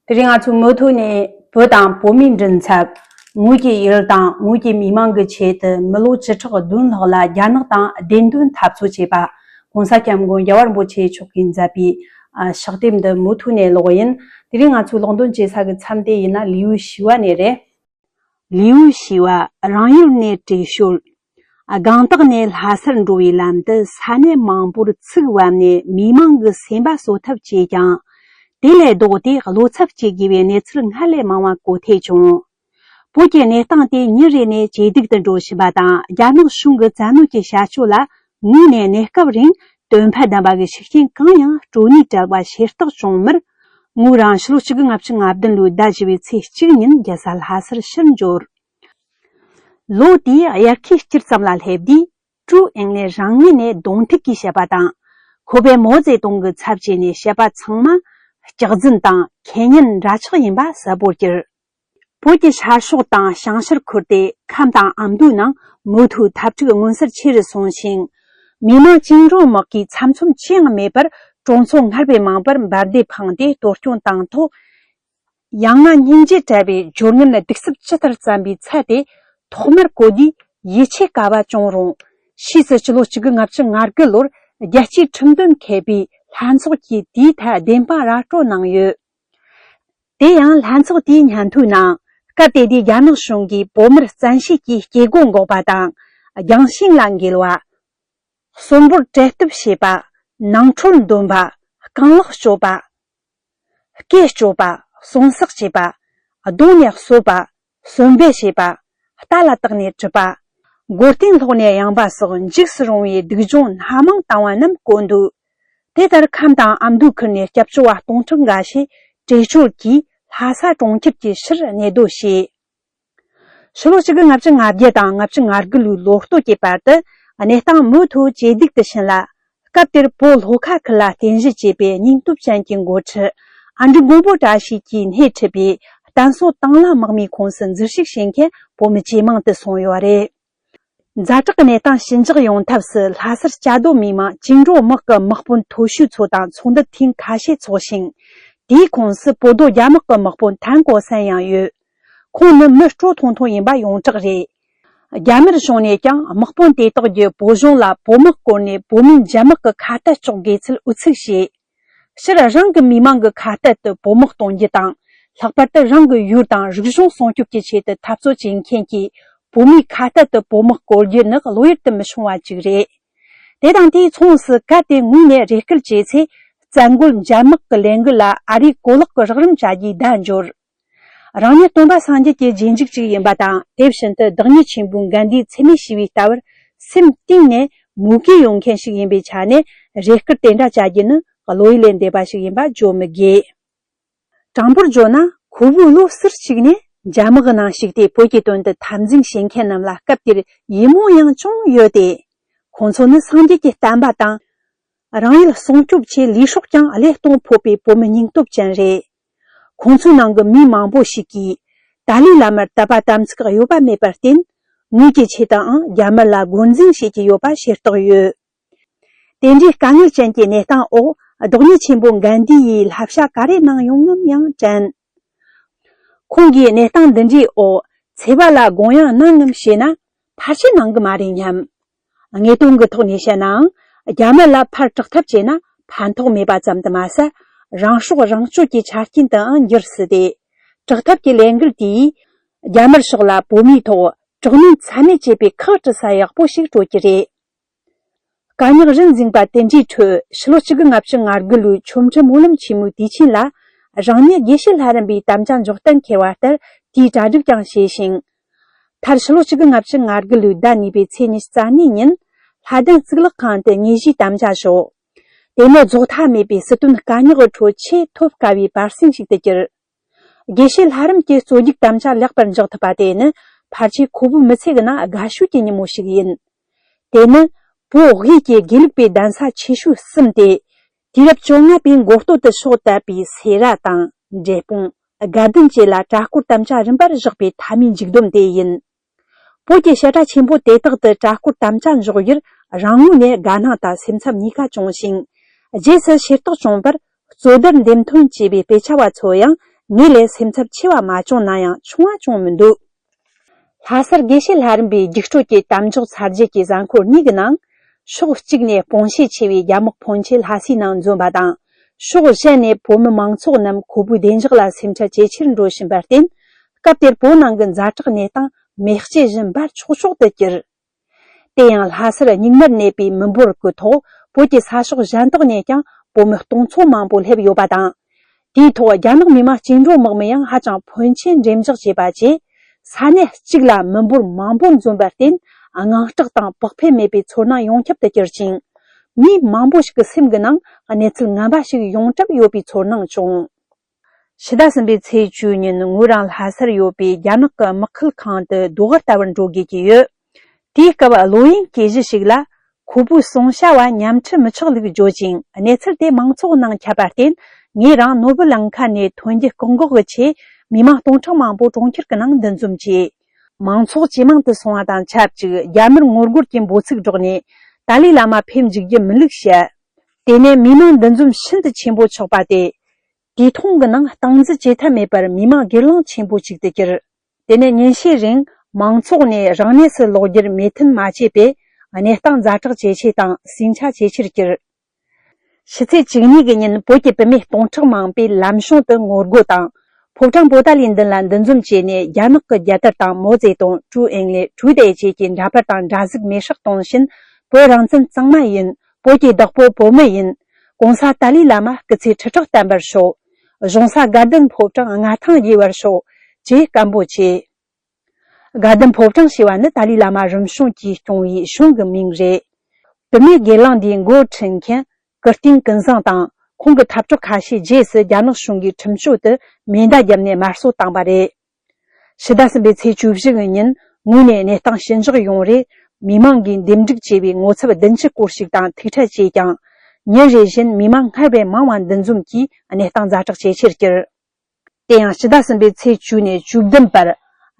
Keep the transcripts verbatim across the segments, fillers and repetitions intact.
དེ་རིང་ང་ཚོ་མུ་མཐུད་ནས་བོད་དང་བོད་མིའི་མགྲིན་ཚབ། ངོས་ཀྱི་ཡུལ་དང་ངོས་ཀྱི་མི་མང་གི་ཆེད་དུ་མི་ལོ་བཅུ་ཕྲག་བདུན་ལྷག་ལ་རྒྱ་ནག་དང་བདེན་དོན་འཐབ་རྩོད་བྱས་པ།༧གོང་ས་༧སྐྱབས་མགོན་རྒྱལ་བ་རིན་པོ་ཆེ་མཆོག་གིས་མཛད་པའི་ཨ་ཕྱག་དེབ་འདི་མུ་མཐུད་ནས་ཀློག་ཡིན། དེ་རིང་ང་ཚོའི་ཀློག་འདོན་བྱེད་ས་གི་མཚམས་དེ་ཡིན་ན་ལིའུ་ཞི་བ་ནས་རེད། ལིའུ་ཞི་བ་རང་ཡུལ་ནས་བྲོས་བྱོལ། སྒང་ཏོག་ནས་ལྷ་སར་འགྲོ་བའི་ལམ་དུ་ས་གནས་མང་པོར་ཚིག་བབས་ནས་མི་མང་གི་སེམས་པ་གསོ་ཐབས་བྱས་ཀྱང་། དེ་ལས་ལྡོག་སྟེ་བློ་འཚབ་སྐྱེ་དགོས་པའི་གནས་ཚུལ་སྔར་ལས་མང་བ་གོ་ཐོས་བྱུང་། བོད་ཀྱི་གནས་སྟངས་དེ་ཉིན་རེ་ནས་ཇེ་སྡུག་ཏུ་འགྲོ་བཞིན་པ་དང་རྒྱ་ནག་གཞུང་གི་བཙན་གནོན་གྱི་བྱ་སྤྱོད་ལ་ངོས་ནས་གནས་སྐབས་རིང་དོན་ཕན་ལྡན་པ་གི་ཤུགས་རྐྱེན་གང་ཡང་སྤྲོད་ནུས་བྲལ་བ་ཤེས་རྟོགས་བྱུང་མུར། ངོས་རང་ཕྱི་ལོ་ཆིག་སྟོང་དགུ་བརྒྱ་ང་བདུན་ལོའི་ཟླ་བཞི་བའི་ཚེས་གཅིག་ཉིན་རྒྱལ་ས་ལྷ་སར་ཕྱིར་འབྱོར། ལོ་དེའི་དབྱར་ཁའི་དཀྱིལ་ཙམ་ལ་སླེབས་དུས་ཀྲུའུ་ཨིང་ལེ་རང་ངོས་ནས་གདོང་ཐུག་གིས་བཤད་པ་དང་། ཁོ་པས་མའོ་ཙེ་ཏུང་གི་ཚབ་བྱས་ནས་བཤད་པ་ཚང་མ་སྐྱག་རྫུན་དང་ཁེ་ཉེན་འདྲ་ཆགས་ཡིན་པ་གསལ་པོར་གྱུར། བོད་ཀྱི་ཤར་ཕྱོགས་དང་བྱང་ཤར་ཁུལ་ཏེ་ཁམས་དང་ཨ་མདོའི་ནང་མུ་མཐུད་འཐབ་འཁྲུག་མངོན་གསལ་ཆེ་རུ་སོང་ཞིང་། མི་དམངས་བཅིངས་འགྲོལ་དམག་གིས་ཚམ་ཚོམ་ཅི་ཡང་མེད་པར་གྲོང་ཚོ་སྔར་བས་མང་པར་འབར་མདེལ་འཕངས་ཏེ་གཏོར་སྐྱོན་བཏང་ཐོག་ཡང་ན་སྙིང་རྗེ་བྲལ་བའི་སྦྱོར་ངན་གདུག་རྩུབ་ཇི་ལྟར་བརྩམས་པའི་ཚད་དེ་ཐོག་མར་གོ་དུས་ཡིད་ཆེས་དཀའ་བ་བྱུང་རུང་། ཕྱིས་སུ་སྤྱི་ལོ་ཆིག་སྟོང་དགུ་བརྒྱ་ང་དགུ་ལོར་རྒྱལ་སྤྱིའི་ཁྲིམས་དོན་མཁས་པའི་ལྷན་ཚོགས་ཀྱིས་དེའི་ཐད་བདེན་དཔང་ར་སྤྲོད་གནང་ཡོད། དེ་ཡང་ལྷན་ཚོགས་དེའི་སྙན་ཐོའི་ནང་། སྐབས་དེ་དུས་རྒྱ་ནག་གཞུང་གིས་བོད་མིར་བཙན་ཤེད་ཀྱིས་སྐྱེ་སྒོ་འགོག་པ་དང་། རྒྱང་ཤིང་ལ་འགེལ་བ། གསོན་པོར་བྲེལ་གཏུབ་བྱེད་པ། ནང་ཁྲོལ་འདོན་པ། རྐང་ལག་གཅོད་པ། སྐེ་གཅོད་པ། གསོན་བསྲེགས་བྱེད་པ། རྡུང་ནས་གསོད་པ། གསོན་སྦས་བྱེད་པ། རྟ་ལ་བཏགས་ནས་དཀྲུག་པ། མགོ་རྟིང་སློག་ནས་གཡེང་བ་སོགས་འཇིགས་སུ་རུང་བའི་སྡུག་སྦྱོང་སྣ་མང་བཏང་བ་རྣམས་བཀོད་འདུག་དེ་ལྟར་ཁམས་དང་ཨ་མདོའི་ཁུལ་ནས་སྐྱབས་བཅོལ་བ་སྟོང་ཕྲག་འགའ་ཤས་བྲོས་བྱོལ་གྱིས་ལྷ་ས་གྲོང་ཁྱེར་གྱི་ཕྱིར་གནས་སྡོད་བྱས། ཕྱི་ལོ་ཆིག་སྟོང་དགུ་བརྒྱ་ང་བརྒྱད་དང་ང་བརྒྱད་ང་དགུ་ལོའི་ལོ་སྟོད་ཀྱི་བར་དུ་གནས་སྟངས་མུ་མཐུད་ཇེ་སྡུག་ཏུ་ཕྱིན་ལ། སྐབས་དེར་བོད་ལྷོ་ཁ་ཁུལ་ལ་རྟེན་གཞི་བྱས་པའི་སྙིང་སྟོབས་ཅན་གྱི་འགོ་ཁྲིད་ཨ་འབྲུག་མགོན་པོ་བཀྲ་ཤིས་ཀྱིས་སྣེ་ཁྲིད་པའི་བསྟན་སྲུང་དྭང་བླངས་དམག་མིའི་ཁོངས་སུ་འཛུལ་ཞུགས་བྱེད་མཁན་བོད་མི་ཇེ་མང་དུ་སོང་ཡོད་རེད། ཛ་དྲག་གི་གནས་སྟངས་ཞི་འཇགས་ཡོང་ཐབས་སུ་ལྷ་སར་བཅའ་སྡོད་མི་དམངས་བཅིངས་འགྲོལ་དམག་གི་དམག་དཔོན་མཐོ་ཤོས་ཚོ་དང་ཚོགས་འདུ་ཐེངས་ཁ་ཤས་འཚོགས་ཤིང་། དེའི་ཁོངས་སུ་བོད་རྡོ་རྒྱ་དམག་གི་དམག་དཔོན་ཐན་གོ་སན་ཡང་ཡོད། ཁོང་ནི་མི་སྤྲོ་ཐུང་ཐུང་ཡིན་པ་ཡོངས་གྲགས་རེད། རྒྱ་དམར་གཞུང་ནས་ཀྱང་དམག་དཔོན་དེ་དག་གིས་བོད་གཞུང་ལ་བོད་དམག་བསྐོར་ནས་བོད་མིའི་འཇབ་དམག་གི་ཁ་གཏད་གཅོག་དགོས་ཚུལ་ཨུ་ཚུགས་བྱས། སྤྱིར་རང་གི་མི་མང་གི་ཁ་གཏད་དུ་བོད་དམག་གཏོང་རྒྱུ་དང་། ལྷག་པར་དུ་རང་གི་ཡུལ་དང་རིག་གཞུང་སྲུང་སྐྱོབ་ཀྱི་ཆེད་དུ་འཐབ་རྩོད་བྱེད་མཁན་གྱི་བོད་མིའི་ཁ་གཏད་དུ་བོད་དམག་བསྐོར་རྒྱུ་ནི་བློ་ཡུལ་དུ་མི་ཤོང་བ་ཅིག་རེད། དེ་དང་དེའི་མཚུངས་སུ་གལ་ཏེ་ངོས་ནས་རེ་སྐུལ་བྱས་ཚེ། བཙན་རྒོལ་འཇབ་དམག་གི་ལས་འགུལ་ལ་ཨ་རིས་གོ་ལོག་གི་རོགས་རམ་བྱ་རྒྱུའི་བརྡ་འབྱོར། རང་ཉིད་སྟོན་པ་སངས་རྒྱས་ཀྱི་རྗེས་འཇུག་ཅིག་ཡིན་པ་དང་། དེ་བཞིན་དུ་བདག་ཉིད་ཆེན་པོའི་གན་དྷིའི་འཚེ་མེད་ཞི་བའི་ལྟ་བར་སེམས་གཏིང་ནས་མོས་གུས་ཡོད་མཁན་ཞིག་ཡིན་པའི་ཆ་ནས་རེ་སྐུལ་དེ་འདྲ་བྱ་རྒྱུ་ནི་བློ་ཡུལ་ལས་འདས་པ་ཞིག་ཡིན་པ་བརྗོད་མི་དགོས། དྲང་པོར་བརྗོད་ན། ཁོ་བོའི་བློ་ཟུར་གཅིག་ནས་འཇབ་དམག་གི་ནང་ཞུགས་ཏེ་བོད་ཀྱི་དོན་དུ་འཐབ་འཛིང་བྱེད་མཁན་རྣམས་ལ་སྐབས་དེར་ཡིད་སྨོན་ཡང་ཅུང་ཡོད་དེ། ཁོང་ཚོ་ནི་སངས་རྒྱས་ཀྱི་བསྟན་པ་དང་། རང་ཡུལ་སྲུང་སྐྱོབ་ཆེད་ལུས་སྲོག་ཀྱང་བློས་གཏོང་ཕོད་པའི་བོད་མི་སྙིང་སྟོབས་ཅན་རེད། ཁོང་ཚོའི་ནང་གི་མི་མང་པོ་ཞིག་གིས་ཏཱ་ལའི་བླ་མར་དད་པ་དམ་ཚིག་གཡོ་བ་མེད་པར་བརྟེན། ངོས་ཀྱི་ཆེད་དུའང་རྒྱ་དམར་ལ་རྒོལ་འཛིང་བྱེད་ཀྱི་ཡོད་པ་ཤེས་རྟོགས་ཡོད། དེ་འདྲའི་དཀའ་ངལ་ཅན་གྱི་གནས་སྟངས་འོག་བདག་ཉིད་ཆེན་པོ་གན་དྷི་ཡིས་བསླབ་བྱ་ག་རེ་གནང་ཡོང་ངམ་ཡང་དྲན། ཁོང་གིས་གནས་སྟངས་འདི་འདྲའི་འོག་འཚེ་བ་ལ་དགོངས་ཡངས་གནང་ངམ་ཞེ་ན། ཕལ་ཆེར་གནང་གི་མ་རེད་སྙམ། དངོས་དོན་གྱི་ཐོག་ནས་བཤད་ནའང་། རྒྱ་དམར་ལ་ཕར་དྲག་འཐབ་བྱས་ན་ཕན་ཐོགས་མེད་པ་ཙམ་དུ་མ་ཟད། རང་སྲོག་རང་གཅོད་ཀྱི་ཆ་རྐྱེན་དུའང་འགྱུར་སྲིད་དེ། དྲག་འཐབ་ཀྱི་ལས་འགུལ་དེས། རྒྱ་དམར་ཕྱོགས་ལ་བོད་མིའི་ཐོག་དྲག་གནོན་ཚད་མེད་བྱེད་པའི་ཁག་དཀྲི་ས་ཡག་པོ་ཞིག་སྤྲོད་ཀྱི་རེད། དཀའ་རྙོག་རིམ་འཛིངས་པ་དེ་འདྲའི་ཁྲོད། ཕྱི་ལོ་ཆིག་སྟོང་དགུ་བརྒྱ་ང་དགུ་ལོའི་ཆོ་འཕྲུལ་སྨོན་ལམ་ཆེན་མོའི་དུས་ཆེན་ལ། རང་ཉིད་དགེ་བཤེས་ལྷ་རམས་པའི་དམ་བཅའ་འཇོག་གཏན་འཁེལ་བ་ལྟར་དེའི་གྲ་སྒྲིག་ཀྱང་བྱས་ཤིང་། མཐར་ཕྱི་ལོ་ཆིག་སྟོང་དགུ་བརྒྱ་ང་དགུ་ལོའི་ཟླ་གཉིས་པའི་ཚེས་ཉི་ཤུ་རྩ་གཉིས་ཉིན། ལྷ་ལྡན་གཙུག་ལག་ཁང་དུ་དངོས་གཞིའི་དམ་བཅའ་བཞག་དེ་ནི་རྫོགས་མཐའ་མེད་པའི་སྲིད་དོན་དཀའ་རྙོག་གི་ཁྲོད་ཆེས་ཐོབ་དཀའ་བའི་བར་གསེང་ཞིག་ཏུ་གྱུར། དགེ་བཤེས་ལྷ་རམས་ཀྱི་གཙོ་རྒྱུག་དམ་བཅའ་ལེགས་པར་འཇགས་ཐུབ་པ་དེ་ནི་ཕལ་ཆེར་ཁོ་བོའི་མི་ཚེ་གི་ནང་དགའ་ཤོས་ཀྱི་ཉིན་མོ་ཞིག་ཡིན། དེ་ནི་བོད་དབུས་ཀྱི་དགེ་ལུགས་པའི་གདན་ས་ཆེ་ཤོས་གསུམ་སྟེ། དུས་རབས་བཅོ་ལྔ་པའི་འགོ་སྟོད་དུ་ཕྱོགས་བཏབ་པའི་སེ་ར་དང་འབྲས་སྤུངས། དགའ་ལྡན་བཅས་ལ་གྲྭ་སྐོར་དམ་བཅའ་རིམ་པར་བཞག་པའི་མཐའ་མའི་མཇུག་སྡོམ་དེ་ཡིན། བོད་ཀྱི་བཤད་གྲྭ་ཆེན་པོ་དེ་དག་ཏུ་གྲྭ་སྐོར་དམ་བཅའ་འཇོག་ཡུལ་རང་ངོས་ནས་དགའ་སྣང་དང་སེམས་འཚབ་གཉིས་ཀ་བྱུང་ཞིང་། རྗེས་སུ་ཤེས་རྟོགས་བྱུང་བར། གཙོ་བསྡུར་འདེམས་ཐོན་བྱས་པའི་དཔེ་ཆ་བ་ཚོ་ཡང་ ངའི་ལས་སེམས་འཚབ་ཆེ་བ་མ་བྱུང་ན་ཡང་ཆུང་བ་བྱུང་མི་འདུག་ལྷ་སར་དགེ་བཤེས་ལྷ་རམས་པའི་རྒྱུགས་སྤྲོད་ཀྱི་གཏམ་འཇོག་ཚར་རྗེས་ཀྱི་གཟའ་འཁོར་གཉིས་ཀྱི་ནང་། ཕྱོགས་གཅིག་ནས་སྤོང་ཤེད་ཆེ་བའི་རྒྱ་དམག་ཕོན་ཆེ་ལྷ་སའི་ནང་འཛོམས་པ་དང་། ཕྱོགས་གཞན་ནས་བོད་མི་མང་ཚོགས་རྣམས་ཁོ་པའི་བདེ་འཇགས་ལ་སེམས་ཁྲལ་ཇེ་ཆེར་འགྲོ་བཞིན་པར་བརྟེན། སྐབས་དེར་བོད་ནང་གི་ཛ་དྲག་གནས་སྟངས་མེ་ལྕེ་བཞིན་འབར་ཆོག་ཆོག་ཏུ་གྱུར། དེ་ཡང་ལྷ་སར་སྙིགས་མར་གནས་པའི་མི་འབོར་གྱི་ཐོག་བོད་ཀྱི་ས་ཕྱོགས་གཞན་དག་ནས་ཀྱང་བོད་མི་སྟོང་ཚོ་མང་པོ་སླེབས་ཡོད་པ་དང་། དེའི་ཐོག་རྒྱ་ནག་མི་དམངས་བཅིངས་འགྲོལ་དམག་མི་ཡང་ཧ་ཅང་ཕོན་ཆེན་འགྲེམས་འཇོག་བྱས་པ་བཅས། ས་གནས་གཅིག་ལ་མི་འབོར་མང་པོ་འཛོམས་པར་བརྟེན། དངངས་སྐྲག་དང་བག་ཕེབས་མེད་པའི་ཚོར་སྣང་ཡོངས་ཁྱབ་ཏུ་གྱུར་ཅིང་། མི་མང་པོ་ཞིག་གི་སེམས་ཀྱི་ནང་གནས་ཚུལ་ངན་པ་ཞིག་ཡོང་གྲབས་ཡོད་པའི་ཚོར་སྣང་བྱུང་། ཕྱི་ཟླ་གསུམ་པའི་ཚེས་བཅུ་ཉིན་ངོས་རང་ལྷ་སར་ཡོད་པའི་རྒྱ་ནག་གི་དམག་ཁུལ་ཁང་དུ་ཟློས་གར་ལྟ་བར་འགྲོ་དགོས་ཀྱི་ཡོད། དེའི་སྐབས་བློ་ཡིན་སྐད་གཞི་ཞིག་ལ། ཁོ་པོའི་གསུང་བྱ་བ་ཉམས་ཁྲི་མི་ཆག་ལུགས་བརྗོད་ཅིང་གནས་ཚུལ་དེ་མང་ཚོགས་ནང་ཁྱབ་པར་བརྟེན། ངས་རང་ནོར་བུ་ལང་ཁ་ནས་ཐོན་རྒྱུ་བཀག་འགོག་གི་ཆེད། མི་མང་སྟོང་ཕྲག་མང་པོ་གྲོང་ཁྱེར་གྱི་ནང་འདུ་འཛོམས་བྱས། མང་ཚོགས་ཇེ་མང་དུ་སོང་བ་དང་ཆབས་ཅིག་རྒྱ་མིར་ངོ་རྒོལ་གྱི་འབོད་ཚིག་སྒྲོག་ནས། ཏཱ་ལའི་བླ་མ་ཕེབས་འཇུག་རྒྱུ་མི་ལུགས་བཤད། དེ་ནས་མི་མང་འདུ་འཛོམས་ཤིན་ཏུ་ཆེན་པོ་ཆགས་པ་སྟེ། དུས་ཐུང་གི་ནང་སྟངས་འཛིན་བྱེད་ཐབས་མེད་པར་མི་མང་སྒེར་ལངས་ཆེན་པོ་ཞིག་ཏུ་གྱུར། དེ་ནས་ཉིན་ཤས་རིང་མང་ཚོགས་ནས་རང་གནས་སུ་ལོག་རྒྱུར་མོས་མཐུན་མ་བྱས་པས། གནས་སྟངས་ཛ་དྲག་ཇེ་ཆེ་དང་ཟིང་ཆ་ཇེ་ཆེར་གྱུར། ཕྱི་ཚེས་བཅུ་གཉིས་ཀྱི་ཉིན་བོད་ཀྱི་བུད་མེད་སྟོང་ཕྲག་མང་པོས་ལམ་གཞུང་དུ་ངོ་རྒོལ་དང་། ཕོ་བྲང་པོ་ཏཱ་ལའི་མདུན་ལ་འདུ་འཛོམས་བྱས་ནས། རྒྱ་ནག་གི་རྒྱལ་དར་དང་མའོ་ཙེ་ཏུང་། ཀྲུའུ་ཨིན་ལེ། ཀྲུའུ་ཏེ་བཅས་ཀྱི་འདྲ་པར་དང་འདྲ་གཟུགས་མེ་སྲེག་གཏོང་བཞིན། བོད་རང་བཙན་གཙང་མ་ཡིན། བོད་ཀྱི་བདག་པོ་བོད་མི་ཡིན། གོང་ས་ཏཱ་ལའི་བླ་མ་སྐུ་ཚེ་ཁྲི་ཕྲག་བརྟན་པར་ཤོག་གཞུང་ས་དགའ་ལྡན་ཕོ་བྲང་མངའ་ཐང་རྒྱས་པར་ཤོག་ཅེས་སྐད་འབོད་བྱས། དགའ་ལྡན་ཕོ་བྲང་ཞེས་པ་ནི་ཏཱ་ལའི་བླ་མ་རིམ་བྱོན་གྱིས་སྐྱོང་བའི་གཞུང་གི་མིང་རེད། བུད་མེད་སྒེར་ལངས་འདིའི་འགོ་ཁྲིད་མཁན་ཀིརྟིན་ཀུན་བཟང་དང་། ཁོང་གི་འཐབ་གྲོགས་ཁ་ཤས་རྗེས་སུ་རྒྱ་ནག་གཞུང་གིས་ཁྲིམས་གཅོད་དུ་མེ་མདའ་བརྒྱབ་ནས་དམར་གསོད་བཏང་བ་རེད། ཕྱི་ཟླ་གསུམ་པའི་ཚེས་བཅུ་བཞི་གི་ཉིན་ངོས་ནས་གནས་སྟངས་ཞི་འཇགས་ཡོང་རེ། མི་མང་གིས་འདེམས་སྒྲུག་བྱས་པའི་ངོ་ཚབ་བདུན་ཅུ་སྐོར་ཞིག་དང་ཐུག་འཕྲད་བྱས་ཀྱང་། ཉིན་རེ་བཞིན་མི་མང་སྔར་བས་མང་བ་འདུ་འཛོམས་ཀྱིས་གནས་སྟངས་ཛ་དྲག་ཇེ་ཆེར་གྱུར། དེ་ཡང་ཕྱི་ཟླ་གསུམ་པའི་ཚེས་བཅུ་ནས་བཅུ་བདུན་བར།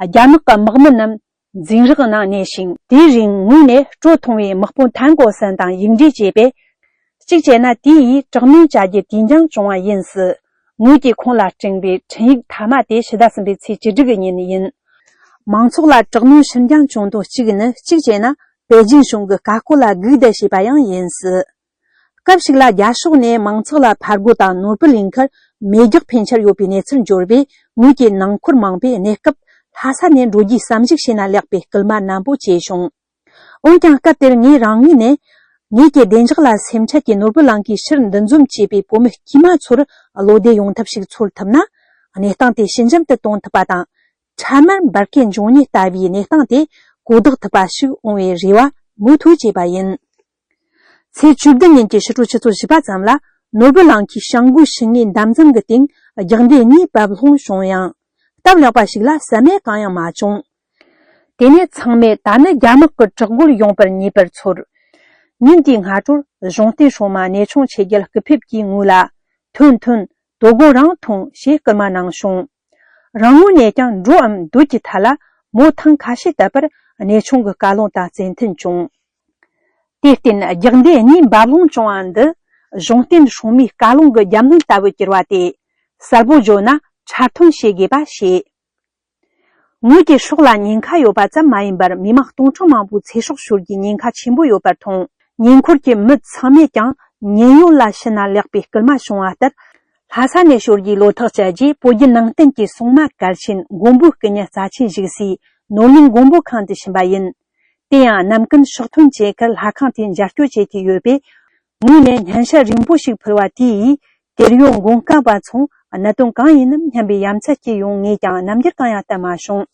རྒྱ་ནག་གི་དམག་མི་རྣམས་འཛིང་རགས་ནང་གནས་ཤིང་། དེའི་རིང་ངོས་ནས་སྤྲོ་ཐུང་བའི་དམག་དཔོན་ཐན་གོ་སན་དང་ཡིག་འབྲེལ་བྱས་པས། གཅིག་བྱས་ན་དེ་ཡིས་དྲག་གནོན་བྱ་རྒྱུ་དུས་འགྱངས་བྱུང་བ་ཡིན་སྲིད། ངོས་ཀྱིས་ཁོང་ལ་སྤྲིངས་པའི་འཕྲིན་ཡིག་མཐའ་མ་དེ་ཕྱི་ཟླ་གསུམ་པའི་ཚེས་བཅུ་དྲུག་གི་ཉིན་ཡིན། མང་ཚོགས་ལ་དྲག་གནོན་ཕྱིར་འགྱངས་བྱུང་དོན་གཅིག་ནི། གཅིག་བྱས་ན་པེ་ཅིན་གཞུང་གི་བཀའ་བཀོད་ལ་སྒུག་བསྡད་བྱས་པ་ཡང་ཡིན་སྲིད། སྐབས་ཤིག་ལ་རྒྱ་ཕྱོགས་ནས་མང་ཚོགས་ལ་ཕར་རྒོལ་དང་ནོར་བུ་གླིང་ཁར་མེ་རྒྱག་འཕེན་འཆར་ཡོད་པའི་གནས་ཚུལ་འབྱོར་བས། ངོས་ཀྱི་ནང་འཁོར་མང་པོས་གནས་སྐབས་ལྷ་ས་ནས་འགྲོ་རྒྱུའི་བསམ་གཞིག་བྱས་ན་ལེགས་པའི་སྐུལ་མ་ནན་པོ་བྱས་བྱུང་། འོན་ཀྱང་སྐབས་དེར་ངས་རང་ངོས་ནས། ངེད་ཀྱི་བདེ་འཇགས་ལ་སེམས་ཁྲལ་གྱིས་ནོར་བུ་གླིང་ཁའི་ཕྱིར་འདུ་འཛོམས་བྱས་པའི་བོད་མི་དཀྱུས་མ་ཚོར་བློ་བདེ་ཡོང་ཐབས་ཤིག་འཚོལ་ཐུབ་ན། གནས་སྟངས་དེ་ཞི་འཇམ་དུ་གཏོང་ཐུབ་པ་དང་། འཕྲལ་མར་འབར་གས་འབྱུང་ཉེན་ལྟ་བུའི་གནས་སྟངས་དེ་གོ་བརྡ་ཐུབ་པ་ཞིག་འོང་བའི་རེ་བ་མུ་མཐུད་བྱས་པ་ཡིན། ཚེས་བཅུ་བདུན་ཉིན་གྱི་ཕྱི་དྲོ་ཆུ་ཚོད་བཞི་པ་ཙམ་ལ། ནོར་བུ་གླིང་ཁའི་བྱང་སྒོའི་ཤིང་ངོས་འདབ་འཛུམ་གྱི་སྟེང་རྒྱག་འདེད་གཉིས་བབས་ལྷུང་བྱུང་ཡང་། སྟབས་ལེགས་པ་ཞིག་ལ་ཟ་མ་གང་ཡང་མ་བྱུང་། དེ་ནས་ཚང་མས་ད་ནི་རྒྱ་དམག་གི་དྲག་རྒོལ་ཡོང་པར་ངེས་པར་ཚོར། ཉིན་དེའི་སྔ་དྲོར་གཞུང་བསྟེན་སྲུང་མ་གནས་ཆུང་ཆེ་རྒྱལ་སྐུ་ཕེབས་ཀྱིས་ངོས་ལ། ཐོན་ཐོན། དོ་དགོང་རང་ཐོངས་ཞེས་སྐུལ་མ་གནང་བྱུང་། རང་ངོས་ནས་ཀྱང་འགྲོའམ་སྡོད་ཀྱི་ཐད་ལ་མོ་ཐང་ཁ་ཤས་བཏབ་པར་གནས་ཆུང་གི་བཀའ་ལུང་དང་བརྩི་མཐུན་བྱུང་། དེར་བརྟེན་རྒྱག་འདེད་གཉིས་འབབ་ལྷུང་བྱུང་བ་འདི་གཞུང་བསྟེན་སྲུང་མའི་བཀའ་ལུང་གི་རྒྱབ་སྣོན་ལྟ་བུར་གྱུར་བ་དེ། གསལ་པོ་བརྗོད་ན་འཁྲབ་སྟོན་བྱེད་དགོས་པ་ཞིག་ངོས་ཀྱི་སྲོག་ལ་ཉེན་ཁ་ཡོད་པ་ཙམ་མ་ཡིན་པར་མི་མང་སྟོང་ཕྲག་མང་པོའི་ཚེ་སྲོག་ཤོར་རྒྱུའི་ཉེན་ཁ་ཆེན་པོ་ཡོད་པར་མཐོང་། ཉེ་འཁོར་གྱི་མི་ཚང་མས་ཀྱང་ཉེན་གཡོལ་ལ་ཕྱིན་ན་ལེགས་པའི་སྐུལ་མ་བྱུང་བ་ལྟར། ལྷ་ས་ནས་ཤོར་རྒྱུའི་བློ་ཐག་བཅད་རྗེས། བོད་བརྒྱུད་ནང་བསྟན་གྱི་སྲུང་མ་གལ་ཆེན་མགོན་པོའི་སྐུ་བརྙན་རྩ་ཆེན་བཞུགས་སའི་ནོར་གླིང་མགོན་པོ་ཁང་དུ་ཕྱིན་པ་ཡིན། དེ་ཡང་ནམ་རྒྱུན་ཕྱག་ཐོན་བྱེད་ཁར་ལྷ་ཁང་དེ་མཇལ་སྐྱོར་བྱེད་ཀྱི་ཡོད་པས། ངོས་ནས་སྙན་ཞུ་རིང་པོ་ཞིག་ཕུལ་བ་དེ་ཡིས། དེར་ཡོད་མགོན་སྐབས་པ་ཚོར་གནད་དོན་གང་ཡིན་ནམ་སྙམ་པའི་ཡ་མཚན་སྐྱེས་ཡོང་ངས་ཀྱང་རྣམ་འགྱུར་གང་ཡང་བསྟན་མ་བྱུང་།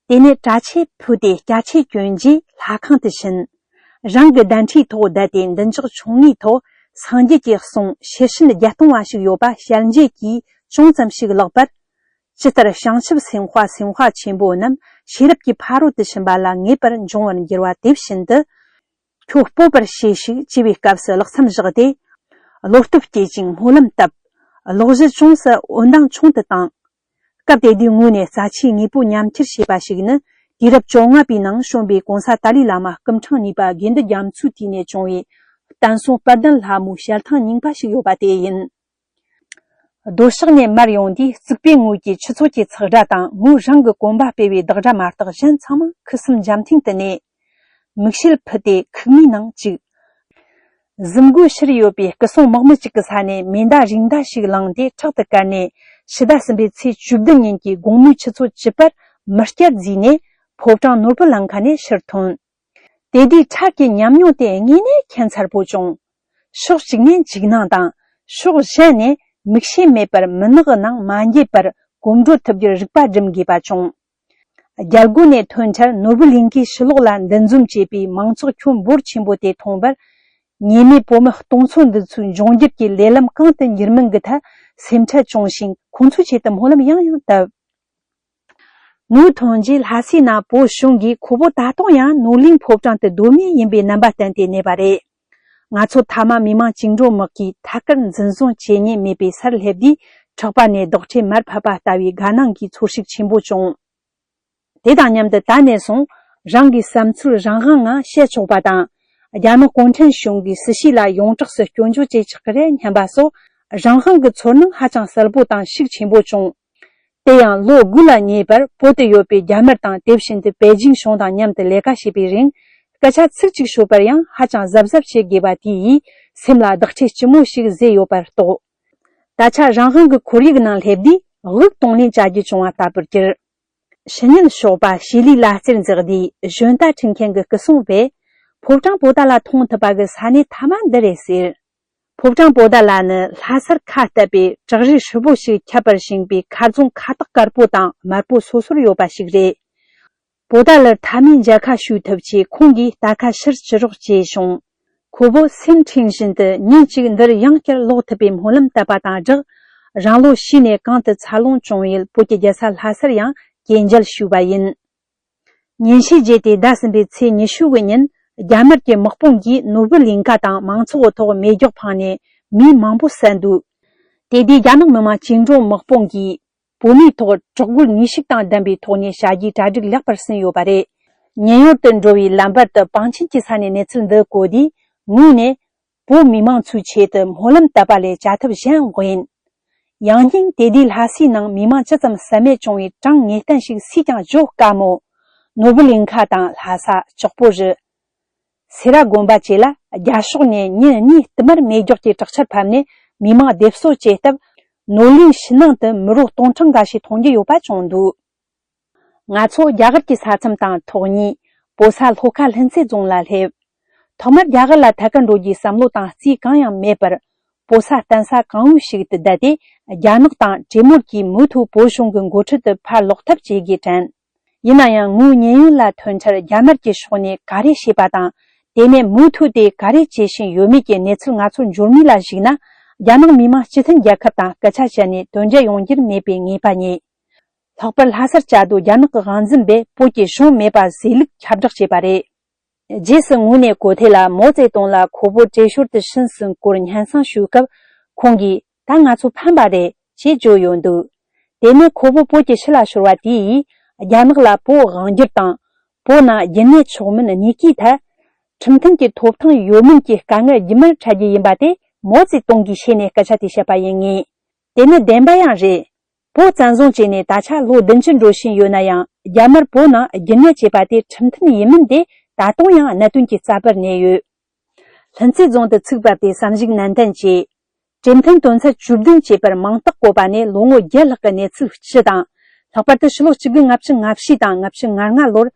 དེ་ནས་གྲྭ་ཆས་ཕུད་དེ་སྐྱ་ཆས་གྱོན་རྗེས་ལྷ་ཁང་དུ་ཕྱིན། རང་གི་གདན་ཁྲིའི་ཐོག་བསྡད་དེ་མདུན་ཅོག་ཆུང་ངུའི་ཐོག་སངས་རྒྱས་ཀྱི་གསུང་ཤེར་ཕྱིན་བརྒྱད་སྟོང་བ་ཞིག་ཡོད་པ་ཞལ་འབྱེད་ཀྱིས་ཅུང་ཙམ་ཞིག་བཀླགས་པར། ཇི་ལྟར་བྱང་ཆུབ་སེམས་དཔའ་སེམས་དཔའ་ཆེན་པོ་རྣམས་ཤེས་རབ་ཀྱི་ཕ་རོལ་ཏུ་ཕྱིན་པ་ལ་ངེས་པར་འབྱུང་བར་འགྱུར་བ་དེ་བཞིན་དུ། ཁྱོད་སྤོབས་པར་བྱོས་ཤིག་ཅེས་པའི་སྐབས་སུ་ལྷག་མཚམས་བཞག་སྟེ། བློ་སྟོབས་བསྐྱེད་ཅིང་སྨོན་ལམ་བཏབ། གློག་བཞུ་ཅུང་ཟད་འོད་མདངས་ཆུང་དུ་བཏང་། སྐབས་དེ་དུས་ངོས་ནས་རྩ་ཆེའི་དངོས་པོ་ཉམས་ཁྱེར་བྱས་པ་ཞིག་ནི། དུས་རབས་བཅོ་ལྔ་པའི་ནང་བྱོན་པའི་གོང་ས་ཏཱ་ལའི་བླ་མ་སྐུ་ཕྲེང་གཉིས་པ་དགེ་འདུན་རྒྱ་མཚོའི་དུས་ནས་བྱུང་བའི་བསྟན་སྲུང་དཔལ་ལྡན་ལྷ་མོའི་ཞལ་ཐང་རྙིང་པ་ཞིག་ཡོད་པ་དེ་ཡིན། སྡོད་ཤག་ནས་མར་ཡོང་དུས་རྩིག་པའི་ངོས་ཀྱི་ཆུ་ཚོད་ཀྱི་ཚག་སྒྲ་དང་ངོས་རང་གི་གོམ་པ་སྤོས་པའི་བདག་སྒྲ་མ་གཏོགས་གཞན་ཚང་མ་ཁུ་སིམ་འཇམ་ཐིང་དུ་གནས། མིག་ཤེལ་ཕུད་དེ་ཁུག་མའི་ནང་བཅུག་གཟིམ་སྒོའི་ཕྱིར་ཡོད་པའི་སྐུ་སྲུང་དམག་མི་གཅིག་གི་ས་ནས་མེ་མདའ་རིགས་མདའ་ཞིག་བླངས་ཏེ་ཕྲག་ཏུ་བཀལ་ནས། ཕྱི་ཟླ་གསུམ་པའི་ཚེས་བཅུ་བདུན་ཉིན་གྱི་དགོང་མོའི་ཆུ་ཚོད་བཅུ་པར་མི་བསྐྱར་བརྫིས་ནས་ཕོ་བྲང་ནོར་བུ་ལང་ཁ་ནས་ཕྱིར་ཐོན། དེ་དུས་ཁྲག་གི་ཉམས་མྱོང་དེ་དངོས་གནས་ཁྱད་མཚར་པོ་བྱུང་། ཕྱོགས་གཅིག་ནས་འཇིགས་སྣང་དང་། ཕྱོགས་གཞན་ནས་མིག་ཤེས་མེད་པར་མུན་ནག་གི་ནང་མ་འགྱེལ་བར་གོམ་བགྲོད་ཐུབ་རྒྱུར་རིག་པ་སྒྲིམ་དགོས་པ་བྱུང་། རྒྱལ་སྒོ་ནས་ཐོན་འཕྲལ་ནོར་བུ་གླིང་ཁའི་ཕྱི་ལོགས་ལ་འདུ་འཛོམས་བྱས་པའི་མང་ཚོགས་ཁྱོན་འབོར་ཆེན་པོ་དེ་མཐོང་བར། ཉེས་མེད་བོད་མི་སྟོང་ཚོ་འདི་ཚོའི་འབྱུང་འགྱུར་གྱི་ལས་ལམ་གང་དུ་འགྱུར་མིན་གྱི་ཐད་སེམས་ཁྲལ་བྱུང་ཞིང་། ཁོང་ཚོའི་ཆེད་དུ་སྨོན་ལམ་ཡང་ཡང་བཏབ། ངོས་ཐོན་རྗེས་ལྷ་སའི་ནང་བོད་གཞུང་གིས་ཁོ་བོ་ད་དུང་ཡང་ནོར་གླིང་ཕོ་བྲང་དུ་སྡོད་མུས་ཡིན་པའི་རྣམ་པ་བསྟན་ཏེ་གནས་པ་རེད། ང་ཚོ་མཐའ་མ་མི་མང་བཅིངས་འགྲོལ་དམག་གིས་ཐད་ཀར་འཛིན་བཟུང་བྱེད་ཉེན་མེད་པའི་སར་སླེབས་དུས། ཕྲག་པ་ནས་རྡོག་ཁྲེས་མར་ཕབ་པ་ལྟ་བུའི་དགའ་སྣང་གི་ཚོར་ཤུགས་ཆེན་པོ་བྱུང་། དེ་དང་མཉམ་དུ་ད་ནས་བཟུང་རང་གི་བསམ་ཚུལ་རང་དབང་ངང་བཤད་ཆོག་པ་དང་། རྒྱ་ནག་གུང་ཁྲན་གཞུང་གིས་སྲིད་ཞི་ལ་ཡོངས་གྲགས་སུ་སྐྱོན་བརྗོད་བྱེད་ཆོག་གི་རེད་སྙམ་པ་སོགས་རང་དབང་གི་ཚོར་སྣང་ཧ་ཅང་གསལ་པོ་དང་ཤུགས་ཆེན་པོ་བྱུང་། དེ་ཡང་ལོ་དགུ་ལ་ཉེ་བར་བོད་དུ་ཡོད་པའི་རྒྱ་དམར་དང་། དེ་བཞིན་དུ་པེ་ཅིང་གཞུང་དང་མཉམ་དུ་ལས་ཀ་བྱེད་པའི་རིང་། སྐད་ཆ་ཚིག་གཅིག་ཤོད་པར་ཡང་ཧ་ཅང་གཟབ་གཟབ་བྱེད་དགོས་པ་དེ་ཡིས་སེམས་ལ་བདག་ཆས་ལྕི་མོ་ཞིག་བཟོས་ཡོད་པར་རྟོགས། ད་ཆ་རང་དབང་གི་ཁོར་ཡུག་ནང་སླེབས་དུས་དབུགས་གཏོང་ལེན་བྱ་རྒྱུ་བྱུང་བ་ལྟ་བུར་གྱུར། ཕྱི་ཉིན་ཞོགས་པ་ཕྱི་ལུས་ལ་རྩེར་འཛེགས་དུས་གཞོན་རྟ་ཁྲིད་མཁན་གྱི་སྐུ་སྲུང་བས་ཕོ་བྲང་པོ་ཏཱ་ལ་མཐོང་ཐུབ་པ་གི་ས་གནས་མཐའ་མ་འདི་རེད་ཟེར། ཕོ་བྲང་པོ་ཏཱ་ལ་ནི་ལྷ་སར་ཁ་གཏད་པའི་བྲག་རི་ཧྲིལ་པོ་ཞིག་ཁྱབ་པར་བཞེངས་པའི་མཁར་རྫོང་ཁ་དོག་དཀར་པོ་དང་དམར་པོ་སོ་སོར་ཡོད་པ་ཞིག་རེད། པོ་ཏཱ་ལར་མཐའ་མའི་མཇལ་ཁ་ཞུ་ཐུབ་ཆེད་ཁོང་གིས་རྟ་ཁ་ཕྱིར་ཅི་རོགས་བྱས་བྱུང་། ཁོ་བོ་སེམས་འཁྲེན་བཞིན་དུ་ཉིན་གཅིག་འདིར་ཡང་བསྐྱར་ལོག་ཐུབ་པའི་སྨོན་ལམ་བཏབ་པ་དང་སྦྲགས། རང་ལོ་ཕྱིས་ནས་གང་དུ་འཚར་ལོངས་བྱུང་ཡུལ་བོད་ཀྱི་རྒྱལ་ས་ལྷ་སར་ཡང་གྱེས་མཇལ་ཞུས་པ་ཡིན། ཉིན་ཤས་རྗེས་ཏེ་ཟླ་གསུམ་པའི་ཚེས་ཉི་ཤུ་གི་ཉིན་རྒྱ་དམར་གྱི་དམག་དཔུང་གིས་ནོར་བུ་གླིང་ཁ་དང་མང་ཚོགས་ཀྱི་ཐོག་མེ་སྒྱོགས་འཕངས་ནས་མི་མང་པོ་བསད་འདུག་དེ་དུས་རྒྱ་ནག་མི་དམངས་བཅིངས་འགྲོལ་དམག་དཔུང་གིས་བོད་མིའི་ཐོག་དྲག་རྒོལ་ནུས་ཤུགས་དང་ལྡན་པའི་ཐོག་ནས་བྱ་རྒྱུའི་གྲ་སྒྲིག་ལེགས་པར་ཟིན་ཡོད་པ་རེད། ཉེན་གཡོལ་དུ་འགྲོ་བའི་ལམ་བར་དུ་པང་ཆེན་གྱི་ས་ནས་གནས་ཚུལ་འདི་གོ་དུས་ངོས་ནས། བོད་མི་མང་ཚོའི་ཆེད་དུ་སྨོན་ལམ་བཏབ་པ་ལས་བྱ་ཐབས་གཞན་དབང་ཡིན། ཡང་སྙིང་དེ་དུས་ལྷ་སའི་ནང་མི་མང་ཇི་ཙམ་བསད་རྨས་བྱུང་བའི་གྲངས་ངེས་གཏན་ཞིག་སུས་ཀྱང་བརྗོད་དཀའ་མོད། ནོར་བུ་གླིང་ཁ་དང་ལྷ་ས། ལྕགས་པོ་རི། སེ་ར་དགོན་པ་བཅས་ལ་རྒྱ་ཕྱོགས་ནས་ཉིན་གཉིས་བསྟུད་མར་མེ་སྒྱོགས་ཀྱི་དྲག་ཆར་ཕབ་ནས་མི་མང་སྡེབ་གསོད་བྱས་སྟབས། ནོར་གླིང་ཕྱི་ནང་དུ་མི་རོ་སྟོང་ཕྲག་འགའ་ཞིག་མཐོང་རྒྱུ་ཡོད་པ་བྱུང་འདུག་ང་ཚོ་རྒྱ་གར་གྱི་ས་མཚམས་དང་ཐོག་གཉིས་བོད་ས་ལྷོ་ཁ་ལྷུན་རྩེ་རྫོང་ལ་སླེབས། ཐོག་མར་རྒྱ་གར་ལ་ཐད་ཀར་འགྲོ་རྒྱུའི་བསམ་བློ་དང་རྩིས་གང་ཡང་མེད་པར། བོད་ས་བརྟེན་ས་གང་བོ་ཞིག་ཏུ་བསྡད་དེ། རྒྱ་ནག་དང་གྲོས་མོལ་གྱིས་མུ་མཐུད་བོད་གཞུང་གི་འགོ་ཁྲིད་དུ་ཕར་ལོག་ཐབས་བྱེད་དགོས་དྲན། ཡིན་ན་ཡང་ངོས་ཉེན་གཡོལ་ལ་ཐོན་འཕྲལ་རྒྱ་དམར་གྱི་ཕྱོགས་ནས་ག་རེ་བྱས་པ་དང་། དེ་ནས་མུ་མཐུད་དེ་ག་རེ་བྱེད་བཞིན་ཡོད་མེད་ཀྱི་གནས་ཚུལ་ང་ཚོར་འབྱོར་མུས་ལ་གཞིགས་ན། རྒྱ་ནག་མི་དམངས་སྤྱི་མཐུན་རྒྱལ་ཁབ་དང་སྐད་ཆ་བཤད་ནས་དོན་འབྲས་ཡོང་རྒྱུར་མེད་པའི་ངེས་པ་རྙེད། ལྷག་པར་ལྷ་སར་བཅའ་སྡོད་རྒྱ་ནག་གི་དབང་འཛིན་པས་བོད་ཀྱི་གཞུང་མེད་པ་བཟོས་ལུགས་ཁྱབ་བསྒྲགས་བྱས་པ་རེད། རྗེས་སུ་ངོས་ནས་གོ་ཐོས་ལ་མའོ་ཙེ་ཏུང་ལ་ཁོ་བོ་བྲེལ་ཞོར་དུ་ཤིན་སིན་སྐོར་སྙན་སེང་ཞུས་སྐབས། ཁོང་གིས་ད་ང་ཚོ་ཕམ་པ་རེད་ཅེས་བརྗོད་ཡོད་འདུག་དེ་ནི་ཁོ་བོ་བོད་ཀྱི་ཕྱི་ལ་ཤོར་བ་དེ་ཡིས་རྒྱ་ནག་ལ་བོད་དབང་བསྒྱུར་དང་། བོད་ནང་རྒྱུན་གནས་ཆོག་མིན་གཉིས་ཀའི་ཐད་ཁྲིམས་མཐུན་གྱི་ཐོབ་ཐང་ཡོད་མིན་གྱི་དཀའ་ངལ་རྒྱུན་མར་འཕྲད་རྒྱུ་ཡིན་པ་དེ་མའོ་ཙེ་ཏུང་གིས་ཤེས་ནས་སྐད་ཆ་དེ་བཤད་པ་ཡིན་ངེས། དེ་ནི་བདེན་པ་ཡང་རེད། བོད་བཙན་བཟུང་བྱས་ནས་ད་ཆ་ལོ་བདུན་ཅུ་འགྲོ་བཞིན་ཡོད་ན་ཡང་། རྒྱ་དམར་བོད་ནང་རྒྱུན་གནས་བྱས་པ་དེ་ཁྲིམས་མཐུན་ཡིན་མིན་དེ་ད་དུང་ཡང་གནད་དོན་གྱི་རྩ་བར་གནས་ཡོད། ལྷུན་རྩེ་རྫོང་དུ་ཚུགས་བབས་ཏེ་བསམ་གཞིག་ནན་ཏན་བྱས། གྲོས་མཐུན་དོན་ཚན་བཅུ་བདུན་བཅས་པར་མིང་རྟགས་བཀོད་པ་ནས་ལོ་ངོ་བརྒྱད་ལྷག་གི་གནས་ཚུལ་སྤྱི་དང་། ལྷག་པར་དུ་ཕྱི་ལོ་གཅིག་དགུ་ལྔ་བཅུ་ང་བཞི་དང་ལྔ་བཅུ་ང་ལྔ་ལོར་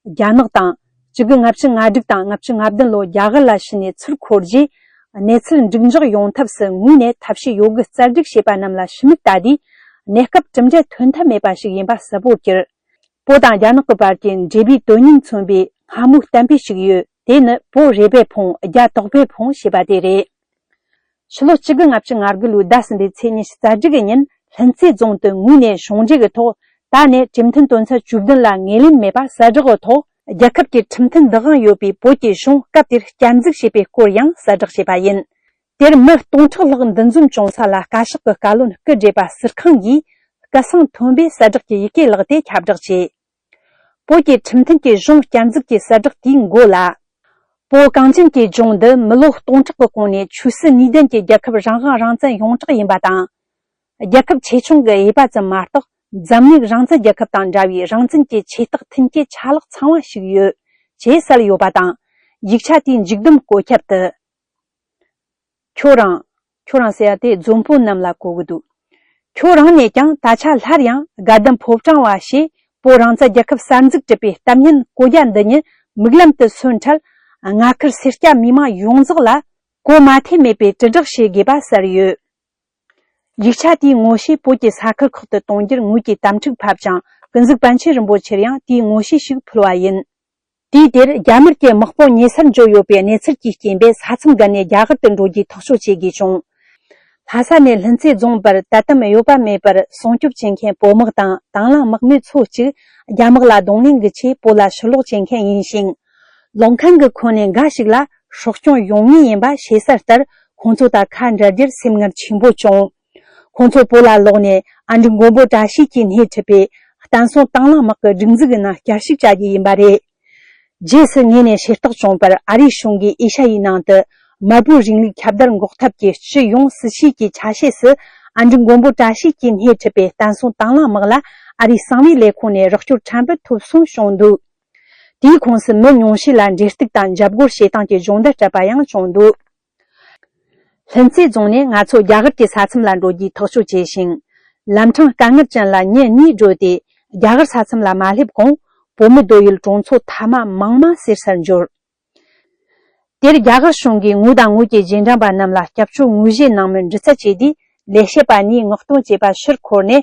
རྒྱ་ནག་དང་། གཅིག་དགུ་ལྔ་བཅུ་ང་དྲུག་དང་ལྔ་བཅུ་ང་བདུན་ལོར་རྒྱ་གར་ལ་ཕྱིན་ནས་ཚུར་འཁོར་རྗེས། གནས་ཚུལ་འགྲིག་འཇགས་ཡོང་ཐབས་སུ་ངོས་ནས་ཐབས་ཤེས་ཡོད་དགུ་གསལ་བསྒྲིགས་བྱས་པ་རྣམས་ལ་ཕྱི་མིག་ལྟ་དུས། གནས་སྐབས་གྲུབ་འབྲས་ཐོན་ཐབས་མེད་པ་ཞིག་ཡིན་པ་གསལ་པོར་གྱུར། བོད་དང་རྒྱ་ནག་གི་བར་གྱི་འབྲེལ་བའི་དོན་སྙིང་མཚོན་པའི་སྔ་མོའི་གཏམ་དཔེ་ཞིག་ཡོད། དེ་ནི་བོད་རེ་བས་ཕུང་རྒྱ་དོག་པས་ཕུང་ཞེས་པ་དེ་རེད། ཕྱི་ལོ་གཅིག་དགུ་ལྔ་བཅུ་ང་དགུ་ལོའི་ཟླ་གསུམ་པའི་ཚེས་ཉི་ཤུ་རྩ་དྲུག་གི་ཉིན་ལྷུན་རྩེ་རྫོང་དུ་ངོས་ནས་གཞུང་འབྲེལ་གྱི་ཐོག་ད་ནས་གྲོས་མཐུན་དོན་ཚན་བཅུ་བདུན་ལ་ངོས་ལེན་མེད་པ་གསལ་བསྒྲགས་ཀྱི་ཐོག་རྒྱལ་ཁབ་ཀྱི་ཁྲིམས་མཐུན་བདག་དབང་ཡོད་པའི་བོད་ཀྱི་གཞུང་སྐབས་དེར་བསྐྱར་འཛུགས་བྱས་པའི་སྐོར་ཡང་གསལ་བསྒྲགས་བྱས་པ་ཡིན། དེར་མི་སྟོང་ཕྲག་ལྷག་འདུ་འཛོམས་བྱུང་ས་ལ་བཀའ་ཤག་གི་བཀའ་བློན་སྐུ་བགྲེས་པ་ཟུར་ཁང་གིས་སྐུ་སྲུང་ཐོན་པའི་གསལ་བསྒྲགས་ཀྱི་ཡི་གེ་བཀླགས་ཏེ་ཁྱབ་བསྒྲགས་བྱས། བོད་ཀྱི་ཁྲིམས་མཐུན་གྱི་གཞུང་བསྐྱར་འཛུགས་ཀྱི་གསལ་བསྒྲགས་དེའི་མགོ་ལ། བོད་གངས་ཅན་གྱི་ལྗོངས་འདི་མི་ལོ་སྟོང་ཕྲག་གི་གོང་ནས་ཆོས་སྲིད་གཉིས་ལྡན་གྱི་རྒྱལ་ཁབ་རང་དབང་རང་བཙན་ཡོངས་གྲགས་ཡིན་པ་དང་། རྒྱལ་ཁབ་ཆེ་ཆུང་གི་དབྱེ་བ་ཙམ་མ་གཏོགས། འཛམ་གླིང་རང་བཙན་རྒྱལ་ཁབ་དང་འདྲ་བའི་རང་བཙན་གྱི་ཆེ་རྟགས་མཐུན་རྐྱེན་ཆ་ལག་ཚང་བ་ཞིག་ཡོད་ཅེས་གསལ་ཡོད་པ་དང་། ཡིག་ཆ་དེའི་མཇུག་བསྡོམས་བཀོད་ཁྱབ་ཏུ། ཁྱོད་རང་། ཁྱོད་རང་ཟེར་ཡ་དེ་རྫོང་དཔོན་རྣམས་ལ་གོ་གི་འདུག་ཁྱོད་རང་ནས་ཀྱང་ད་ཆ་སླར་ཡང་དགའ་ལྡན་ཕོ་བྲང་བ་ཞེས་བོད་རང་བཙན་རྒྱལ་ཁབ་གསར་འཛུགས་བྲིས་པའི་གཏམ་སྙན་གོ་རྒྱ་འདི་ཉིད་མིག་ལམ་དུ་སོན་འཕྲལ། རྔ་ཁུལ་སེར་སྐྱ་མི་མང་ཡོངས་རྫོགས་ལ་གོ་མ་ཐོས་མེད་པའི་དྲིལ་བསྒྲགས་བྱེད་དགོས་པ་གསལ་ཡོད། ཡིག་ཆ་དེའི་ངོ་ཤེས་བོད་ཀྱི་ས་ཁུལ་ཁག་ཏུ་གཏོང་རྒྱུར་ངོས་ཀྱིས་དམ་ཕྲུག་ཕབ་ཅིང་། ཀུན་གཟིགས་པཎ་ཆེན་རིན་པོ་ཆེར་ཡང་དེའི་ངོ་ཤེས་ཤིག་ཕུལ་བ་ཡིན། དུས་དེར་རྒྱ་དམར་གྱི་དམག་དཔུང་ཉེ་སར་འབྱོར་ཡོད་པའི་གནས་ཚུལ་གྱི་རྐྱེན་པས་ས་མཚམས་བརྒལ་ནས་རྒྱ་གར་དུ་འགྲོ་རྒྱུའི་ཐག་གཅོད་བྱེད་དགོས་བྱུང་། ལྷ་ས་ནས་ལྷུན་རྩེ་རྫོང་བར་དད་དམ་གཡོ་བ་མེད་པར་སྲུང་སྐྱོབ་བྱེད་མཁན་བོད་དམག་དང་དང་བླངས་དམག་མི་ཚོ་གཅིག་རྒྱ་དམག་ལ་གདོང་ལེན་གྱི་ཆེད་བོད་ལ་ཕྱིར་ལོག་བྱེད་མཁན་ཡིན་ཞིང་། ལོག་མཁན་གྱི་ཁོངས་ནས་འགའ་ཞིག་ལ་སྲོག་སྐྱོན་ཡོང་ངེས་ཡིན་པ་ཤེས་གསལ་ལྟར། ཁོང་ཚོ་དང་ཁ་འབྲལ་རྒྱུར་སེམས་ངལ་ཆེན་པོ་བྱུང་། ཁོང་ཚོ་བོད་ལ་ལོག་ནས་ཨ་འབྲུག་མགོན་པོ་བཀྲ་ཤིས་ཀྱིས་སྣེ་ཁྲིད་པའི་བསྟན་སྲུང་དང་བླངས་དམག་གི་སྒྲིག་འཛུགས་ཀྱི་ནང་བསྐྱར་ཞུགས་བྱ་རྒྱུ་ཡིན་པ་རེད། རྗེས་སུ་ངོས་ནས་ཤེས་རྟོགས་བྱུང་བར། ཨ་རིའི་གཞུང་གིས་ཨེ་ཤ་ཡའི་ནང་དུ་དམར་པོའི་རིང་ལུགས་ཁྱབ་གདལ་འགོག་ཐབས་ཀྱི་སྤྱི་ཡོངས་སྲིད་བྱུས་ཀྱི་ཆ་ཤས་སུ། ཨ་འབྲུག་མགོན་པོ་བཀྲ་ཤིས་ཀྱིས་སྣེ་ཁྲིད་པའི་བསྟན་སྲུང་དང་བླངས་དམག་ལ་ཨ་རིའི་གསང་བའི་ལས་ཁུངས་ནས་རོགས་སྐྱོར་ཕྲན་བུ་ཐོབ་སོང་བྱུང་འདུག་དེའི་ཁོངས་སུ་མི་ཉུང་ཤས་ལ་འབྲེལ་གཏུག་དང་འཇབ་རྒོལ་བྱེད་སྟངས་ཀྱི་སྦྱོང་བརྡར་སྤྲད་པ་ཡང་བྱུང་འདུག་ལྷུན་རྩེ་རྫོང་ནས་ང་ཚོ་རྒྱ་གར་གྱི་ས་མཚམས་ལ་འགྲོ་རྒྱུའི་ཐག་གཅོད་བྱས་ཤིང་། ལམ་འཕྲང་དཀའ་ངལ་ཅན་ལ་ཉིན་གཉིས་བགྲོད་དེ་རྒྱ་གར་ས་མཚམས་ལ་མ་སླེབས་གོང་། བོད་མི་སྡོད་ཡུལ་གྲོང་ཚོ་མཐའ་མ་མང་མ་ཟེར་སར་འབྱོར། དེར་རྒྱ་གར་གཞུང་གིས་ངོས་དང་ངོས་ཀྱི་རྗེས་འབྲང་པ་རྣམས་ལ་སྐྱབས་བཅོལ་དངོས་གཞི་གནང་མིན་འདྲི་རྩད་བྱས་དུས། ལས་བྱེད་པ་གཉིས་མངགས་གཏོང་བྱས་པ་ཕྱིར་འཁོར་ནས།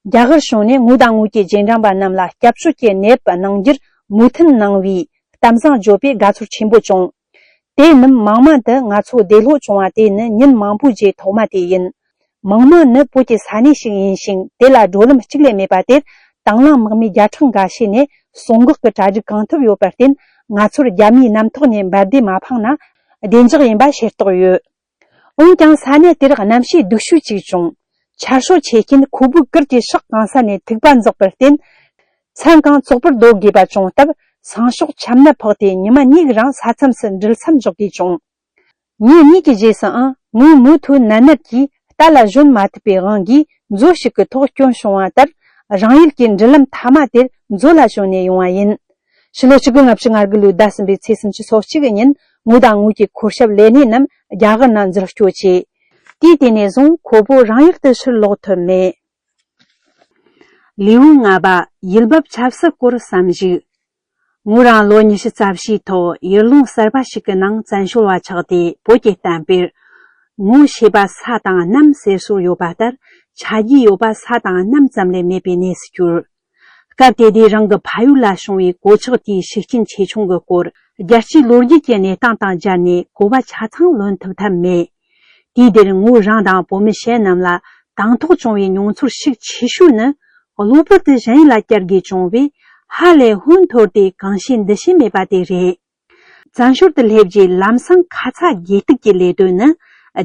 རྒྱ་གར་གཞུང་ནས་ངོས་དང་ངོས་ཀྱི་རྗེས་འབྲང་པ་རྣམས་ལ་སྐྱབས་བཅོལ་གྱི་གནས་བབ་གནང་རྒྱུར་མོས་མཐུན་གནང་བའི་གཏམ་བཟང་བརྗོད་པས་དགའ་ཚོར་ཆེན་པོ་བྱུང་། དེ་རྣམས་མང་མ་འདི་ང་ཚོ་འདས་ལྷོད་བྱུང་བ་དེ་ནི་ཉིན་མང་པོའི་རྗེས་ཐོག་མ་དེ་ཡིན། མང་མ་ནི་བོད་ཀྱི་ས་གནས་ཤིག་ཡིན་ཞིང་། དེ་ལ་འགྲོ་ལམ་གཅིག་ལས་མེད་པ་དེར། དང་བླངས་དམག་མི་བརྒྱ་ཕྲག་འགའ་ཤས་ནས་སྲུང་འགོག་གི་གྲ་སྒྲིག་གང་ཐུབ་ཡོད་པར་བརྟེན། ང་ཚོར་རྒྱ་མིའི་གནམ་ཐོག་ནས་འབར་མདེལ་མ་འཕངས་ན། བདེ་འཇགས་ཡིན་པ་ཤེས་རྟོགས་ཡོད། འོན་ཀྱང་ས་གནས་དེར་གནམ་གཤིས་སྡུག་ཤོས་ཅིག་བྱུང་། ཆར་ཤོག་ཆེ་རྐྱེན་ཁུ་བོའི་གུར་གྱི་ཤག་གང་ས་ནས་ཐིགས་པ་འཛགས་པར་བརྟེན། མཚན་གང་བཙོག་པོར་སྡོད་དགོས་པ་བྱུང་སྟབས། སང་ཞོགས་ཆམ་ནད་ཕོག་སྟེ་ཉི་མ་གཉིས་རིང་ས་མཚམས་སུ་འགྲུལ་མཚམས་འཇོག་དགོས་བྱུང་། ཉིན་གཉིས་ཀྱི་རྗེས་སུའང་ངོས་མུ་མཐུད་ནད་མནར་གྱིས་རྟ་ལ་ཞོན་མ་ཐུབ་པའི་དབང་གིས། མཛོ་ཞིག་གི་ཐོག་སྐྱོན་བྱུང་བ་ལྟར། རང་ཡུལ་གྱི་འགྲུལ་ལམ་མཐའ་མ་དེར་མཛོ་ལ་ཞོན་ནས་ཡོང་བ་ཡིན། ཕྱི་ལོ་ཆིག་སྟོང་དགུ་བརྒྱ་ལྔ་བཅུ་ང་དགུ་ལོའི་ཟླ་གསུམ་པའི་ཚེས་སུམ་ཅུ་སོ་གཅིག་གི་ཉིན། ངོས་དང་ངོས་ཀྱི་འཁོར་ཞབས་ལས་སྣེ་རྣམས་རྒྱ་གར་ནང་འཛུལ་སྐྱོད་བྱས། དུས་དེ་ནས་བཟུང་ཁོ་བོ་རང་ཡུལ་དུ་ཕྱིར་ལོག་ཐུབ་མེད། ལེའུ་ལྔ་པ། ཡུལ་འབབ་ཆབ་སྲིད་སྐོར་བསམ་གཞིག་ངོས་རང་ལོ་ཉི་ཤུ་རྩ་བཞིའི་ཐོག་ཡུལ་ལུང་གསར་པ་ཞིག་གི་ནང་བཙན་བྱོལ་བ་ཆགས་ཏེ། བོད་ཀྱི་གཏམ་དཔེར། ངོ་ཤེས་པ་ས་དང་གནམ་ཟེར་སྲོལ་ཡོད་པ་ལྟར། ཆ་རྒྱུས་ཡོད་པ་ས་དང་གནམ་ཙམ་ལས་མེད་པའི་གནས་སུ་གྱུར། སྐབས་དེ་དུས་རང་གི་ཕ་ཡུལ་ལ་བྱུང་བའི་གོད་ཆག་དེའི་ཤུགས་རྐྱེན་ཆེ་ཆུང་གི་སྐོར། རྒྱལ་སྤྱིའི་ལོ་རྒྱུས་ཀྱི་གནས་སྟངས་དང་སྦྱར་ནས་གོ་བ་ཆ་ཚང་ལོན་ཐུབ་ཐབས་མེད། དུས་དེར་ངོས་རང་དང་བོད་མི་གཞན་རྣམས་ལ་དང་ཐོག་བྱུང་བའི་མྱོང་ཚོར་ཤུགས་ཆེ་ཤོས་ནི། གློ་བུར་དུ་གཞན་ཡུལ་ལ་བསྐྱལ་དགོས་བྱུང་བས། ཧ་ལས་ཧོན་འཐོར་ཏེ་གང་བྱེད་འདི་བྱེད་མེད་པ་དེ་རེད། བཙན་བྱོལ་དུ་སླེབས་རྗེས་ལམ་སང་ཁ་ཚ་དགོས་གཏུགས་ཀྱི་ལས་དོན་ནི།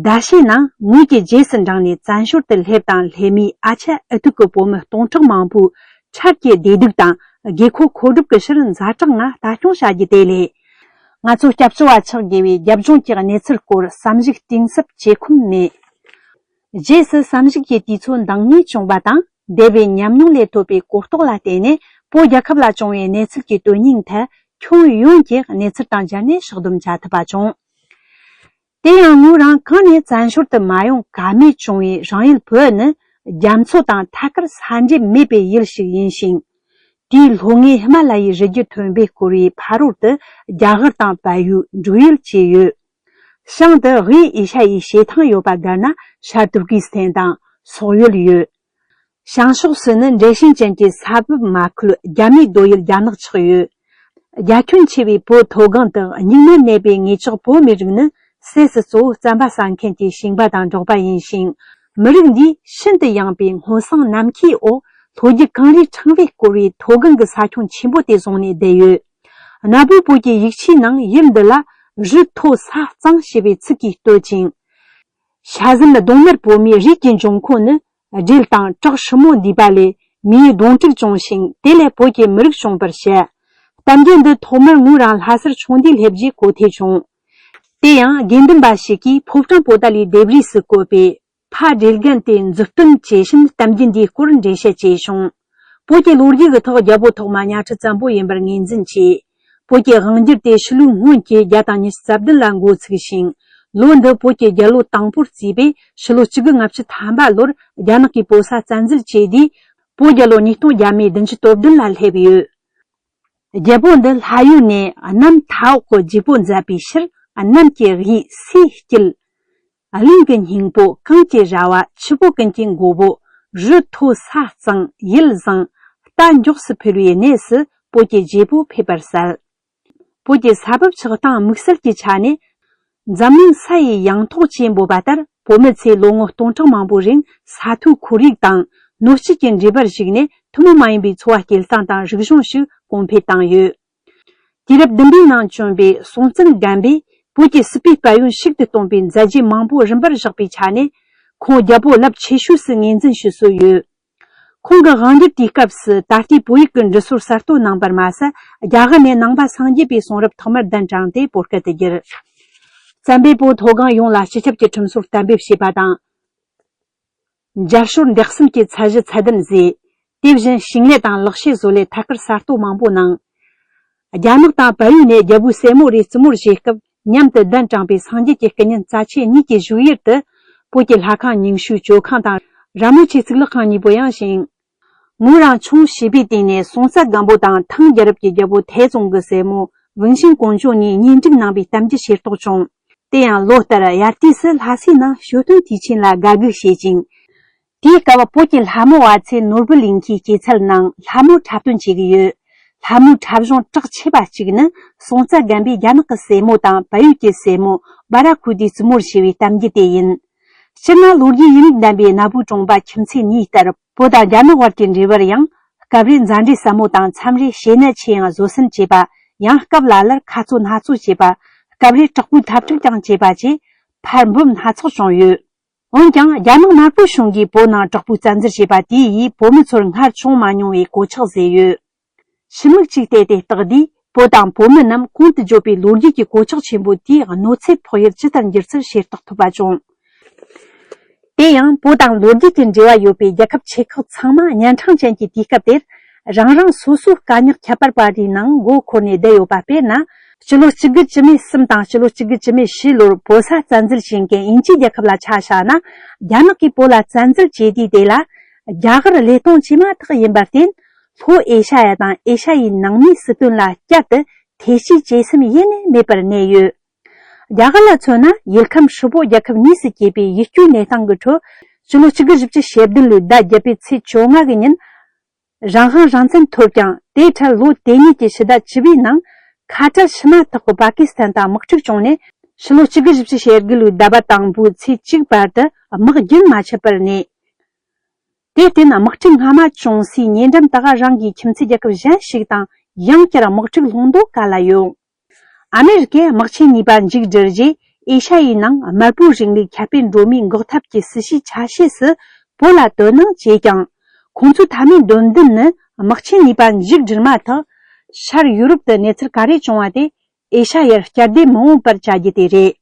ཟླ་ཤས་ནང་ངོས་ཀྱི་རྗེས་སུ་འབྲངས་ནས་བཙན་བྱོལ་དུ་སླེབས་དང་སླེབས་མུས་ཨ་ཅག་ཨུ་ཐུག་གི་བོད་མི་སྟོང་ཕྲག་མང་པོའི་འཕྲལ་གྱི་བདེ་སྡུག་དང་དགོས་མཁོ་མཁོ་སྒྲུབ་ཀྱི་ཕྱིར་ཛ་དྲག་ངང་ལྟ་སྐྱོང་བྱ་རྒྱུ་དེ་ལས། ང་ཚོ་སྐྱབས་བཅོལ་བ་ཆགས་དགོས་པའི་རྒྱབ་ལྗོངས་ཀྱི་གནས་ཚུལ་སྐོར་བསམ་གཞིག་གཏིང་ཟབ་བྱེད་ཁོམ་མེད། རྗེས་སུ་བསམ་གཞིག་གི་དུས་ཚོད་འདང་ངེས་བྱུང་བ་དང་། འདས་པའི་ཉམས་མྱོང་ལས་ཐོབ་པའི་གོ་རྟོགས་ལ་བརྟེན་ནས། བོད་རྒྱལ་ཁབ་ལ་བྱུང་བའི་གནས་ཚུལ་གྱི་དོན་སྙིང་ཐད། ཁྱོན་ཡོངས་ཀྱི་གནས་ཚུལ་དང་སྦྱར་ནས་ཕྱག་སྡོམ་བྱ་ཐུབ་པ་བྱུང་། དེ་ཡང་ངོས་རང་གང་ནས་བཙན་བྱོལ་དུ་མ་ཡོང་ཀ་མེད་བྱུང་བའི་རང་ཡུལ་བོད་ནི། རྒྱ་མཚོ་དང་ཐད་ཀར་ས་འབྲེལ་མེད་པའི་ཡུལ་ཞིག་ཡིན་ཞིང་། དེའི་ལྷོ་ངོས་ཧི་མ་ལ་ཡའི་རི་རྒྱུད་མཐོན་པོས་བསྐོར་བའི་ཕ་རོལ་ཏུ་རྒྱ་གར་དང་བལ་ཡུལ་འབྲུག་ཡུལ་བཅས་ཡོད། བྱང་དུ་དབུས་ཨེ་ཤ་ཡའི་བྱེ་ཐང་ཡོད་པ་བརྒལ་ན་ཤར་ཏུར་ཀི་སི་ཐན་དང་སོག་ཡུལ་ཡོད། བྱང་ཕྱོགས་སུ་ནི་འབྲས་ཞན་ཅན་གྱི་ས་བབ་མ་ཁུལ་རྒྱ་མིའི་སྡོད་ཡུལ་རྒྱ་ནག་ཆགས་ཡོད། རྒྱ་ཁྱོན་ཆེ་བའི་བོད་མཐོ་སྒང་དུ་སྙིགས་མར་གནས་པའི་ངེད་ཅག་བོད་མི་རིགས་ནི། སྲས་སུ་གཙོ་བོ་རྩམ་པ་ཟ་མཁན་གྱི་ཞིང་པ་དང་འབྲོག་པ་ཡིན་ཞིང་། མི་རིགས་འདིས་ཤིན་ཏུ་ཡངས་པའི་སྔོ་བསངས་ནམ་མཁའི་འོག་ལྷོ་རྒྱུད་གངས་རིའི་ཕྲེང་བས་བསྐོར་བའི་མཐོ་སྒང་གི་ས་ཁྱོན་ཆེན་པོ་དེ་བཟུང་ནས་བསྡད་ཡོད། གནའ་བོའི་བོད་ཀྱི་ཡིག་ཆའི་ནང་ཡུལ་འདི་ལ་རི་མཐོ་ས་གཙང་ཞེས་པའི་ཚིག་གིས་བསྟོད་ཅིང་། ཤ་ཟན་གདོང་དམར་བོད་མིའི་རིགས་ཀྱི་འབྱུང་ཁུངས་ནི། སྦྲུལ་དང་བྲག་ཧྲིལ་མོ་འདུས་པ་ལས་མིའི་གདོང་དྲུག་བྱུང་ཞིང་། དེ་ལས་བོད་ཀྱི་མི་རིགས་བྱུང་བར་བཤད། གཏམ་རྒྱུད་འདི་ཐོག་མར་ངོས་རང་ལྷ་སར་ཆུང་དུས་སླེབས་རྗེས་གོ་ཐོས་བྱུང་། དེ་ཡང་དགེ་འདུན་པ་ཞིག་གིས་ཕོ་བྲང་པོ་ཏཱ་ལའི་ལྡེབས་རིས་སུ་བཀོད་པའི་ ཁ་བྲལ་འགན་དེ་མཛུབ་སྟོན་བྱས་ཕྱིན་གཏམ་རྒྱུད་འདིའི་སྐོར་འགྲེལ་བཤད་བྱས་བྱུང་། བོད་ཀྱི་ལོ་རྒྱུས་ཀྱི་ཐོག་རྒྱལ་པོ་ཐོག་མ་གཉའ་ཁྲི་བཙན་པོ་ཡིན་པར་ངོས་འཛིན་བྱས། བོད་ཀྱི་དབང་སྒྱུར་དེ་ཕྱི་ལོའི་སྔོན་གྱི་བརྒྱ་དང་ཉི་ཤུ་རྩ་བདུན་ལ་འགོ་ཚུགས་ཤིང་། ལོ་འདི་བོད་ཀྱི་རྒྱལ་ལོ་དང་པོར་བརྩིས་པས། ཕྱི་ལོ་བཅུ་དགུ་ལྔ་བཅུ་ཐམ་པ་ལོར་རྒྱ་ནག་གིས་བོད་ས་བཙན་འཛུལ་བྱས་དུས། བོད་རྒྱལ་ལོ་ཉིས་སྟོང་བརྒྱ་མེད་བདུན་ཅུ་དོན་བདུན་ལ་སླེབས་ཡོད། རྒྱལ་པོ་འདི་ལྷ་ཡུལ་ནས་གནམ་མཐའ་འོག་གི་བརྗེ་པོ་མཛད་པའི་ཕྱིར། གནམ་གྱི་དབྱིངས་སའི་དཀྱིལ། གླིང་གི་སྙིང་པོ་གངས་ཀྱི་ར་བ། ཆུ་བོ་ཀུན་གྱི་མགོ་བོ། རི་མཐོ་ས་གཙང་ཡུལ་བཟང་། རྟ་མགྱོགས་སུ་འཕེལ་བའི་གནས་སུ་བོད་ཀྱི་རྒྱལ་པོ་ཕེབས་པར་གསལ། བོད་ཀྱི་ས་བབ་ཆགས་སྟངས་དམིགས་བསལ་གྱི་ཆ་ནས། འཛམ་གླིང་ས་ཡི་ཡང་ཐོག་ཅེས་འབོད་པ་ལྟར། བོད་མི་ཚོས་ལོ་ངོ་སྟོང་ཕྲག་མང་པོའི་རིང་ས་མཐོའི་ཁོར་ཡུག་དང་། སྣོད་བཅུད་ཀྱི་འབྲེལ་བར་གཞིགས་ནས། ཐུན་མོང་མ་ཡིན་པའི་འཚོ་བ་སྐྱེལ་སྟངས་དང་རིག་གཞུང་ཞིག་གོང་འཕེལ་བཏང་ཡོད། དུས་རབས་བདུན་པའི་ནང་བྱོན་པའི་སྲོང་བཙན་སྒམ་པོས་བོད་ཀྱི་སྲིད་པའི་དཔལ་ཡོན་ཞིག་ཏུ་གཏོང་བའི་མཛད་རྗེས་མང་པོ་རིམ་པར་བཞག་པའི་ཆ་ནས། ཁོང་རྒྱལ་པོ་རླབས་ཆེ་ཤོས་སུ་ངོས་འཛིན་ཞུ་སྲོལ་ཡོད། ཁོང་གི་དབང་སྒྱུར་དུས་སྐབས་སུ་ད་ལྟའི་བོད་ཡིག་གི་འབྲི་སྲོལ་གསར་གཏོད་གནང་བར་མ་ཟད། རྒྱ་གར་ནས་ནང་པ་སངས་རྒྱས་པའི་གསུང་རབ་ཐོག་མར་གདན་དྲངས་ཏེ་བོད་སྐད་དུ་བསྒྱུར། བཙན་པོས་བོད་མཐོ་སྒང་ཡོངས་ལ་སྤྱི་ཁྱབ་ཀྱི་ཁྲིམས་སྲོལ་གཏན་འབེབས་བྱས་པ་དང་། རྒྱལ་སྲོལ་འདེགས་སེམས་ཀྱི་ཚད་གཞི་ཚད་ལྡན་བཟོས། དེ་བཞིན་ཤེས་ངེས་དང་ལག་ཤེས་བཟོ་ལས་ཐད་ཀར་གསར་གཏོད་མང་པོ་གནང་། རྒྱ་ནག་དང་བལ་ཡུལ་ནས་རྒྱལ་པོའི་སྲས་མོ་རེ་བརྩི་མོལ་བྱེད་སྐབས། མཉམ་དུ་གདན་དྲངས་པའི་སངས་རྒྱས་ཀྱི་སྐུ་བརྙན་རྩ་ཆེ་གཉིས་ཀྱི་བཞུགས་ཡུལ་དུ། བོད་ཀྱི་ལྷ་ཁང་ཉིང་ཞུའི་བཅོས་ཁང་དང་། ར་མོ་ཆེའི་གཙུག་ལག་ཁང་གཉིས་པོ་ཡང་བཞེངས། ངོས་རང་ཆུང་བྱིས་པའི་དུས་ནས་སྲོང་བཙན་སྒམ་པོ་དང་ཐང་རྒྱལ་རབས་ཀྱི་རྒྱལ་པོ་ཐའེ་ཙུང་གི་སྲས་མོ་ཝུན་ཤིན་ཀོང་ཇོ་གཉིས་གཉེན་སྒྲིག་གནང་བའི་གཏམ་རྒྱུད་ཤེས་རྟོགས་བྱུང་། དེ་ཡང་ལོ་ལྟར་དབྱར་དུས་སུ་ལྷ་སའི་ནང་ཞོ་སྟོན་དུས་ཆེན་ལ་དགའ་སྒུག་བྱེད་ཅིང་། དེའི་སྐབས་བོད་ཀྱི་ལྷ་མོ་བ་ཚོས་ནོར་བུ་གླིང་ཁའི་སྐྱེད་ཚལ་ནང་ལྷ་མོ་འཁྲབ་སྟོན་བྱེད་ཀྱི་ཡོད། ལྷ་མོའི་འཁྲབ་གཞུང་གྲགས་ཆེ་བ་གཅིག་ནི། སྲོང་བཙན་སྒམ་པོས་རྒྱ་ནག་གི་སྲས་མོ་དང་བལ་ཡུལ་གྱི་སྲས་མོ་སྦ་ར་ཁུ་ཏིས་བརྩི་མོལ་བྱས་པའི་གཏམ་རྒྱུད་དེ་ཡིན། སྤྱིར་ན་ལོ་རྒྱུས་ཡུན་རིང་ལྡན་པའི་གནའ་བོའི་གྲོང་པ་ཁྱིམ་མཚེས་གཉིས་ལྟར། བོད་དང་རྒྱ་ནག་བར་གྱི་འབྲེལ་བར་ཡང་། སྐབས་རེ་མཛའ་འབྲེལ་ཟབ་མོ་དང་མཚམས་རེ་ཞེད་སྣང་ཆེ་ཡང་བཟོད་བསྲན་བྱེད་པ། ཡང་སྐབས་ལ་ལར་ཁ་རྩོད་སྣ་རྩོད་བྱེད་པ། སྐབས་རེ་དྲག་པོའི་འཐབ་འཁྲུག་ཀྱང་བྱེད་པ་བཅས་ཕར་འབུམ་སྣ་ཚོགས་བྱུང་ཡོད། འོན་ཀྱང་རྒྱ་ནག་དམར་པོའི་གཞུང་གིས་བོད་ནང་དྲག་པོའི་བཙན་འཛུལ་བྱས་པ་དེ་ཡིས་བོད་མི་ཚོར་སྔར་བྱུང་མ་མྱོང་བའི་གོད་ཆག་བཟོས་ཡོད། ཕྱི་མིག་ཅིག་བལྟས་ཏེ་བལྟས་དུས། བོད་དང་བོད་མི་རྣམས་གོང་དུ་བརྗོད་པའི་ལོ་རྒྱུས་ཀྱི་གོད་ཆག་ཆེན་པོ་དེའི་གནོད་འཚེ་ཕོག་ཡུལ་ཇི་ལྟར་འགྱུར་ཚུལ་ཤེས་རྟོགས་ཐུབ་པ་བྱུང་། དེ་ཡང་བོད་དང་ལོ་རྒྱུས་ཀྱི་འབྲེལ་བ་ཡོད་པའི་རྒྱལ་ཁབ་ཆེ་ཁག་ཚང་མ་གཉན་འཕྲང་ཅན་གྱི་དུས་སྐབས་དེར། རང་རང་སོ་སོའི་དཀའ་རྙོག་ཁྱད་པར་བ་རེའི་ནང་མགོ་འཁོར་ནས་བསྡད་ཡོད་པ། དཔེར་ན། སྤྱི་ལོ་གཅིག་དགུ་བཅུ་མེད་གསུམ་དང་སྤྱི་ལོ་གཅིག་དགུ་བཅུ་མེད་བཞི་ལོར་བོད་ས་བཙན་འཛུལ་བྱེད་མཁན་དབྱིན་ཇིའི་རྒྱལ་ཁབ་ལ་ཆ་བཞག་ན། རྒྱ་ནག་གིས་བོད་ལ་བཙན་འཛུལ་བྱས་དུས་དེ་ལ། རྒྱ་གར་བློས་གཏོང་བྱས་མ་ཐག་ཡིན་པར་བརྟེན། ལྷོ་ཨེ་ཤ་ཡ་དང་ཨེ་ཤ་ཡའི་ནང་མིའི་སྲིད་དོན་ལ་བསྐྱར་དུ་ཐེ་བྱུས་བྱེད་སེམས་ཡེ་ནས་མེད་པར་གནས་ཡོད། རྒྱ་གར་ལ་མཚོན་ན། ཡུལ་ཁམས་ཧྲིལ་པོ་རྒྱལ་ཁབ་གཉིས་སུ་གྱེས་པའི་ཡུལ་སྐྱོང་གནས་སྟངས་ཀྱི་ཁྲོད། སྤྱི་ལོ་གཅིག་དགུ་བཞི་བཅུ་ཞེ་བདུན་ལོའི་ཟླ་བརྒྱད་པའི་ཚེས་བཅོ་ལྔ་གི་ཉིན། རང་དབང་རང་བཙན་ཐོབ་ཀྱང་། དེའི་འཕྲལ་ལོ་དེ་གཉིས་ཀྱི་ཕྱི་ཟླ་བཅུ་པའི་ནང་། ཁ་བྲལ་ཕྱི་མ་ཐག་གི་པ་ཀི་སི་ཐན་དང་དམག་འཁྲུག་བྱུང་ནས། ཕྱི་ལོ་གཅིག་དགུ་བཞི་བཅུ་ཞེ་དགུ་ལོའི་ཟླ་བ་དང་པོའི་ཚེས་གཅིག་བར་དུ་དམག་རྒྱུན་མ་ཆད་པར་གནས། དེར་བརྟེན། དམག་འཁྲུག་སྔ་མ་བྱུང་སའི་ཉེ་འགྲམ་དག་རང་གི་ཁྱིམ་མཚེས་རྒྱལ་ཁབ་གཞན་ཞིག་དང་ཡང་བསྐྱར་དམག་འཁྲུག་སློང་འདོད་ག་ལ་ཡོད། ཨ་མེ་རི་ཀས་དམག་ཆེན་གཉིས་པ་མཇུག་བསྒྲིལ་རྗེས། ཨེ་ཤ་ཡའི་ནང་དམར་པོའི་རིང་ལུགས་ཁྱབ་སྤེལ་འགྲོ་མིའི་འགོག་ཐབས་ཀྱི་སྲིད་བྱུས་ཆ་ཤས་སུ་བོད་ལ་དོ་སྣང་བྱས་ཀྱང་། ཁོང་ཚོའི་མཐའ་མའི་འདོད་འདུན་ནི། དམག་ཆེན་གཉིས་པ་མཇུག་བསྒྲིལ་མ་ཐག་ཤར་ཡུ་རོབ་ཏུ་གནས་ཚུལ་ག་རེ་བྱུང་བ་དེ། ཨེ་ཤ་ཡར་བསྐྱར་ཟློས་མི་འོང་བར་བྱ་རྒྱུ་དེ་རེད།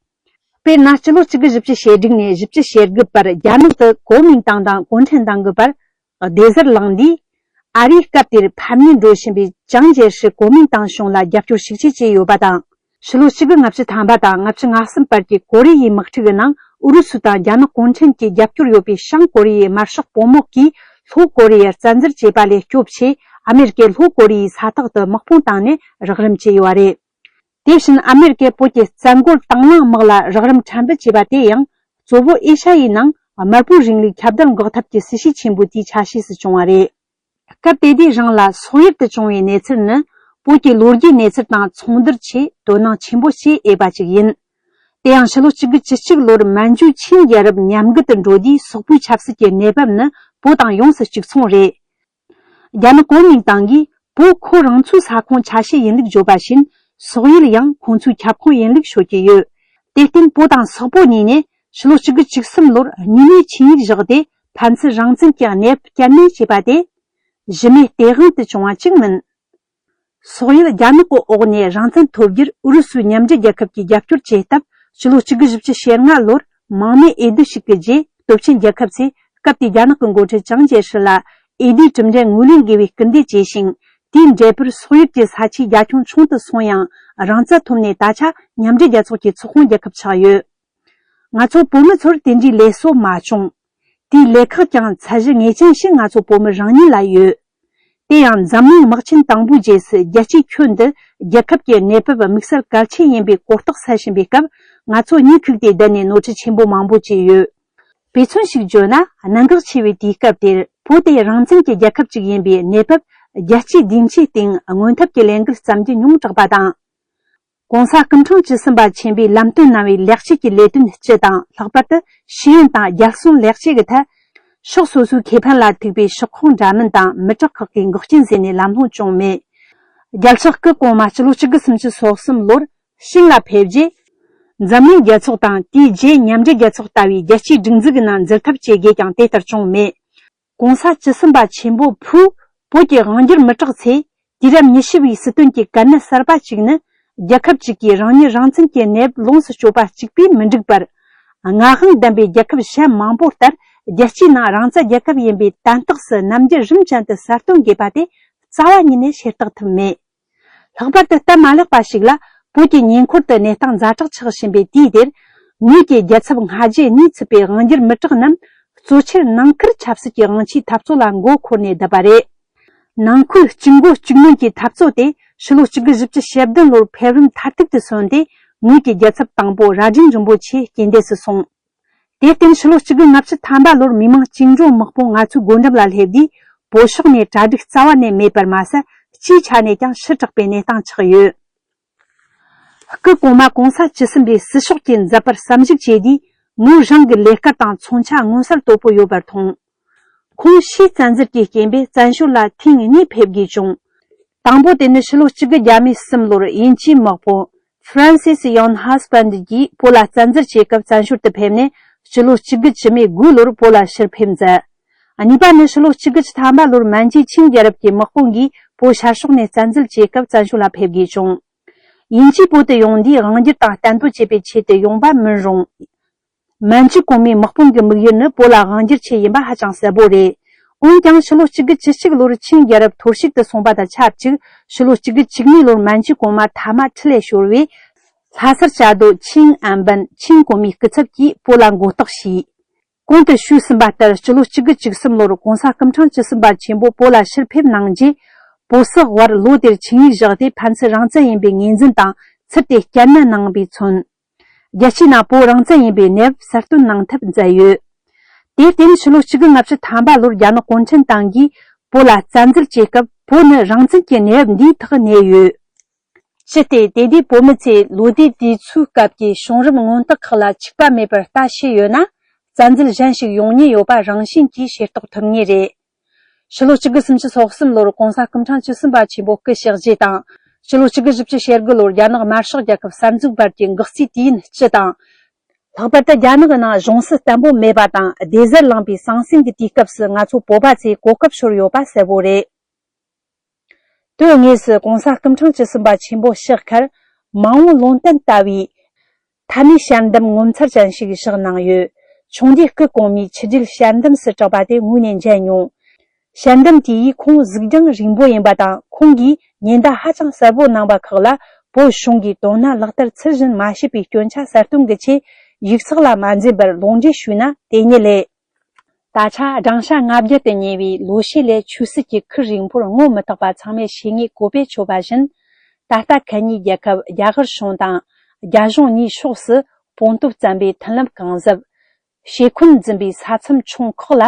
དཔེར་ན། སྤྱི་ལོ་གཅིག་དགུ་བཞི་བཅུ་ཞེ་དྲུག་ནས་བཞི་བཅུ་ཞེ་དགུ་བར་རྒྱ་ནག་ཏུ་གོ་མིན་ཏང་དང་གུང་ཁྲན་ཏང་གི་བར་སྡེ་གཟར་ལངས་དུས། ཨ་རིས་སྐབས་དེར་ཕམ་ཉེས་འགྲོ་བཞིན་པའི་ཅང་ཇེ་ཧྲི་གོ་མིན་ཏང་གཞུང་ལ་རྒྱབ་སྐྱོར་ཤུགས་ཆེ་བྱས་ཡོད་པ་དང་། ཕྱི་ལོ་གཅིག་དགུ་ལྔ་བཅུ་ཐམ་པ་དང་ལྔ་བཅུ་ང་གསུམ་བར་གྱི་ཀོ་རི་ཡའི་དམག་འཁྲུག་གི་ནང་། ཨུ་རུ་སུ་དང་རྒྱ་ནག་གུང་ཁྲན་གྱི་རྒྱབ་སྐྱོར་ཡོད་པའི་བྱང་ཀོ་རི་ཡའི་དམར་ཤོག་དཔུང་དམག་གིས་ལྷོ་ཀོ་རི་ཡར་བཙན་འཛུལ་བྱས་པ་ལས་སྐྱོབ་ཆེད། ཨ་མེ་རི་ཀས་ལྷོ་ཀོ་རི་ཡའི་ས་ཐག་ཏུ་དམག་དཔུང་བཏང་ནས་རོགས་རམ་བྱས་ཡོད་པ་རེད། དེ་བཞིན་ཨ་མེ་རི་ཀས་བོད་ཀྱི་བཙན་རྒོལ་དང་བླངས་དམག་ལ་རོགས་རམ་ཕྲན་བུ་བྱས་པ་དེ་ཡང་། གཙོ་བོ་ཨེ་ཤ་ཡའི་ནང་དམར་པོའི་རིང་ལུགས་ཁྱབ་གདལ་འགོག་ཐབས་ཀྱི་སྲིད་བྱུས་ཆེན་པོ་དེའི་ཆ་ཤས་སུ་བྱུང་བ་རེད། སྐབས་དེ་དུས་རང་ལ་སོག་ཡུལ་དུ་བྱུང་བའི་གནས་ཚུལ་ནི། བོད་ཀྱི་ལོ་རྒྱུས་གནས་ཚུལ་དང་མཚུངས་བསྡུར་ཆེད་དོ་སྣང་ཆེན་པོ་བྱེད་འོས་པ་ཞིག་ཡིན། དེ་ཡང་ཕྱི་ལོ་གཅིག་དགུ་བཅུ་གཅིག་ལོར་མན་ཇུའི་ཆིན་རྒྱལ་རབས་ཉམས་རྒུད་དུ་འགྲོ་དུས། སོག་པོའི་ཆབ་སྲིད་ཀྱི་གནས་བབ་ནི་བོད་དང་ཡོངས་སུ་གཅིག་མཚུངས་རེད། རྒྱ་ནག་གོ་མིན་ཏང་གིས་བོད་ཁོ་རང་ཚོའི་ས་ཁོངས་ཆ་ཤས་ཡིན་ལུགས་བརྗོད་པ་བཞིན། སོག་ཡུལ་ཡང་ཁོང་ཚོའི་ཁྱབ་ཁོངས་ཡིན་ལུགས་ཤོད་ཀྱི་ཡོད། དེར་བརྟེན། བོད་དང་སོག་པོ་གཉིས་ནས་ཕྱི་ལོ་གཅིག་དགུ་བཅུ་གསུམ་ལོར་གཉིས་སྨན་ཆིངས་ཡིག་བཞག་སྟེ། ཕན་ཚུན་རང་བཙན་གྱི་གནས་བབ་བསྐྱར་ནན་བྱས་པ་དེ། གཞི་མེད་སྟེས་དབང་དུ་བྱུང་བ་གཅིག་མིན། སོག་ཡུལ་རྒྱ་ནག་གི་འོག་ནས་རང་བཙན་ཐོབ་རྒྱུར་ཨུ་རུ་སུའི་མཉམ་འབྲེལ་རྒྱལ་ཁབ་ཀྱིས་རྒྱབ་སྐྱོར་བྱས་སྟབས། ཕྱི་ལོ་གཅིག་དགུ་བཞི་བཅུ་ཞེ་ལྔ་ལོར་མང་མོས་འོས་བསྡུ་ཞིག་གི་རྗེས། སྟོབས་ཆེན་རྒྱལ་ཁབ་ཚོས་སྐབས་དེའི་རྒྱ་ནག་གི་འགོ་ཁྲིད་ཅང་ཅེ་ཧྲི་ལ་འོས་བསྡུའི་གྲུབ་འབྲས་ངོས་ལེན་དགོས་པའི་སྐུལ་འདེད་བྱས་ཤིང་། དེའི་འབྲས་བུར་སོག་ཡུལ་གྱི་ས་ཆའི་རྒྱ་ཁྱོན་ཆུང་དུ་སོང་ཡང་། རང་རྩ་ཐོབ་ནས་ད་ཆ་མཉམ་འབྲེལ་རྒྱལ་ཚོགས་ཀྱི་ཚོགས་དཔོན་རྒྱལ་ཁབ་ཆགས་ཡོད། ང་ཚོ་བོད་མི་ཚོར་དེ་འདྲའི་ལས་བསོད་མ་བྱུང་། དེའི་ལས་ཁག་ཀྱང་ཚད་གཞི་ངེས་ཅན་ཞིག་ང་ཚོ་བོད་མི་རང་ཉིད་ལ་ཡོད། དེ་ཡང་འཛམ་གླིང་དམག་ཆེན་དང་པོའི་རྗེས་སུ་རྒྱལ་སྤྱིའི་ཁྱོན་དུ་རྒྱལ་ཁབ་ཀྱི་གནས་བབ་དམིགས་བསལ་གལ་ཆེན་ཡིན་པའི་གོ་རྟོགས་སད་བཞིན་པའི་སྐབས། ང་ཚོ་གཉིད་ཁུག་སྟེ་བསྡད་ནས་ནོར་འཁྲུལ་ཆེན་པོ་མང་པོ་བྱས་ཡོད། དཔེ་མཚོན་ཞིག་བརྗོད་ན། གནད་འགག་ཆེ་བའི་དུས་སྐབས་དེར་བོད་དེ་རང་བཙན་གྱི་རྒྱལ་ཁབ་ཅིག་ཡིན་པའི་གནས་བབ། རྒྱལ་སྤྱིའི་སྡིངས་ཆའི་སྟེང་སྔོན་ཐབས་ཀྱི་ལས་འགུལ་བརྩམས་རྒྱུ་ཉུང་དྲགས་པ་དང་། ྋགོང་ས་སྐུ་ཕྲེང་བཅུ་གསུམ་པ་ཆེན་པོས་ལམ་སྟོན་གནང་བའི་ལེགས་བཅོས་ཀྱི་ལས་དོན་སྤྱི་དང་། ལྷག་པར་དུ་ཤེས་ཡོན་དང་རྒྱལ་སྲུང་ལེགས་བཅོས་ཀྱི་ཐད། ཕྱོགས་སོ་སོའི་ཁེ་ཕན་ལ་ཐུག་པའི་ཤོག་ཁག་འདྲ་མིན་དང་མི་དྲག་ཁག་གི་འགོག་རྐྱེན་བཟོས་ནས་ལམ་ལྷོང་བྱུང་མེད། རྒྱལ་ཕྱག་སྐུ་གོང་མ་སྤྱི་ལོ་གཅིག་དགུ་སུམ་ཅུ་སོ་གསུམ་ལོར་ཤིང་ལ་ཕེབས་རྗེས། འཛམ་གླིང་རྒྱལ་ཚོགས་དང་དེའི་རྗེས་མཉམ་འབྲེལ་རྒྱལ་ཚོགས་ལྟ་བུའི་རྒྱལ་སྤྱིའི་སྒྲིག་འཛུགས་ཀྱི་ནང་འཛུལ་ཐབས་བྱེད་དགོས་ཀྱང་དེ་ལྟར་བྱུང་མེད། ྋགོང་ས་བཅུ་གསུམ་པ་ཆེན་པོ་ཕུའུ་བོད་ཀྱི་དབང་སྒྱུར་མི་དྲག་ཚེ། དུས་རབས་ཉི་ཤུ་བའི་སྲིད་དོན་གྱི་གལ་གནད་གསར་པ་གཅིག་ནི། རྒྱལ་ཁབ་གཅིག་གིས་རང་ཉིད་རང་བཙན་གྱི་གནས་བབ་ལོངས་སུ་སྤྱོད་པ་གཅིག་པས་མི་འགྲིག་པར། མངའ་དབང་ལྡན་པའི་རྒྱལ་ཁབ་གཞན་མང་པོ་ལྟར། རྒྱལ་སྤྱིའི་ནང་རང་རྩ་རྒྱལ་ཁབ་ཡིན་པའི་དན་རྟགས་སུ་རྣམ་འགྱུར་རིམ་ཅན་དུ་གསལ་སྟོན་དགོས་པ་དེ་རྩ་བ་ཉིད་ནས་ཤེས་རྟོགས་ཐུབ་མེད། ལྷག་པར་དུ་སྟབས་མ་ལེགས་པ་ཞིག་ལ། བོད་ཀྱི་ཉེ་འཁོར་དུ་གནས་སྟངས་ཛ་དྲག་ཆགས་བཞིན་པའི་དུས་དེར། ངོས་ཀྱི་རྒྱལ་ཚབ་སྔ་རྗེས་གཉིས་ཚུད་པའི་དབང་སྒྱུར་མི་དྲག་རྣམས། གཙོ་ཆེར་ནང་ཁུལ་ཆབ་སྲིད་ཀྱི་དབང་ཆའི་འཐབ་རྩོད་ལ་མགོ་འཁོར་ནས་བསྡད་པ་རེད། ནང་ཁུལ་གཅིག་མགོ་གཅིག་གཉོན་གྱི་འཐབ་རྩོད་དེ། ཕྱི་ལོ་གཅིག་དགུ་བཞི་བཅུ་ཞེ་བདུན་ལོར་འཕེལ་རིམ་མཐར་ཐུག་ཏུ་སོན་ཏེ། ངོས་ཀྱི་རྒྱལ་ཚབ་དང་པོ་རྭ་སྒྲེང་རིན་པོ་ཆེ་རྐྱེན་འདས་སུ་སོང་། དེར་བརྟེན། ཕྱི་ལོ་གཅིག་དགུ་ལྔ་བཅུ་ཐམ་པ་ལོར་མི་མང་བཅིངས་འགྲོལ་དམག་དཔུང་ང་ཚོའི་སྒོ་འགྲམ་ལ་སླེབས་དུས། བོད་ཕྱོགས་ནས་གྲ་སྒྲིག་རྩ་བ་ནས་མེད་པར་མ་ཟད། སྤྱིའི་ཆ་ནས་ཀྱང་ཞེ་དྲག་པའི་གནས་སྟངས་ཆགས་ཡོད། སྐུ་གོང་མ་གོང་ས་བཅུ་གསུམ་པས་སྲིད་ཕྱོགས་ཀྱི་མཛད་པར་བསམ་གཞིགས་བྱས་དུས། ངོས་རང་གི་ལས་ཀ་དང་མཚོན་ཆ་མངོན་གསལ་དོད་པོ་ཡོད་པར་མཐོང་། ཁོང་ཕྱིའི་བཙན་འཛུལ་གྱི་རྐྱེན་པས་བཙན་བྱོལ་ལ་ཐེངས་གཉིས་ཕེབས་དགོས་བྱུང་། དང་པོ་དེ་ནི་ཕྱི་ལོ་གཅིག་དགུ་བརྒྱ་མེད་གསུམ་ལོར་དབྱིན་ཇིའི་དམག་དཔོན་Francis Young Husband གྱིས་བོད་ལ་བཙན་འཛུལ་བྱེད་སྐབས་བཙན་བྱོལ་དུ་ཕེབས་ནས། ཕྱི་ལོ་གཅིག་དགུ་བཅུ་མེད་དགུ་ལོར་བོད་ལ་ཕྱིར་ཕེབས་མཛད། གཉིས་པ་ནི་ཕྱི་ལོ་གཅིག་དགུ་བཅུ་ཐམ་པ་ལོར་མན་ཇུའི་ཆིང་རྒྱལ་རབས་ཀྱི་དམག་དཔུང་གིས་བོད་ཤར་ཕྱོགས་ནས་བཙན་འཛུལ་བྱེད་སྐབས་བཙན་བྱོལ་ལ་ཕེབས་དགོས་བྱུང་། དབྱིན་ཇིས་བོད་དུ་ཡོང་དུས་དབང་སྒྱུར་དང་གཏན་དོན་བྱེད་པའི་ཆེད་དུ་ཡོང་པ་མིན་རུང་། མན་ཇུ་གོང་མའི་དམག་དཔུང་གི་དམིགས་ཡུལ་ནི་བོད་ལ་དབང་སྒྱུར་ཆེད་ཡིན་པ་ཧ་ཅང་གསལ་པོ་རེད། འོན་ཀྱང་ཕྱི་ལོ་གཅིག་དགུ་བཅུ་གཅིག་ལོར་ཆིང་རྒྱལ་རབས་འཐོར་ཞིག་ཏུ་སོང་པ་དང་ཆབས་ཅིག་ཕྱི་ལོ་གཅིག་དགུ་བཅུ་གཉིས་ལོར་མན་ཇུ་གོང་མ་མཐའ་མ་འཁྲིད་ལས་ཤོར་བས། ལྷ་སར་བཅའ་སྡོད་ཆིང་ཨན་པན་ཆིང་གོང་མའི་སྐུ་ཚབ་ཀྱིས་བོད་ལ་མགོ་བཏགས་བྱས། གོང་དུ་ཞུས་ཟིན་པ་ལྟར། སྤྱི་ལོ་གཅིག་དགུ་གཅིག་གསུམ་ལོར་གོང་ས་སྐུ་ཕྲེང་བཅུ་གསུམ་པ་ཆེན་པོ་བོད་ལ་ཕྱིར་ཕེབས་གནང་རྗེས། བོད་སོག་དབར་ལོ་དེར་ཆིངས་ཡིག་བཞག་སྟེ། ཕན་ཚུན་རང་བཙན་ཡིན་པའི་ངོས་འཛིན་དང་ཚུར་དེ་བསྐྱར་ནན་གནང་བས་མཚོན། རྒྱལ་སྤྱིའི་ནང་བོད་རང་བཙན་ཡིན་པའི་གནས་བབ་གསལ་སྟོན་གནང་ཐབས་མཛད་ཡོད། དེར་བརྟེན། ཕྱི་ལོ་གཅིག་དགུ་ལྔ་བཅུ་ཐམ་པ་ལོར་རྒྱ་ནག་གུང་ཁྲན་ཏང་གིས་བོད་ལ་བཙན་འཛུལ་བྱེད་སྐབས། བོད་ནི་རང་བཙན་གྱི་གནས་བབ་འདིའི་ཐོག་གནས་ཡོད། ཅི་སྟེ་དེ་དུས་བོད་མི་ཚོས་ལོ་ཟླའི་དུས་ཚོད་སྐབས་ཀྱི་བྱུང་རིམ་མངོན་རྟགས་ཁག་ལ་འཆུག་པ་མེད་པར་ལྟ་ཤེས་ཡོད་ན། བཙན་འཛུལ་གཞན་ཞིག་ཡོང་ཉེན་ཡོད་པ་རང་བཞིན་གྱིས་ཤེས་རྟོགས་ཐུབ་ངེས་རེད། ཕྱི་ལོ་གཅིག་དགུ་སུམ་ཅུ་སོ་གསུམ་ལོར་གོང་ས་སྐུ་ཕྲེང་བཅུ་གསུམ་པ་ཆེན་པོ་སྐུ་གཤེགས་རྗེས་དང་། ཕྱི་ལོ་གཅིག་དགུ་བཞི་བཅུ་ཞེ་དགུ་ལོར་རྒྱ་ནག་དམར་ཤོག་རྒྱལ་ཁབ་གསར་འཛུགས་བར་གྱི་འགག་རྩའི་དུས་ཡུན་སྤྱི་དང་། ལྷག་པར་དུ་རྒྱ་ནག་གི་ནང་གཞུང་སྲིད་བརྟན་པོ་མེད་པ་དང་སྡེ་གཟར་ལངས་པའི་ཟང་ཟིང་གི་དུས་སྐབས་སུ་ང་ཚོ་བོད་པ་ཚོས་གོ་སྐབས་ཤོར་ཡོད་པ་གསལ་པོ་རེད། དོན་དངོས་སུ་གོང་ས་སྐུ་ཕྲེང་བཅུ་གསུམ་པ་ཆེན་པོ་གཤེགས་ཁར། མ་འོངས་ལུང་བསྟན་ལྟ་བུའི་མཐའ་མའི་ཞལ་འདེམས་ངོ་མཚར་ཅན་ཞིག་བཞག་གནང་ཡོད། ཆུང་དུས་སྐུ་གོང་མའི་ཆིག་སྒྲིལ་ཞལ་འདེམས་སུ་གྲགས་པ་དེ་ངོས་ནས་མཇལ་མྱོང་། ཞལ་འདེམས་དེ་ཡིས་ཁོང་གཟུགས་རྒྱང་རིང་པོ་ཡིན་པ་དང་། ཁོང་གིས་ཉེན་བརྡ་ཧ་ཅང་གསལ་པོ་གནང་པ་ཁག་ལ། བོད་གཞུང་གིས་དོ་སྣང་ལག་བསྟར་ཚུལ་བཞིན་མ་བྱས་པའི་སྐྱོན་ཆ་གསལ་སྟོན་གྱི་ཆེད། ཡིག་ཚགས་ལ་མ་འཛེམས་པར་ལོག་འགྲེལ་ཞུས་ན་དེ་ཉིད་ལས། ད་ཆ་སྦྲང་ཤ་ལྔ་བརྒྱ་དུ་ཉེ་བའི་ལོ་ཤས་ལས་ཆོས་སྲིད་ཀྱི་ཁུར་རིང་པོར་ངོ་མི་ཐོགས་པ་ཚང་མས་ཤེས་ངེས་གོ་བས་ཆོད་པ་བཞིན། ད་ལྟ་གན་ཡུལ་རྒྱལ་ཁབ་རྒྱ་གར་གཞུང་དང་རྒྱ་གཞུང་གཉིས་ཕྱོགས་སུ་སྤོང་ཐབས་བརྩམས་པའི་མཐུན་ལམ་གང་ཟབ། ཞེ་འཁོན་འཛིན་པའི་ས་མཚམས་ཆུང་ཁག་ལ་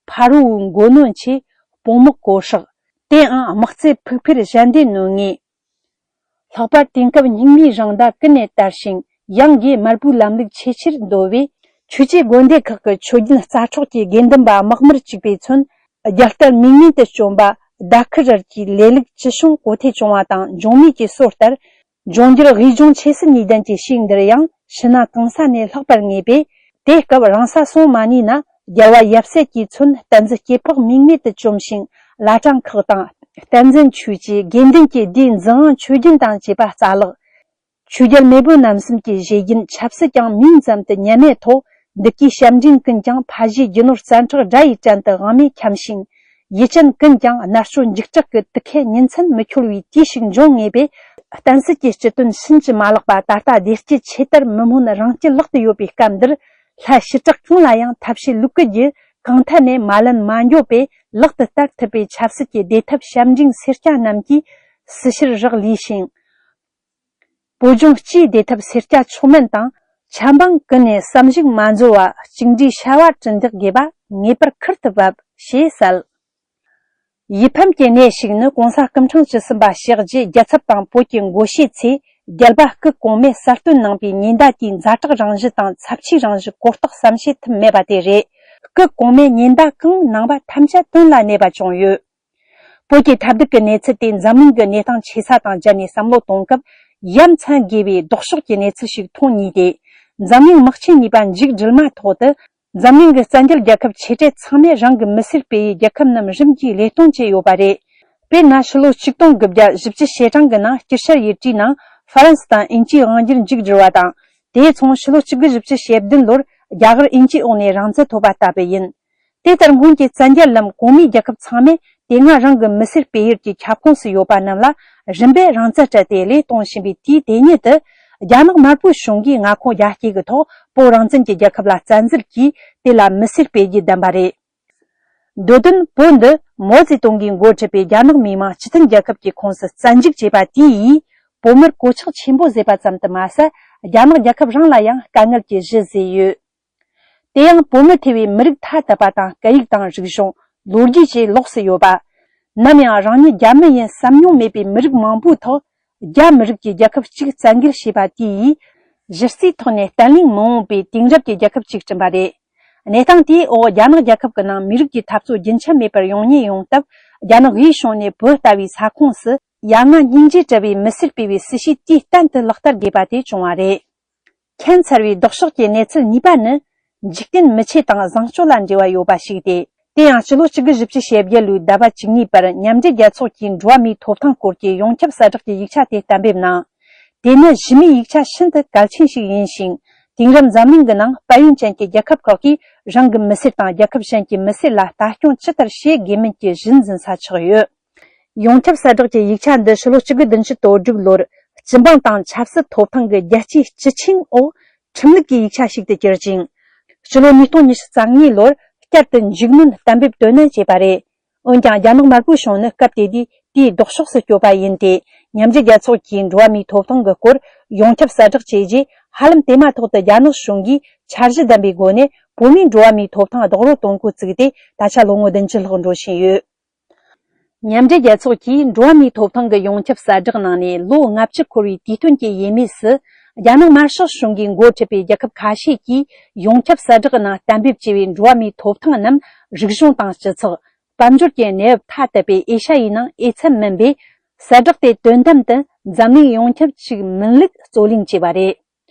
ཕ་རོལ་པོའི་མགོ་གནོན་ཆེད་དཔུང་དམག་བསྐོ་སྲོག། དེའང་དམག་རྩལ་ཕུགས་འཕེར་གཞན་སྡེ་སྣོན་ངེས། ལྷག་པར་དེང་སྐབས་རྙིང་མའི་རང་ཟླ་ཀུན་ནས་དར་ཞིང་། ཡང་སྒོས་དམར་པོའི་ལམ་ལུགས་ཆེས་ཆེར་འདོད་པས། ཆོས་བྱེད་དགོན་སྡེ་ཁག་གི་ཆོས་བརྒྱུད་རྩ་ཁྲོག་གི་དགེ་འདུན་པ་དམག་མིར་གཅིག་པས་མཚོན། རྒྱལ་རྟེན་མིག་སྔུན་དུ་བཅོམ་པ་ཟླ་ཁུ་རལ་གྱི་ལས་ལུགས་ཅི་བྱུང་གོ་ཐོས་བྱུང་བ་དང་། འབྱུང་མུས་ཀྱི་སྲོལ་ལྟར། འབྱུང་འགྱུར་དབུས་འབྱུང་ཆོས་སྲིད་གཉིས་ལྡན་གྱི་ཤིང་འདིར་ཡང་ཕྱི་ནང་གང་ས་ནས་ལྷག་པར་ངེས་པས། དེ་སྐབས་རང་ས་སོང་མ་ནུས་ན། རྒྱལ་བ་ཡབ་སྲས་ཀྱིས་མཚོན་བསྟན་འཛིན་སྐྱེ་འཕགས་མིག་སྨད་དུ་བཅོམ་ཞིང་། བླ་བྲང་ཁག་དང་། བསྟན་འཛིན་ཆོས་ཀྱི་དགེ་འདུན་གྱི་སྡེའི་འཛིན་དབང་ཆོས་རྒྱུན་དང་བཅས་པ་རྩ་བརླག། ཆོས་རྒྱལ་མེས་པོ་རྣམ་གསུམ་གྱི་བཞེད་རྒྱུན་ཆབ་སྲིད་ཀྱང་མིང་ཙམ་དུ་ཉམས་མེད་ཐོག་ འདི་གའི་ཞབས་འབྲིང་ཀུན་ཀྱང་ཕ་གཞིས་རྒྱུ་ནོར་བཙན་ཁྲག་དགྲ་ཡི་བྲན་དུ་དབང་མེད་འཁྱམས་ཤིང་། ཡིད་ཅན་ཀུན་ཀྱང་མནར་གཅོད་འཇིགས་སྐྲག་གི་དུག་ཁའི་ཉིན་མཚན་མི་འཁྱོལ་བའི་དུས་ཤིག་འབྱུང་ངེས་པས། བསྟན་སྲིད་ཀྱི་སྤྱི་དོན་ཕྱིན་ཅི་མ་ལོག་པ་ད་ལྟ་བདེ་སྐྱིད་ཆེ་དར་མི་སྨོན་རང་སྐྱིད་ལག་ཏུ་ཡོད་པའི་སྐབས་འདིར། ལྷ་ཞི་དྲག་གང་ལ་ཡང་ཐབས་ཤེས་ལུགས་ཀྱི་རྒྱུ་གང་ཐད་ནས་མ་ལན་མ་འགྱོ་བས་ལག་ཏུ་བསྟར་ཐུབ་པའི་ཆབ་སྲིད་ཀྱི་བདེ་ཐབས་ཞབས་འབྲིང་སེར་སྐྱ་རྣམས་ཀྱིས་སྲི་ཕྱིར་རག་ལས་ཤིང་། བོད་ལྗོངས་སྤྱིའི་བདེ་ཐབས་སེར་སྐྱ་མཆོག་དམན་དང་། ཆབ་འབངས་ཀུན་ནས་བསམ་གཞིག་མ་འཛོལ་བ་གཅིག་འདྲིས་བྱ་བ་བསྐྲུན་འདེགས་དགོས་པ་ངེས་པར་ཁུར་དུ་བབས་ཞེས་གསལ། ཡིད་ཕམ་གྱི་གནས་ཤིག་ནི་༸གོང་ས་སྐུ་ཕྲེང་བཅུ་གསུམ་པ་ཞེ་གཅིག་རྒྱལ་ཚབ་དང་བོད་ཀྱི་འགོ་བཤད་ཚེ་རྒྱལ་བ་སྐུ་གོང་མས་གསལ་སྟོན་གནང་པའི་ཉེན་བརྡ་དེའི་ཛ་དྲག་རང་བཞིན་དང་ཚབས་ཆེའི་རང་བཞིན་གོ་རྟོགས་ཟམ་ཤེས་ཐུབ་མེད་པ་དེ་རེད། སྐུ་གོང་མས་ཉེན་བརྡ་གང་གནང་བ་ཐམས་ཅད་དོན་ལ་གནས་པ་བྱུང་ཡོད། བོད་ཀྱི་ཐབས་སྡུག་གི་གནས་ཚུལ་དེ་འཛམ་གླིང་གི་གནས་སྟངས་ཆེ་ས་དང་སྦྱར་ནས་བསམ་བློ་གཏོང་སྐབས་ཡ་མཚན་དགོས་པའི་ལྡོག་ཕྱོགས་ཀྱི་གནས་ཚུལ་ཞིག་མཐོང་ངེས་ཏེ། འཛམ་གླིང་དམག་ཆེན་གཉིས་པ་མཇུག་སྒྲིལ་མ་ཐོག་ཏུ། འཛམ་གླིང་གི་བཙན་རྒྱལ་རྒྱལ་ཁབ་ཆེ་གྲས་ཚང་མས་རང་གི་མི་སེར་སྤེལ་ཡུལ་རྒྱལ་ཁབ་རྣམས་རིམ་གྱིས་ལས་གཏོང་བྱས་ཡོད་པ་རེད། དཔེར་ན་ཕྱི་ལོ་ཆིག་སྟོང་དགུ་བརྒྱ་བཞི་བཅུ་ཞེ་གྲངས་ཀྱི་ནང་སྐྱིད་ཤར་ཡུལ་གྲུའི་ནང་ཧྥ་རན་སི་དང་དབྱིན་ཇིའི་དབང་སྒྱུར་མཇུག་སྒྲིལ་བ་དང་། དེ་མཚུངས་ཕྱི་ལོ་ཆིག་སྟོང་དགུ་བརྒྱ་བཞི་བཅུ་ཞེ་བདུན་ལོར་རྒྱ་གར་དབྱིན་ཇིའི་འོག་ནས་རང་བཙན་ཐོབ་པ་ལྟ་བུ་ཡིན། དེ་ལྟར་སྔོན་གྱི་བཙན་རྒྱལ་ལམ་གོང་མའི་རྒྱལ་ཁབ་ཚང་མས་དེ་སྔ་རང་གི་མི་སེར་སྤེལ་ཡུལ་གྱི་ཁྱབ་ཁོངས་སུ་ཡོད་པ་རྣམས་ལ་རིམ་པས་རང་བཙན་སྤྲད་དེ་ལས་གཏོང་བཞིན་པའི་དུས་དེ་ཉིད་དུ། རྒྱ་ནག་དམར་པོའི་གཞུང་གིས་མངའ་ཁོངས་རྒྱ་སྐྱེད་ཀྱི་ཐོག་བོད་རང་བཙན་གྱི་རྒྱལ་ཁབ་ལ་བཙན་འཛུལ་གྱིས་དེ་ལ་མི་སེར་སྤེལ་རྒྱུ་བདམས་པ་རེད། འདོད་དོན་བོད་འདི་མའོ་ཙེ་ཏུང་གིས་འགོ་ཁྲིད་པའི་རྒྱ་ནག་མི་དམངས་སྤྱི་མཐུན་རྒྱལ་ཁབ་ཀྱི་ཁོངས་སུ་བཙན་འཇུག་བྱས་པ་དེ་ཡིས་བོད་མིར་གོད་ཆག་ཆེན་པོ་བཟོས་པ་ཙམ་དུ་མ་ཟད། རྒྱ་ནག་རྒྱལ་ཁབ་རང་ལ་ཡང་དཀའ་ངལ་གྱི་གཞི་བཟོས་ཡོད། དེ་ཡང་བོད་མི་ཐེ་བའི་མི་རིགས་ཐ་དད་པ་དང་སྐད་ཡིག་དང་རིག་གཞུང་། ལོ་རྒྱུས་བཅས་ལོགས་སུ་ཡོད་པ། ནམ་ཡང་རང་ཉིད་རྒྱ་མི་ཡིན་བསམ་མྱོང་མེད་པའི་མི་རིགས་མང་པོའི་ཐོག་རྒྱ་མི་རིགས་ཀྱི་རྒྱལ་ཁབ་གཅིག་བཙན་འགེལ་བྱས་པ་དེ་ཡིས། གཞི་རྩའི་ཐོག་ནས་བརྟན་ལྷིང་མི་འོང་པའི་དེང་རབས་ཀྱི་རྒྱལ་ཁབ་ཅིག་བསྐྲུན་པ་རེད། གནས་སྟངས་དེའི་འོག་རྒྱ་ནག་རྒྱལ་ཁབ་ཀྱི་ནང་མི་རིགས་ཀྱི་འཐབ་རྩོད་རྒྱུན་ཆད་མེད་པར་ཡོང་ཉེན་ཡོང་སྟབས། རྒྱ་ནག་དབུས་གཞུང་ནས་བོད་ལྟ་བུའི་ས་ཁོངས་སུ་ཡ་ང་སྙིང་རྗེ་བྲལ་བའི་མི་སེར་སྤེལ་བའི་སྲིད་བྱུས་དུས་གཏན་དུ་ལག་བསྟར་དགོས་པ་དེ་བྱུང་བ་རེད། ཁྱད་མཚར་བའི་ལྡོག་ཕྱོགས་ཀྱི་གནས་ཚུལ་གཉིས་པ་ནི། འཇིག་རྟེན་མི་ཆོས་དང་བཟང་སྤྱོད་ལ་འབྲེལ་བ་ཡོད་པ་ཞིག་སྟེ། དེ་ཡང་ཕྱི་ལོ་གཅིག་དགུ་བཞི་བཅུ་ཞེ་བརྒྱད་ལོའི་ཟླ་བ་བཅུ་གཉིས་པར་མཉམ་འབྲེལ་རྒྱལ་ཚོགས་ཀྱིས་འགྲོ་བ་མིའི་ཐོབ་ཐང་སྐོར་གྱི་ཡོངས་ཁྱབ་གསལ་བསྒྲགས་ཀྱི་ཡིག་ཆ་དེ་གཏན་འབེབས་གནང་། དེ་ནི་གཞི་མེད་ཡིག་ཆ་ཤིན་ཏུ་གལ་ཆེན་ཞིག་ཡིན་ཞིང་། དེང་རབས་འཛམ་གླིང་གི་ནང་དཔལ་ཡོན་ཅན་གྱི་རྒྱལ་ཁབ་ཁག་གིས་རང་གི་མི་སེར་དང་རྒྱལ་ཁབ་གཞན་གྱི་མི་སེར་ལ་ལྟ་སྐྱོང་ཇི་ལྟར་བྱེད་དགོས་མིན་གྱི་གཞི་འཛིན་ས་ཆགས་ཡོད། ཡོངས་ཁྱབ་གསལ་བསྒྲགས་ཀྱི་ཡིག་ཆ་འདི་ཕྱི་ལོ་གཅིག་དགུ་བདུན་ཅུ་དོན་དྲུག་ལོར་སྤྱི་འབངས་དང་ཆབ་སྲིད་ཐོབ་ཐང་གི་རྒྱལ་སྤྱིའི་སྤྱི་ཆིངས་འོག་ཁྲིམས་ལུགས་ཀྱི་ཡིག་ཆ་ཞིག་ཏུ་གྱུར་ཅིང་། ཕྱི་ལོ་ཉིས་སྟོང་ཉི་ཤུ་རྩ་གཉིས་ལོར་བསྐྱར་དུ་མཇུག་གནོན་གཏན་འབེབས་དོན་གནད་བྱས་པ་རེད། འོན་ཀྱང་རྒྱ་ནག་དམར་པོའི་གཞུང་ནི་སྐབས་དེ་དུས་དེའི་ལྡོག་ཕྱོགས་སུ་སྐྱོད་པ་ཡིན་ཏེ། མཉམ་འབྲེལ་རྒྱལ་ཚོགས་ཀྱིས་འགྲོ་བ་མིའི་ཐོབ་ཐང་གི་སྐོར་ཡོངས་ཁྱབ་གསལ་བསྒྲགས་བྱས་རྗེས། ཧ་ལམ་དེ་མ་ཐག་ཏུ་རྒྱ་ནག་གཞུང་གིས་འཆར་གཞི་ལྡན་པའི་སྒོ་ནས་བོད་མིའི་འགྲོ་བ་མིའི་ཐོབ་ཐང་རྡོག་རོལ་གཏོང་འགོ་བཙུགས་ཏེ། ད་ཆ་ལོ་ངོ་བདུན་ཅུ་ལྷག་འགྲོ་བཞིན་ཡོད། མཉམ་འབྲེལ་རྒྱལ་ཚོགས་ཀྱིས་འགྲོ་བ་མིའི་ཐོབ་ཐང་གི་ཡོངས་ཁྱབ་གསལ་བསྒྲགས་གནང་ནས་ལོ་ལྔ་བཅུ་འཁོར་བའི་དུས་སྟོན་གྱི་ཡས་མས་སུ། རྒྱ་ནག་དམར་ཤོག་གཞུང་གིས་འགོ་ཁྲིད་པའི་རྒྱལ་ཁབ་ཁ་ཤས་ཀྱིས་ཡོངས་ཁྱབ་གསལ་བསྒྲགས་ནང་གཏན་འབེབས་བྱས་པའི་འགྲོ་བ་མིའི་ཐོབ་ཐང་རྣམས་རིག་གཞུང་དང་སྤྱི་ཚོགས། དཔལ་འབྱོར་གྱི་གནས་བབ་ཐ་དད་པའི་ཨེ་ཤ་ཡའི་ནང་འོས་འཚམ་མིན་པས། གསལ་བསྒྲགས་དེ་དོན་དམ་དུ་འཛམ་གླིང་ཡོངས་ཁྱབ་ཅིག་མིན་ལུགས་རྩོད་གླེང་བྱས་པ་རེད།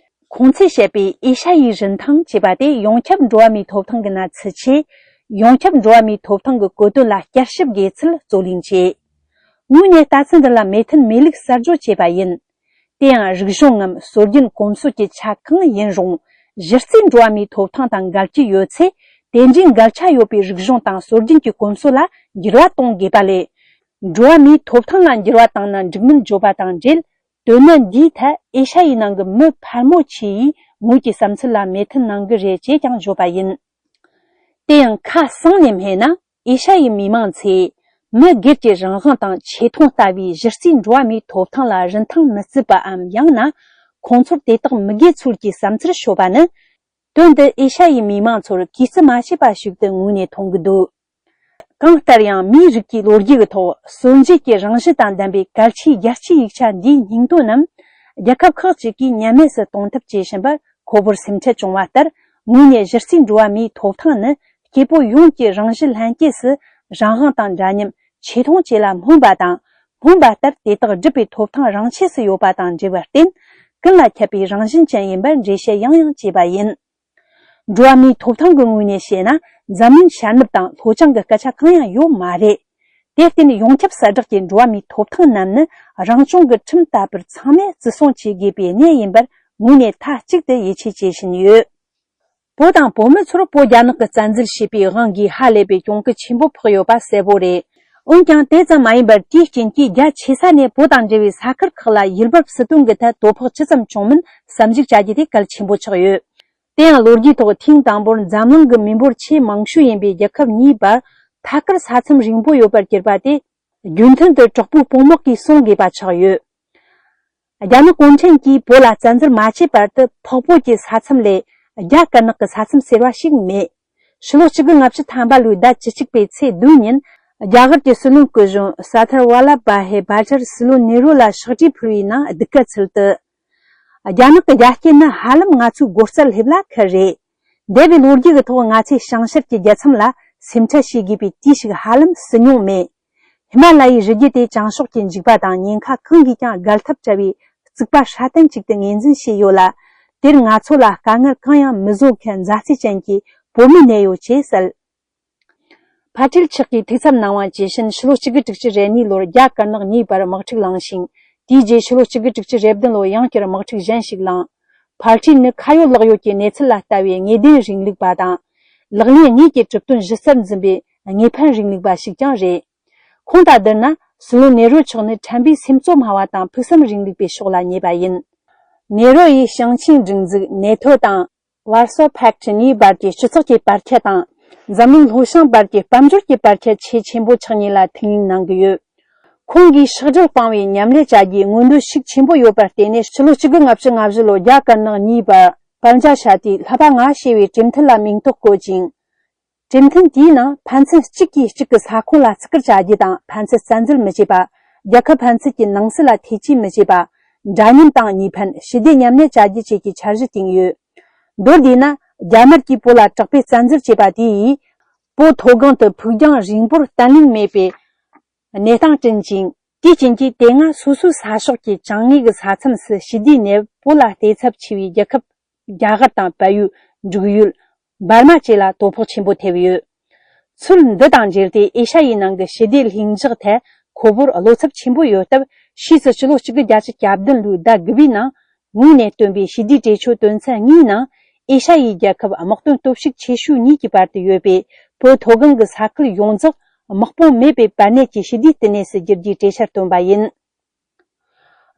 ཁོང་ཚོས་བཤད་པའི་ཨེ་ཤ་ཡའི་རིན་ཐང་ཅེས་པ་དེ་ཡོངས་ཁྱབ་འགྲོ་བ་མིའི་ཐོབ་ཐང་གི་ན་ཚུལ་ཆེ། ཡོངས་ཁྱབ་འགྲོ་བ་མིའི་ཐོབ་ཐང་གི་གོ་དོན་ལ་བསྐྱར་ཞིབ་དགོས་ཚུལ་རྩོད་གླེང་བྱས། ངོས་ནས་ལྟ་ཚུལ་འདི་ལ་མོས་མཐུན་མེད་ལུགས་གསར་བརྗོད་བྱས་པ་ཡིན། དེ་ཡང་རིག་གཞུང་ངམ་སྲོལ་རྒྱུན་གོམས་སྲོལ་གྱི་ཆ་གང་ཡིན་རུང་། གཞི་རྩའི་འགྲོ་བ་མིའི་ཐོབ་ཐང་དང་འགལ་གྱི་ཡོད་ཚེ། དེ་འདྲའི་འགལ་ཆ་ཡོད་པའི་རིག་གཞུང་དང་སྲོལ་རྒྱུན་གྱི་གོམས་སྲོལ་ལ་འགྱུར་བ་གཏོང་དགོས་པ་ལས། འགྲོ་བ་མིའི་ཐོབ་ཐང་ལ་འགྱུར་བ་བཏང་ན་འགྲིག་མིན་བརྗོད་པ་དང་འབྲེལ། དོན་ནི་འདིའི་ཐད་ཨེ་ཤ་ཡའི་ནང་གི་མི་ཕལ་མོ་ཆེ་ཡིས་ངོས་ཀྱི་བསམ་ཚུལ་ལ་མོས་མཐུན་གནང་གི་རེད་ཅེས་ཀྱང་བརྗོད་པ་ཡིན། དེ་ཡང་ཁ་གསང་ནས་སྨྲས་ན། ཨེ་ཤ་ཡའི་མི་མང་ཚོས་མི་སྒེར་གྱི་རང་དབང་དང་ཆེ་མཐོང་ལྟ་བུའི་གཞི་རྩའི་འགྲོ་བ་མིའི་ཐོབ་ཐང་ལ་རིན་ཐང་མི་བརྩི་བའམ། ཡང་ན་ཁོང་ཚོར་དེ་དག་མི་དགོས་ཚུལ་གྱི་བསམ་ཚུལ་ཤོད་པ་ནི། དོན་དུ་ཨེ་ཤ་ཡའི་མི་མང་ཚོར་གུས་བརྩི་མ་བྱས་པ་ཞིག་ཏུ་ངོས་ནས་མཐོང་གི་འདུག་གང་ལྟར་ཡང་མིའི་རིགས་ཀྱི་ལོ་རྒྱུས་ཀྱི་ཐོག་སྲོལ་འབྱེད་ཀྱི་རང་བཞིན་དང་ལྡན་པའི་གལ་ཆེའི་རྒྱལ་སྤྱིའི་ཡིག་ཆ་འདིའི་སྙིང་དོན་རྣམས་རྒྱལ་ཁབ་ཁག་ཅིག་གིས་ཉམས་དམས་སུ་གཏོང་ཐབས་བྱེད་བཞིན་པར་ཁོ་བོར་སེམས་ཁྲལ་བྱུང་བ་ལྟར། ངོས་ནས་གཞི་རྩའི་འགྲོ་བ་མིའི་ཐོབ་ཐང་ནི་སྐྱེ་བོ་ཡོངས་ཀྱི་རང་གཞི་ལྷན་སྐྱེས་སུ་རང་དབང་དང་འདྲ་མཉམ། ཆེ་མཐོང་བཅས་ལ་སྨོན་པ་དང་། སྨོན་པ་ལྟར་དེ་དག་སྒྲུབ་པའི་ཐོབ་ཐང་རང་ཆས་སུ་ཡོད་པ་དང་འབྲེལ་བར་བརྟེན། ཀུན་ལ་ཁྱབ་པའི་རང་བཞིན་ཅན་ཡིན་པར་འགྲེལ་བཤད་ཡང་ཡང་བྱས་པ་ཡིན། འགྲོ་བ་མིའི་ཐོབ་ཐང་གི་ངོས་ནས་བཤད་ན། འཛམ་གླིང་ཤར་ནུབ་དང་ལྷོ་བྱང་གི་སྐད་ཆ་གང་ཡང་ཡོད་མ་རེད། དེར་བརྟེན་ཡོངས་ཁྱབ་གསལ་བསྒྲགས་ཀྱི་འགྲོ་བ་མིའི་ཐོབ་ཐང་རྣམས་ནི་རང་སྐྱོང་གི་ཁྲིམས་ལྟ་བུར་ཚང་མས་བརྩི་སྲུང་བྱེད་དགོས་པའི་གནས་ཡིན་པར་ངོས་ནས་མཐའ་གཅིག་ཏུ་ཡིད་ཆེས་བྱེད་བཞིན་ཡོད། བོད་དང་བོད་མི་ཚོར་བོད་རྒྱ་ནག་གིས་བཙན་འཛུལ་བྱས་པའི་དབང་གིས་ཧ་ལས་པའི་གྱོང་གུད་ཆེན་པོ་ཕོག་ཡོད་པ་གསལ་པོ་རེད། འོན་ཀྱང་དེ་ཙམ་མ་ཡིན་པར། དེའི་རྐྱེན་གྱིས་རྒྱ་ཆེ་ས་ནས་བོད་དང་འབྲེལ་བའི་ས་ཁུལ་ཁག་ལ་ཡུལ་བབ་སྲིད་དོན་གྱི་ཐད་དོ་ཕོག་ཇི་ཙམ་བྱུང་མིན་བསམ་གཞིག་བྱ་རྒྱུ་དེ་གལ་ཆེན་པོ་ཆགས་ཡོད། དེ་ཡང་ལོ་རྒྱུས་ཐོག་ཐེངས་དང་པོར་འཛམ་གླིང་གི་མི་འབོར་ཆེས་མང་ཤོས་ཡིན་པའི་རྒྱལ་ཁབ་གཉིས་བར་ཐད་ཀར་ས་མཚམས་རིང་པོ་ཡོད་པར་གྱུར་པ་དེ། རྒྱུ་མཐུན་དུ་དྲག་པོའི་དཔུང་དམག་གིས་སྲུང་དགོས་པ་ཆགས་ཡོད། རྒྱ་ནག་གུང་ཁྲན་གྱིས་བོད་ལ་བཙན་འཛུལ་མ་བྱས་བར་དུ། འཕགས་བོད་ཀྱི་ས་མཚམས་ལས་རྒྱ་དཀར་ནག་གི་ས་མཚམས་ཟེར་བ་ཞིག་མེད། ཕྱི་ལོ་གཅིག་དགུ་ལྔ་བཅུ་ཐམ་པ་ལོའི་ཟླ་བཅུ་གཅིག་པའི་ཚེས་བདུན་ཉིན། རྒྱ་གར་གྱི་སྲིད་བློན་སྐུ་གཞོན་ས་ཐར་ཝ་ལ་བྷ་ཧེ་བྷ་ཏར་སྲིད་བློན་ནེ་རུ་ལ་ཕྱག་བྲིས་ཕུལ་བའི་ནང་ལྡུག་སྐད་ཚུལ་དུ། རྒྱ་ནག་གི་རྒྱ་སྐྱེད་ནི་ཧ་ལམ་ང་ཚོའི་སྒོ་རྩར་སླེབས་ལ་ཁད་རེད། འདས་པའི་ལོ་རྒྱུས་ཀྱི་ཐོག་ང་ཚོས་བྱང་ཤར་གྱི་རྒྱལ་མཚམས་ལ་སེམས་ཁྲལ་བྱེད་དགོས་པའི་དུས་ཤིག་ཧ་ལམ་སྲིད་མྱོང་མེད། ཧི་མ་ལ་ཡའི་རི་རྒྱུད་དེ་བྱང་ཕྱོགས་ཀྱི་འཇིགས་པ་དང་ཉེན་ཁ་གང་གིས་ཀྱང་བརྒལ་ཐབས་བྲལ་བའི་རྩིག་པ་སྲ་བརྟན་ཅིག་ཏུ་ངོས་འཛིན་བྱས་ཡོད་ལ། དེར་ང་ཚོ་ལ་དཀའ་ངལ་གང་ཡང་མི་བཟོ་མཁན་མཛའ་བརྩེ་ཅན་གྱི་བོད་མི་གནས་ཡོད་ཅེས་གསལ། ཕ་ཁྲིལ་ཆག་གིས་ཐུགས་འཚབ་གནང་བ་ཇི་བཞིན། ཕྱི་ལོ་གཅིག་དགུ་དྲུག་ཅུ་རེ་གཉིས་ལོར་རྒྱ་དཀར་ནག་གཉིས་བར་དམག་འཁྲུག་ལངས་ཤིང་། དེའི་རྗེས་ཕྱི་ལོ་གཅིག་དགུ་དྲུག་ཅུ་རེ་བདུན་ལོར་ཡང་བསྐྱར་དམག་འཁྲུག་གཞན་ཞིག་ལངས། ཕ་ཁྲིལ་ནི་ཁ་ཡོད་ལག་ཡོད་ཀྱི་གནས་ཚུལ་ལ་ལྟ་བའི་དངོས་བདེན་རིང་ལུགས་པ་དང་། ལག་ལེན་དངོས་ཀྱི་གྲུབ་དོན་གཞི་རྩར་འཛིན་པའི་དངོས་ཕན་རིང་ལུགས་པ་ཞིག་ཀྱང་རེད། ཁོང་དང་བསྡུར་ན། སྲིད་བློན་ནེ་རུ་མཆོག་ནི་ཁྲམ་པའི་སེམས་གཙོ་སྨྲ་བ་དང་ཕུགས་བསམ་རིང་ལུགས་པའི་ཕྱོགས་ལ་ཉེ་བ་ཡིན། ནེ་རུ་ཡིས་ཞིང་ཆེན་སྒྲིག་འཛུགས་ནེ་ཐོ་དང་། ཝར་སོ་ཕེག་ཊི་གཉིས་བར་གྱི་སྤྱི་ཚོགས་ཀྱི་བར་ཁྱད་དང་། འཛམ་གླིང་ལྷོ་བྱང་བར་གྱི་དཔལ་འབྱོར་གྱི་བར་ཁྱད་ཆེས་ཆེན་པོ་ཆགས་ཉེན་ལ་ཐུགས་སྣང་གནང་གི་ཡོད། ཁོང་གིས་ཕྱག་སྦྲེལ་སྤང་བའི་མཉམ་ལས་བྱ་རྒྱུའི་མངོན་འདོད་ཤུགས་ཆེན་པོ་ཡོད་པར་བརྟེན་ནས། ཕྱི་ལོ་གཅིག་དགུ་ལྔ་བཅུ་ང་བཞི་ལོར་རྒྱ་དཀར་ནག་གཉིས་བར་པན་ཇ་ཤ་ཏི་བསླབ་པ་ལྔ་ཞེས་པའི་གྲོས་མཐུན་ལ་མིང་རྟགས་བཀོད་ཅིང་། གྲོས་མཐུན་དེའི་ནང་ཕན་ཚུན་གཅིག་གིས་གཅིག་གི་ས་ཁོངས་ལ་བརྩི་བཀུར་བྱ་རྒྱུ་དང་། ཕན་ཚུན་བཙན་འཛུལ་མི་བྱེད་པ། རྒྱལ་ཁབ་ཕན་ཚུན་གྱི་ནང་སྲིད་ལ་ཐེ་ཇུས་མི་བྱེད་པ། འདྲ་མཉམ་དང་གཉིས་ཕན་ཞི་བདེ་མཉམ་གནས་བྱ་རྒྱུ་བཅས་ཀྱི་འཆར་གཞི་བཏིང་ཡོད། མདོར་བསྡུས་ན། རྒྱ་དམར་གྱིས་བོད་ལ་དྲག་པོས་བཙན་འཛུལ་བྱས་པ་དེ་ཡིས། བོད་མཐོ་སྒང་དུ་ཕུགས་རྒྱང་རིང་པོར་བརྟན་ལྷིང་མེད་པའི་གནས་སྟངས་བསྐྲུན་ཅིང་། དེའི་རྐྱེན་གྱིས་དེ་སྔ་སོ་སོའི་ས་ཕྱོགས་ཀྱི་བྱང་ངོས་ཀྱི་ས་མཚམས་སུ་ཞི་བདེའི་གནས་བབ་བོད་ལ་བལྟས་ཚབས་ཆེ་བའི་རྒྱལ་ཁབ། རྒྱ་གར་དང་བལ་ཡུལ། འབྲུག་ཡུལ། འབར་མ་བཅས་ལ་དོ་ཕོག་ཆེན་པོ་ཐེབས་ཡོད། ཚུལ་འདི་དང་འབྲེལ་ཏེ། ཨེ་ཤ་ཡའི་ནང་གི་ཞི་བདེ་ལྷིང་འཇགས་ཐད་ཁོ་བོར་བློ་འཚབ་ཆེན་པོ་ཡོད་སྟབས། ཕྱིས་སུ་ཕྱི་ལོ་གཅིག་དགུ་བརྒྱད་ཅུ་གྱ་བདུན་ལོའི་ཟླ་དགུ་པའི་ནང་། ངོས་ནས་བཏོན་པའི་ཞི་བདེའི་གྲོས་ཆོད་དོན་ཚན་གཉིས་ནང་། ཨེ་ཤ་ཡའི་རྒྱལ་ཁབ་དམག་དོན་སྟོབས་ཤུགས་ཆེ་ཤོས་གཉིས་ཀྱི་བར་དུ་ཡོད་པའི་བོད་མཐོ་སྒང་གི་ས་ཁུལ་ཡོངས་རྫོགས་དམག་དཔུང་མེད་པའི་པར་ནད་ཀྱི་ཞི་བདེའི་བསྟི་གནས་སུ་བསྒྱུར་རྒྱུའི་གྲོས་འཆར་བཏོན་པ་ཡིན།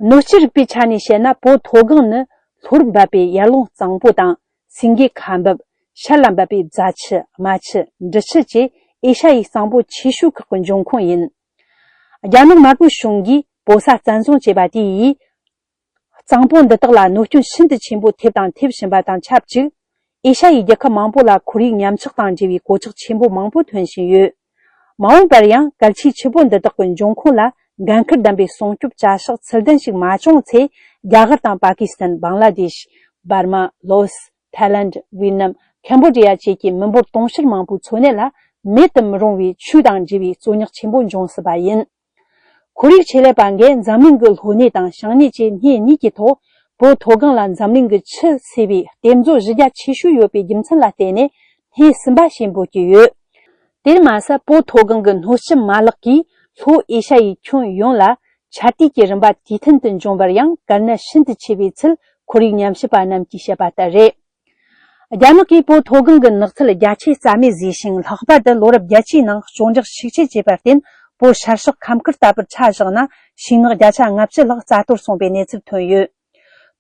གནོད་འཚེ་རིག་པའི་ཆ་ནས་བཤད་ན། བོད་མཐོ་སྒང་ནི་ལྷོར་འབབ་པའི་ཡར་ཀླུང་གཙང་པོ་དང་། སེང་གེ་ཁ་འབབ། ཤར་ལ་འབབ་པའི་རྫ་ཆུ། རྨ་ཆུ། འབྲི་ཆུ་བཅས་ཨེ་ཤ་ཡའི་གཙང་པོ་ཆེ་ཤོས་ཁག་གི་འབྱུང་ཁུངས་ཡིན། རྒྱ་ནག་དམར་པོའི་གཞུང་གིས་བོད་ས་བཙན་བཟུང་བྱས་པ་དེ་ཡིས། གཙང་པོ་འདི་དག་ལ་གནོད་སྐྱོན་ཤིན་ཏུ་ཆེན་པོ་ཐེབས་དང་ཐེབས་བཞིན་པ་དང་ཆབས་ཅིག་ཨེ་ཤ་ཡའི་རྒྱལ་ཁབ་མང་པོ་ལ་ཁོར་ཡུག་ཉམས་ཆག་དང་འབྲེལ་བའི་གོད་ཆག་ཆེན་པོ་མང་པོ་ཐོན་བཞིན་ཡོད། མ་འོངས་པར་ཡང་གལ་ཆེའི་ཆུ་བོ་འདི་དག་གི་འབྱུང་ཁུངས་ལ་འགན་ཁུར་ལྡན་པའི་སྲུང་སྐྱོབ་བྱ་གཞག་ཚུལ་ལྡན་ཞིག་མ་བྱུང་ཚེ། རྒྱ་གར་དང་པ་ཀི་སི་ཐན། བང་ལ་དེཤ། འབར་མ། ལའོ་སི། ཐའི་ལེནྡ། ཝེ་ཏི་ནམ། ཁམ་བོ་ཌི་ཡ་བཅས་ཀྱི་མི་འབོར་དུང་ཕྱུར་མང་པོའི་འཚོ་གནས་ལ་མེད་དུ་མི་རུང་བའི་ཆོས་དང་འབྲེལ་བའི་རྩོད་རྙོག་ཆེན་པོ་འབྱུང་སྲིད་པ་ཡིན། ཁོར་ཡུག་ཆེད་ལས་པ་འགས་འཛམ་གླིང་གི་ལྷོ་སྣེ་དང་བྱང་སྣེ་བཅས་སྣེ་གཉིས་ཀྱི་ཐོག་བོད་མཐོ་སྒང་ལ་འཛམ་གླིང་གི་ཆུ་བསྲེས་པའི་གཏེར་མཛོད་གཞི་རྒྱ་ཆེ་ཤོས་ཡོད་པའི་རྒྱུ་མཚན་ལ་བརྟེན་ནས་སྣེ་གསུམ་པ་ཞེས་འབོད་ཀྱི་ཡོད། དེར་མ་ཟད། བོད་མཐོ་སྒང་གི་སྣོད་བཅུད་མ་ལག་གིས་ལྷོ་ཨེ་ཤ་ཡའི་ཁྱོན་ཡོངས་ལ་ཆར་དུས་ཀྱི་རིམ་པ་དུས་མཐུན་དུ་འབྱུང་བར་ཡང་གལ་གནད་ཤིན་ཏུ་ཆེ་བའི་ཚུལ་ཁོར་ཡུག་ཉམས་ཞིབ་པ་རྣམས་ཀྱིས་བཤད་པ་ལྟར་རེད། རྒྱ་ནག་གིས་བོད་མཐོ་སྒང་གི་ནགས་ཚལ་རྒྱ་ཆེ་རྩ་མེད་བཟོས་ཤིང་། ལྷག་པར་དུ་ལོ་རབས་བརྒྱད་ཅུའི་ནང་གཅོང་སྒྲིག་ཤུགས་ཆེ་བྱས་པར་བརྟེན། བོད་ཤར་ཕྱོགས་ཁམས་ཁུལ་ལྟ་བུར་ཆ་བཞག་ན། ཤིང་ནགས་བརྒྱ་ཆ་ལྔ་བཅུ་ལྷག་རྩ་གཏོར་སོང་པའི་གནས་ཚུལ་ཐོན་ཡོད།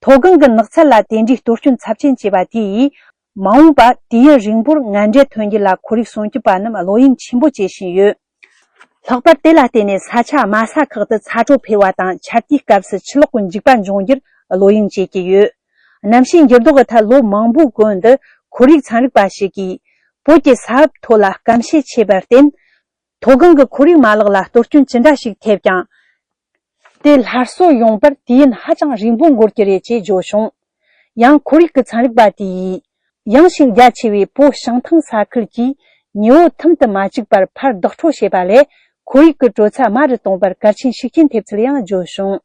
མཐོ་སྒང་གི་ནགས་ཚལ་ལ་དེ་འདྲའི་གཏོར་སྐྱོན་ཚབས་ཆེན་བྱས་པ་དེ་ཡིས། མ་འོངས་པ་དུས་ཡུན་རིང་པོར་ངན་འབྲས་ཐོན་རྒྱུ་ལ་ཁོར་ཡུག་སྲུང་སྐྱོབ་པ་རྣམས་བློ་གཡེང་ཆེན་པོ་བྱེད་བཞིན་ཡོད། ལྷག་པར་དེ་ལ་བརྟེན་ནས་ས་ཆ་དམའ་ས་ཁག་ཏུ་ཚ་དྲོད་འཕེལ་བ་དང་། ཆར་དུས་སྐབས་སུ་ཆུ་ལོག་གི་འཇིགས་པ་འབྱུང་རྒྱུར་བློ་གཡེང་བྱེད་ཀྱི་ཡོད། གནམ་གཤིས་འགྱུར་ལྡོག་གི་ཐད་ལོ་མང་པོའི་གོང་དུ་ཁོར་ཡུག་ཚན་རིག་པ་ཞིག་གིས། བོད་ཀྱི་ས་བབ་མཐོ་ལ་སྐམ་ཤས་ཆེ་བར་བརྟེན། མཐོ་སྒང་གི་ཁོར་ཡུག་མ་ལག་ལ་གཏོར་སྐྱོན་ཅི་འདྲ་ཞིག་ཐེབས་ཀྱང་། དེ་སླར་གསོ་ཡོང་བར་དུས་ཡུན་ཧ་ཅང་རིང་པོ་འགོར་གྱི་རེད་ཅེས་བརྗོད་བྱུང་། ཡང་ཁོར་ཡུག་གི་ཚན་རིག་པ་དེ་ཡིས། ཡངས་ཤིང་རྒྱ་ཆེ་བའི་བོད་བྱང་ཐང་ས་ཁུལ་གྱིས་ཉི་འོད་ཐུམ་དུ་མ་བཅུག་པར་ཕར་ལྡོག་འཕྲོ་བྱེད་པ་ལས། ཁོར་ཡུག་གི་དྲོད་ཚད་དམའ་རུ་གཏོང་བར་གལ་ཆེན་ཤུགས་རྐྱེན་ཐེབས་ཚུལ་ཡང་བརྗོད་བྱུང་།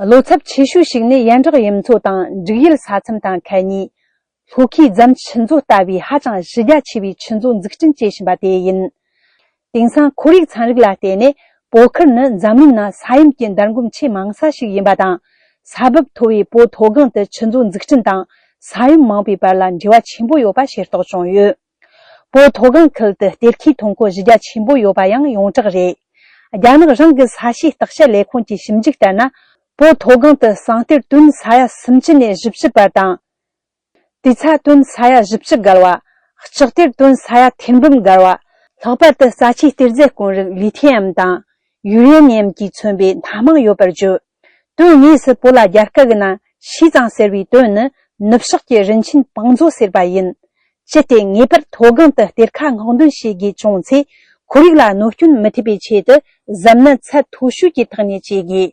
བློ་འཚབ་ཆེ་ཤོས་ཤིག་ནི་ཡན་གྲགས་གཡུ་མཚོ་དང་འབྲུག་ཡུལ་ས་མཚམས་དང་ཁ་ཉེ། ལྷོ་ཁའི་རྫམ་ཆུ་མཛོད་ལྟ་བུའི་ཧ་ཅང་གཞི་རྒྱ་ཆེ་བའི་ཆུ་མཛོད་འཛུགས་སྐྲུན་བྱེད་བཞིན་པ་དེ་ཡིན། དེང་སང་ཁོར་ཡུག་ཚན་རིག་ལ་བརྟེན་ནས། བོད་ཁུལ་ནི་འཛམ་གླིང་ནང་ས་ཡོམ་གྱི་འདར་འགུམ་ཆེས་མང་ས་ཞིག་ཡིན་པ་དང་། ས་བབ་མཐོ་བའི་བོད་མཐོ་སྒང་དུ་ཆུ་མཛོད་འཛུགས་སྐྲུན་དང་ ས་ཡོམ་མང་པོའི་བར་ལ་འབྲེལ་བ་ཆེན་པོ་ཡོད་པ་ཤེས་རྟོགས་བྱུང་ཡོད། བོད་མཐོ་སྒང་ཁུལ་དུ་གཏེར་ཁའི་ཐོན་ཁུངས་གཞི་རྒྱ་ཆེན་པོ་ཡོད་པ་ཡང་ཡོངས་གྲགས་རེད། རྒྱ་ནག་རང་གི་ས་ཤུན་བརྟག་དཔྱད་ལས་ཁུངས་ཀྱི་ཞིབ་འཇུག་ལྟར་ན། བོད་མཐོ་སྒང་དུ་ཟངས་གཏེར་ཏོན་ས་ཡ་སུམ་ཅུ་ནས་བཞི་བཅུ་བར་དང་། དུས་ཚོད་ཏོན་ས་ཡ་བཞི་བཅུ་བརྒལ་བ། ལྕགས་གཏེར་ཏོན་ས་ཡ་ཐེར་འབུམ་བརྒལ་བ། ལྷག་པར་དུ་རྩ་ཆེའི་གཏེར་རྫས་ཀུན་རིགས་ལི་ཐི་ཡམ་དང་། ཡུ་རེ་ནི་ཡམ་གྱིས་མཚོན་པའི་སྣ་མང་ཡོད་པར་བརྗོད། ཏོན་དངོས་སུ་བོད་ལ་རྒྱ་སྐད་ཀྱི་ནང་ཤིས་ཙང་ཟེར་བའི་ཏོན་ནི་ནུབ་ཕྱོགས་ཀྱི་རིན་ཆེན་བང་མཛོད་ཟེར་བ་ཡིན། ཅི་སྟེ་ངེས་པར་མཐོ་སྒང་དུ་གཏེར་ཁ་སྔོག་འདོན་བྱེད་དགོས་བྱུང་ཚེ། ཁོར་ཡུག་ལ་གནོད་སྐྱོན་མི་ཐེབས་པའི་ཆེད་དུ་གཟབ་ནན་ཚད་མཐོ་ཤོས་ཀྱི་ཐོག་ནས་བྱེད་དགོས།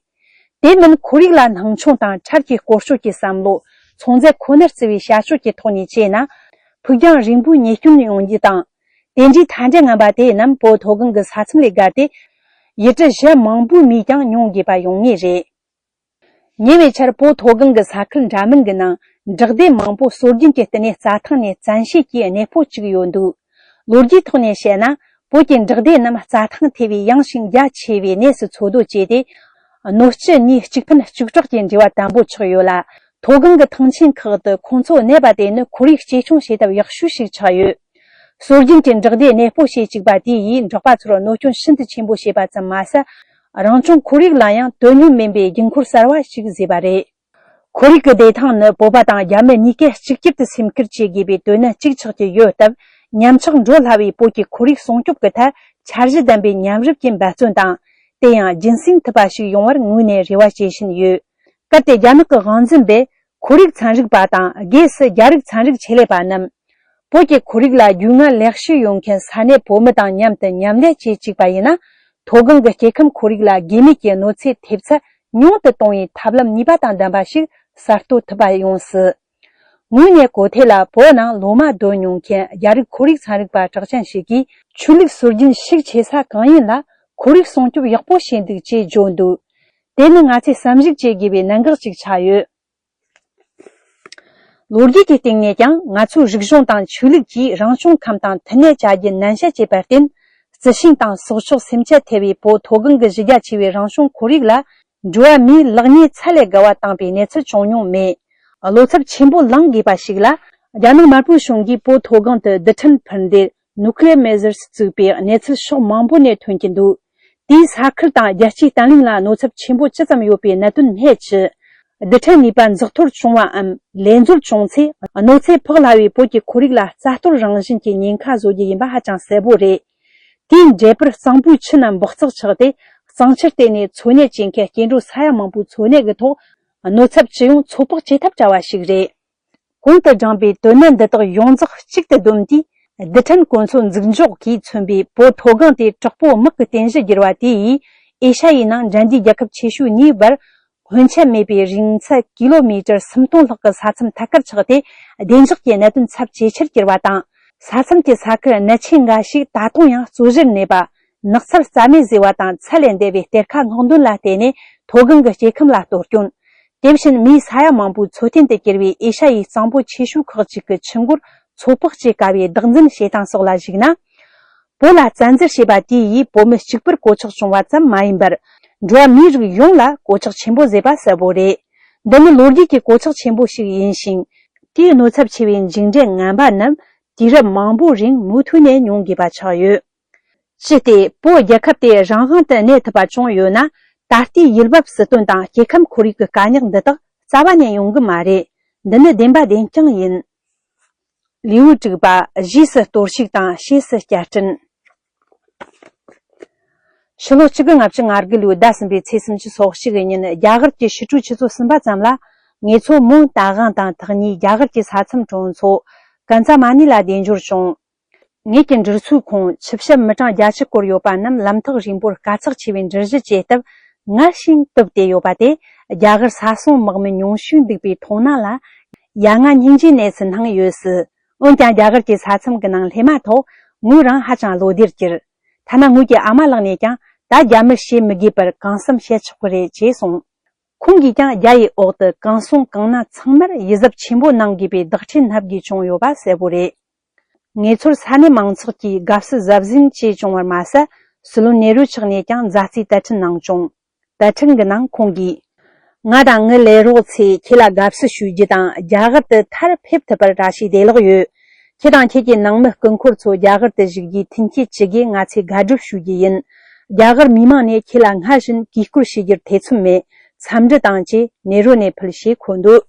དེ་མིན་ཁོར་ཡུག་ལ་སྣང་ཆུང་དང་འཕྲལ་གྱི་སྐོར་སྐྱོད་ཀྱི་བསམ་བློ། ཚོང་རྫས་ཁོ་ནར་བརྩི་བའི་བྱ་སྤྱོད་ཀྱི་ཐོག་ནས་བྱས་ན། ཕུགས་རྒྱང་རིང་པོའི་ཉེས་སྐྱོན་ཡོང་རྒྱུ་དང་། དེ་འདྲའི་མཐའ་འབྲས་ངན་པ་དེ་རྣམས་བོད་མཐོ་སྒང་གི་ས་མཚམས་ལས་བརྒལ་ཏེ། ཡུལ་གྲུ་གཞན་མང་པོའི་མིས་ཀྱང་མྱོང་དགོས་པ་ཡོང་ངེས་རེད། ཉེ་བའི་ཆར་བོད་མཐོ་སྒང་གི་ས་ཁུལ་འདྲ་མིན་གྱི་ནང་བྲག་སྡེ་མང་པོ་སྲོལ་རྒྱུན་གྱི་བསྟི་གནས་རྩྭ་ཐང་ནས་བཙན་བྱེད་ཀྱིས་གནས་སྤོ་བཅུག་ཡོད་འདུག་ལོ་རྒྱུས་ཐོག་ནས་བཤད་ན། བོད་ཀྱི་བྲག་སྡེ་རྣམས་རྩྭ་ཐང་ཐེ་བའི་ཡངས་ཤིང་རྒྱ་ཆེ་བའི་གནས་སུ་འཚོ་སྡོད་བྱས་ཏེ། སྣོད་བཅུད་གཉིས་གཅིག་ཕན་གཅིག་གྲོགས་ཀྱི་འབྲེལ་བ་དམ་པོ་ཆགས་ཡོད་ལ། མཐོ་སྒང་གི་ཐང་ཆེན་ཁག་ཏུ་ཁོང་ཚོ་གནས་པ་དེ་ནི་ཁོར་ཡུག་གཅེས་སྐྱོང་བྱེད་ཐབས་ཡག་ཤོས་ཤིག་ཆགས་ཡོད། སྲོལ་རྒྱུན་གྱི་བྲག་སྡེ་གནས་སྤོ་བྱེད་བཅུག་པ་དེ་ཡིས་འབྲོག་པ་ཚོར་གནོད་སྐྱོན་ཤིན་ཏུ་ཆེན་པོ་བྱས་པ་ཙམ་མ་ཟད། རང་བྱུང་ཁོར་ཡུག་ལ་ཡང་དོན་སྙིང་མིན་པའི་རྒྱུན་འཁོར་གསར་བ་ཞིག་བཟོས་པ་རེད། ཁོར་ཡུག་གི་བདེ་ཐང་ནི་བོད་པ་དང་རྒྱ་མི་གཉིས་ཀས་གཅིག་གྱུར་དུ་སེམས་ཁུར་བྱེད་དགོས་པའི་དོན་གནད་གཅིག་ཆགས་ཀྱི་ཡོད་སྟབས། ཉམས་ཆག་འགྲོ་སླ་བའི་བོད་ཀྱི་ཁོར་ཡུག་སྲུང་སྐྱོབ་ཀྱི་ཐད་འཆར་གཞི་ལྡན་པའི་མཉམ་རུབ་ཀྱི་འབད་བརྩོན་དང་། དེ་ཡང་རྒྱུན་སྲིང་ཐུབ་པ་ཞིག་ཡོང་བར་དངོས་ནས་རེ་བ་བྱེད་བཞིན་ཡོད། གལ་ཏེ་རྒྱ་ནག་གི་དབང་འཛིན་པས་ཁོར་ཡུག་ཚན་རིག་པ་དང་སྒོས་སུ་རྒྱ་རིགས་ཚན་རིག་ཆེད་ལས་པ་རྣམས། བོད་ཀྱི་ཁོར་ཡུག་ལ་རྒྱུས་མངའ་ལེགས་ཤོས་ཡོད་མཁན་ས་གནས་བོད་མི་དང་མཉམ་དུ་མཉམ་ལས་བྱེད་བཅུག་པ་ཡིན་ན། མཐོ་སྒང་གི་སྐྱེ་ཁམས་ཁོར་ཡུག་ལ་རྒས་མེད་ཀྱི་གནོད་འཚེ་ཐེབས་ཚད་ཉུང་དུ་གཏོང་བའི་ཐབས་ལམ་ནུས་པ་དང་ལྡན་པ་ཞིག་གསར་གཏོད་ཐུབ་པ་ཡོང་སྲིད། དངོས་གནས་གོ་ཐོས་ལ་བོད་ནང་ལོ་མ་སྡོད་མྱོང་མཁན་རྒྱ་རིགས་ཁོར་ཡུག་ཚན་རིག་པ་གྲགས་ཅན་ཞིག་གིས། ཆོས་ལུགས་སྲོལ་རྒྱུན་ཤུགས་ཆེ་ས་གང་ཡིན་ལ་ཁོར་ཡུག་སྲུང་སྐྱོབ་ཡག་པོ་བྱས་འདུག་ཅེས་བརྗོད་འདུག་དེ་ནི་ང་ཚོས་བསམ་གཞིག་བྱེད་དགོས་པའི་གནད་འགག་ཅིག་ཆགས་ཡོད། ལོ་རྒྱུས་ཀྱི་སྟེང་ནས་ཀྱང་ང་ཚོའི་རིག་གཞུང་དང་ཆོས་ལུགས་ཀྱིས་རང་བྱུང་ཁམས་དང་མཐུན་གནས་བྱ་རྒྱུ་ནན་བཤད་བྱས་པར་བརྟེན། རྩི་ཤིང་དང་སྲོག་ཆགས་སེམས་ཅན་ཐེ་བའི་བོད་མཐོ་སྒང་གི་གཞི་རྒྱ་ཆེ་བའི་རང་བྱུང་ཁོར་ཡུག་ལ། འགྲོ་བ་མིའི་ལག་ཉེས་ཚད་ལས་བརྒལ་བ་བཏང་པའི་གནས་ཚུལ་བྱུང་མྱོང་མེད། བློ་འཚབ་ཆེན་པོ་ལངས་དགོས་པ་ཞིག་ལ། རྒྱ་ནག་དམར་པོའི་གཞུང་གིས་བོད་མཐོ་སྒང་དུ་རྡུལ་ཕྲན་འཕུར་མདེལ་Nuclear Measures བཙུགས་པའི་གནས་ཚུལ་ཕྱོགས་མང་པོ་ནས་ཐོན་གྱི་འདུག་དེས་ས་ཁུལ་དང་རྒྱལ་སྤྱིའི་བརྟན་ལྷིང་ལ་གནོད་ཚབས་ཆེན་པོ་ཅི་ཙམ་ཡོད་པའི་གནད་དོན་སྨྲས་ཀྱི། རྡུལ་ཕྲན་ནུས་པ་འཛུགས་གཏོར་བྱུང་བའམ་ལས་འཛོལ་བྱུང་ཚེ། གནོད་འཚེ་ཕོག་སླ་བའི་བོད་ཀྱི་ཁོར་ཡུག་ལ་རྩ་གཏོར་རང་བཞིན་གྱི་ཉེན་ཁ་བཟོ་རྒྱུ་ཡིན་པ་ཧ་ཅང་གསལ་པོ་རེད། དེའི་འབྲས་བུར་གཙང་པོའི་ཆུ་རྣམས་འབག་བརྩེགས་ཆགས་ཏེ། གཙང་ཆུར་བརྟེན་ནས་འཚོ་གནས་བྱེད་མཁན་སྐྱེ་འགྲོ་ས་ཡ་མང་པོའི་འཚོ་གནས་ཀྱི་ཐོག་གནོད་ཚབས་ཅི་ཡོང་ཚོད་དཔག་བྱེད་ཐབས་བྲལ་བ་ཞིག་རེད། གོང་དུ་བགྲངས་པའི་དོན་གནད་འདི་དག་ཡོངས་རྫོགས་གཅིག་ཏུ་བསྡོམས་དུས། རྡུལ་ཕྲན་གོ་མཚོན་འཛུགས་འཇོག་གིས་མཚོན་པའི་བོད་མཐོ་སྒང་དེ་དྲག་པོའི་དམག་གི་རྟེན་གཞི་བསྒྱུར་བ་དེ་ཡིས། ཨེ་ཤ་ཡའི་ནང་འགྲན་བསྡུར་རྒྱལ་ཁབ་ཆེ་ཤོས་གཉིས་བར། སྔོན་ཆད་མེད་པའི་རིང་ཚད་ཀི་ལོ་མི་ཊར་སུམ་སྟོང་ལྷག་གི་ས་མཚམས་ཐད་ཀར་ཆགས་ཏེ། བདེ་འཇགས་ཀྱི་གནད་དོན་ཚབས་ཇེ་ཆེར་གྱུར་བ་དང་། ས་མཚམས་ཀྱི་ས་ཁུལ་གནད་ཆེ་འགའ་ཞིག་ད་དུང་ཡང་རྩོད་གཞིར་གནས་པ། ནགས་ཚལ་རྩ་མེད་བཟོས་པ་དང་ཚད་ལས་འདས་པའི་གཏེར་ཁ་སྔོག་འདོན་ལ་བརྟེན་ནས་མཐོ་སྒང་གི་སྐྱེ་ཁམས་ལ་གཏོར་སྐྱོན། དེ་བཞིན་མིའི་ས་ཡ་མང་པོའི་འཚོ་རྟེན་དུ་གྱུར་བའི་ཨེ་ཤ་ཡའི་གཙང་པོ་ཆེ་ཤོས་ཁག་ཅིག་གི་ཆུ་མགོར་ཚོད་དཔག་བྱེད་དཀའ་བའི་བདག་འཛིན་བྱེད་སྟངས་སོགས་ལ་གཞིགས་ན། བོད་ལ་བཙན་འཛུལ་བྱས་པ་དེ་ཡིས་བོད་མི་གཅིག་པུར་གོད་ཆག་བྱུང་བ་ཙམ་མ་ཡིན་པར། འགྲོ་བ་མིའི་རིགས་ཡོངས་ལ་གོད་ཆག་ཆེན་པོ་བཟོས་པ་གསལ་པོ་རེད། འདི་ནི་ལོ་རྒྱུས་ཀྱི་གོད་ཆག་ཆེན་པོ་ཞིག་ཡིན་ཞིང་། དེའི་གནོད་ཚབས་ཆེ་བའི་མཇུག་འབྲས་ངན་པ་རྣམས་དུས་རབས་མང་པོའི་རིང་མུ་མཐུད་ནས་མྱོང་དགོས་པ་ཆགས་ཡོད། ཅི་སྟེ་བོད་རྒྱལ་ཁབ་དེ་རང་དབང་དུ་གནས་ཐུབ་པ་བྱུང་ཡོད་ན། ད་ལྟའི་ཡུལ་བབ་སྲིད་དོན་དང་སྐྱེ་ཁམས་ཁོར་ཡུག་གི་དཀའ་རྙོག་འདི་དག་རྩ་བ་ནས་ཡོང་གི་མ་རེད། འདི་ནི་བདེན་པ་བདེན་རྐྱང་ཡིན། ལེའུ་དྲུག་པ། རྗེས་སུ་གཏོར་བཤིག་དང་ཕྱིས་སུ་བསྐྱར་སྐྲུན། ཕྱི་ལོ་གཅིག་དགུ་ལྔ་བཅུ་ང་དགུ་ལོའི་ཟླ་གསུམ་པའི་ཚེས་སུམ་ཅུ་སོ་གཅིག་གི་ཉིན། རྒྱ་གར་གྱི་ཕྱི་དྲོའི་ཆུ་ཚོད་གསུམ་པ་ཙམ་ལ། ངེད་ཚོ་མོན་རྟ་དབང་དང་ཐག་ཉེའི་རྒྱ་གར་གྱི་ས་མཚམས་གྲོང་ཚོ་ཀན་ཙ་མ་ནི་ལ་བདེ་འབྱོར་བྱུང་། ངེད་ཀྱི་འདྲི་ཚུལ་ཁོངས་ཆུ་བྱ་མི་གྲངས་བརྒྱད་ཅུ་སྐོར་ཡོད་པ་རྣམས་ལམ་ཐག་རིང་པོར་དཀའ་ཚེགས་ཆེ་བའི་འགྲུལ་བཞུད་བྱེད་སྟབས། ངལ་ཞིང་དུབ་སྟེ་ཡོད་པ་དེ། རྒྱ་གར་ས་སྲུང་དམག་མི་ཉུང་ཤོས་འདུག་པའི་མཐོང་སྣང་ལ་ཡ་ང་སྙིང་རྗེའི་གནས་སུ་སྣང་ཡོད་སྲིད། འོན་ཀྱང་རྒྱ་གར་གྱི་ས་མཚམས་ཀྱི་ནང་སླེབས་མ་ཐག་ངོས་རང་ཧ་ཅང་བློ་བདེར་གྱུར། ཐ་ན་ངོས་ཀྱི་ཨ་མ་ལགས་ནས་ཀྱང་ད་རྒྱ་མིར་བྱེད་མི་དགོས་པར་གང་བསམ་བྱེད་ཆོག་གི་རེད་ཅེས་གསུངས། ཁོང་གིས་ཀྱང་རྒྱ་ཡི་འོག་ཏུ་གང་སོང་གང་ན་ཚང་མར་ཡིད་གཟབ་ཆེན་པོ་གནང་དགོས་པའི་བདག་ཁྲེལ་སྣ་དགུ་བྱུང་ཡོད་པ་གསལ་པོ་རེད། ངེད་ཚོར་ས་གནས་མང་ཚོགས་ཀྱིས་དགའ་བསུ་གཟབ་ཟིན་བཅས་བྱུང་བར་མ་ཟད། སྲིད་བློན་ནེ་རུ་མཆོག་ནས་ཀྱང་མཛའ་བརྩེའི་དད་འཕྲིན་གནང་བྱུང་། དད་འཕྲིན་གྱི་ནང་ཁོང་གིས། ང་དང་ངའི་ལས་རོགས་ཚོས་ཁྱེད་ལ་དགའ་བསུ་ཞུ་རྒྱུ་དང་རྒྱ་གར་དུ་མཐར་ཕེབས་ཐུབ་པར་བཀྲ་ཤིས་བདེ་ལེགས་ཡོད། ཁྱེད་དང་ཁྱེད་ཀྱི་ནང་མི་སྐུ་འཁོར་ཚོ་རྒྱ་གར་དུ་བཞུགས་རྒྱུའི་མཐུན་རྐྱེན་ཅི་དགོས་ང་ཚོས་དགའ་སྒྲུབ་ཞུ་རྒྱུ་ཡིན། རྒྱ་གར་མི་མང་ནས་ཁྱེད་ལ་སྔར་བཞིན་གུས་བཀུར་བྱེད་རྒྱུར་ཐེ་ཚོམ་མེད། འཚམས་འདྲི་དང་བཅས་ནེ་རོ་ནས་ཕུལ་ཞེས་འཁོད་འདུག་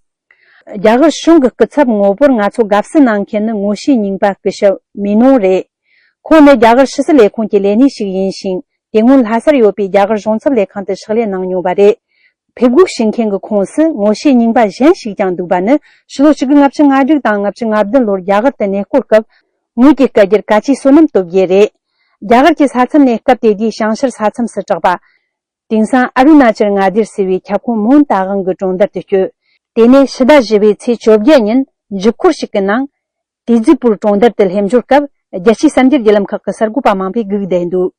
རྒྱ་གར་གཞུང་གི་སྐུ་ཚབ་ངོ་བོར་ང་ཚོ་དགའ་བསུ་གནང་མཁན་ནི་ངོ་ཤེས་རྙིང་པ་སྐུ་ཞབས་མི་ནོང་རེད། ཁོང་ནི་རྒྱ་གར་ཕྱི་སྲིད་ལས་ཁུངས་ཀྱི་ལས་སྣེ་ཞིག་ཡིན་ཞིང་། དེ་སྔོན་ལྷ་སར་ཡོད་པའི་རྒྱ་གར་གཞུང་ཚབ་ལས་ཁང་དུ་ཕྱག་ལས་གནང་མྱོང་བ་རེད། ཕེབས་སྒུག་བྱེད་མཁན་གྱི་ཁོངས་སུ་ངོ་ཤེས་རྙིང་པ་གཞན་ཞིག་ཀྱང་འདུག་པ་ནི། ཕྱི་ལོ་ཆིག་སྟོང་དགུ་བརྒྱ་ལྔ་བཅུ་ང་དྲུག་དང་ལྔ་བཅུ་ང་བདུན་ལོར་རྒྱ་གར་དུ་གནས་སྐོར་སྐབས། ངོས་ཀྱི་སྐད་སྒྱུར་ཀ་ཅི་བསོད་ནམས་སྟོབས་རྒྱས་རེད། རྒྱ་གར་གྱི་ས་མཚམས་ནས་སྐབས་དེ་དུས་བྱང་ཤར་ས་མཚམས་སུ་གྲགས་པ། དེང་སང་ཨ་རུ་ན་ཅལ་མངའ་སྡེར་གསལ་བའི་ཁྱབ་ཁོངས་མོན་རྟ་དབང་གི་གྲོང་རྡལ་དུ་བསྐྱོད། དེ་ནས་ཕྱི་ཟླ་བཞི་པའི་ཚེས་བཅོ་བརྒྱད་ཉིན་འཇུག་སྒོར་ཞིག་གི་ནང་། ཏི་ཛི་པུར་གྲོང་རྡལ་དུ་སླེབས་འབྱོར་སྐབས། རྒྱལ་སྤྱིའི་གསར་འགྱུར་བརྒྱུད་ལམ་ཁག་གི་གསར་འགོད་པ་མང་པོས་སྒུག་བསྡད་འདུག་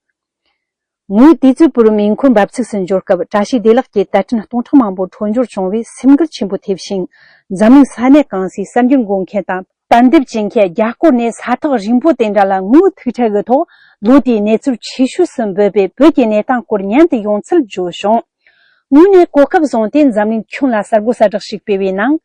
ངོས་ཏི་ཛི་པུར་མེ་འཁོར་འབབ་ཚུགས་སུ་འབྱོར་སྐབས། བཀྲ་ཤིས་བདེ་ལེགས་ཀྱི་དད་སྤྲིན་སྟོང་ཕྲག་མང་པོ་འཕྲོད་སྦྱོར་བྱུང་བས་སེམས་འགུལ་ཆེན་པོ་ཐེབས་ཤིང་། འཛམ་གླིང་ས་གནས་གང་སའི་གསར་འགྱུར་འགོད་མཁན་དང་། པར་འདེབས་བྱེད་མཁན་རྒྱ་སྐོར་ནས་ས་ཐག་རིང་པོ་དེ་འདྲ་ལ་ངོས་ཐུག་འཕྲད་ཀྱི་ཐོག་ལོ་དེའི་གནས་ཚུལ་ཆེ་ཤོས་སུ་འབོད་པའི་བོད་ཀྱི་གནས་སྟངས་སྐོར་ཉན་དུ་ཡོང་ཚུལ་བརྗོད་བྱུང་། ངོས་ནས་གོ་སྐབས་བཟུང་སྟེ་འཛམ་གླིང་ཁྱོན་ལ་གསར་འགོད་གསལ་བསྒྲགས་ཤིག་སྤེལ་བའི་ནང་།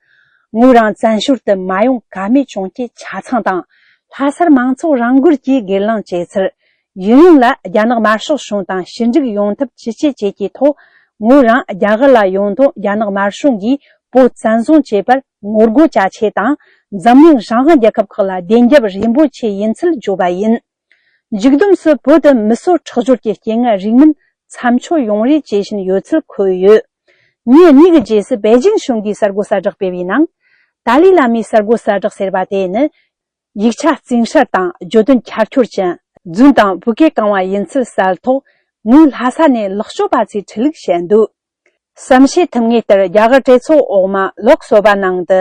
ངོས་རང་བཙན་བྱོལ་དུ་མ་ཡོང་ཀ་མེད་བྱུང་རྐྱེན་ཆ་ཚང་དང་། ལྷ་སར་མང་ཚོགས་རང་འགུལ་གྱིས་སྒེར་ལངས་བྱས་ཚུལ། ཡུན་རིང་ལ་རྒྱ་ནག་དམར་ཤོག་གཞུང་དང་ཞི་འགྲིག་ཡོང་ཐབས་ཇི་བྱེད་བྱེད་ཀྱི་ཐོག་ངོས་རང་རྒྱ་གར་ལ་ཡོང་དོན་རྒྱ་ནག་དམར་གཞུང་གིས་བོད་བཙན་བཟུང་བྱས་པར་ངོ་རྒོལ་བྱ་ཆེད་དང་། འཛམ་གླིང་རང་དབང་རྒྱལ་ཁབ་ཁག་ལ་བདེན་རྒྱབ་རེ་འབོད་ཆེད་ཡིན་ཚུལ་བརྗོད་པ་ཡིན། མཇུག་བསྡོམས་སུ་བོད་དུ་མི་གསོད་ཁྲག་སྦྱོར་གྱི་རྐྱེན་ངན་རིགས་མིན་མཚམས་འཇོག་ཡོང་རེ་བྱེད་བཞིན་ཡོད་ཚུལ་འཁོད་ཡོད། ཉིན་གཉིས་ཀྱི་རྗེས་སུ་པེ་ཅིང་གཞུང་གིས་གསར་འགོད་གསལ་བསྒྲགས་སྤེལ་བའི་ནང་། ཏཱ་ལའི་བླ་མའི་གསར་འགོད་གསལ་བསྒྲགས་ཟེར་བ་དེ་ནི། ཡིག་ཆ་རྩིང་སྲ་དང་བརྗོད་དོན་ཁྱར་ཁྱོར་ཅན། རྫུན་དང་བོད་སྐད་གང་བ་ཡིན་ཚུལ་གསལ་ཐོག་ངོས་ལྷ་ས་ནས་ལོག་སྤྱོད་པ་ཚོས་འཕྲིན་ལུགས་བཤད་འདུག་བསམ་ཤེས་ཐུབ་ངེས་ལྟར་རྒྱ་གར་གྲོས་ཚོགས་འོག་མ་ལོག་སོ་པ་ནང་དུ།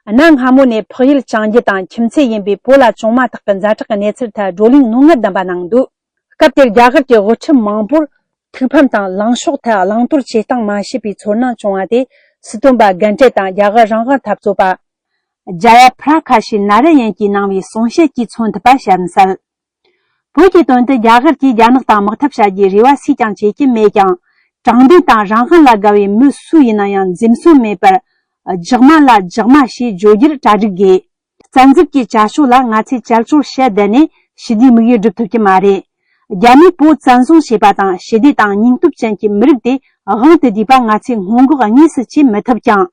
གནའ་སྔ་མོ་ནས་འཕགས་ཡུལ་བཅངས་རྒྱུ་དང་ཁྱིམ་མཚེས་ཡིན་པའི་བོད་ལ་བཅོམ་མ་ཐག་གི་ཛ་དྲག་གི་གནས་ཚུལ་ཐད་བགྲོ་གླེང་རྣོ་ངར་ལྡན་པ་གནང་འདུག་སྐབས་དེར་རྒྱ་གར་གྱི་དབུ་ཁྲིད་མང་པོར་ཐུགས་ཕམ་དང་ལངས་ཕྱོགས་ཐད་བླང་དོར་བྱེད་སྟངས་མ་ཤེས་པའི་ཚོར་སྣང་བྱུང་བ་དེ། སྲིད་དོན་པ་རྒན་གྲས་དང་རྒྱ་གར་རང་དབང་འཐབ་རྩོད་པ། ཇ་ཡ་པྲ་ཁ་ཤི་ན་ར་ཡན་གྱིས་གནང་བའི་གསུང་བཤད་ཀྱིས་མཚོན་ཐུབ་པ་བཤད་གསལ། བོད་ཀྱི་དོན་དུ་རྒྱ་གར་གྱིས་རྒྱ་ནག་དང་དམག་འཐབ་བྱ་རྒྱུའི་རེ་བ་སུས་ཀྱང་བྱེད་ཀྱི་མེད་ཀྱང་། དྲང་བདེན་དང་རང་དབང་ལ་དགའ་བའི་མི་སུ་ཡིན་ན་ཡང་འཛེམ་ཟོན་མེད་པར། རྒྱག་མ་ལ་རྒྱག་མ་ཞེས་བརྗོད་རྒྱུར་གྲ་སྒྲིག་དགོས། བཙན་འཛུལ་གྱི་བྱ་སྤྱོད་ལ་ང་ཚོས་བྱ་སྤྱོད་བཤད་བསྡད་ནས་ཞི་བདེའི་དམིགས་ཡུལ་སྒྲུབ་ཐུབ་ཀྱི་མ་རེད། རྒྱ་མིས་བོད་བཙན་བཟུང་བྱས་པ་དང་ཞི་བདེ་དང་སྙིང་སྟོབས་ཅན་གྱི་མི་རིགས་དེ་དབང་དུ་བསྡུས་པ་ང་ཚོས་སྔོན་འགོག་དངོས་སུ་བྱེད་མི་ཐུབ་ཀྱང་།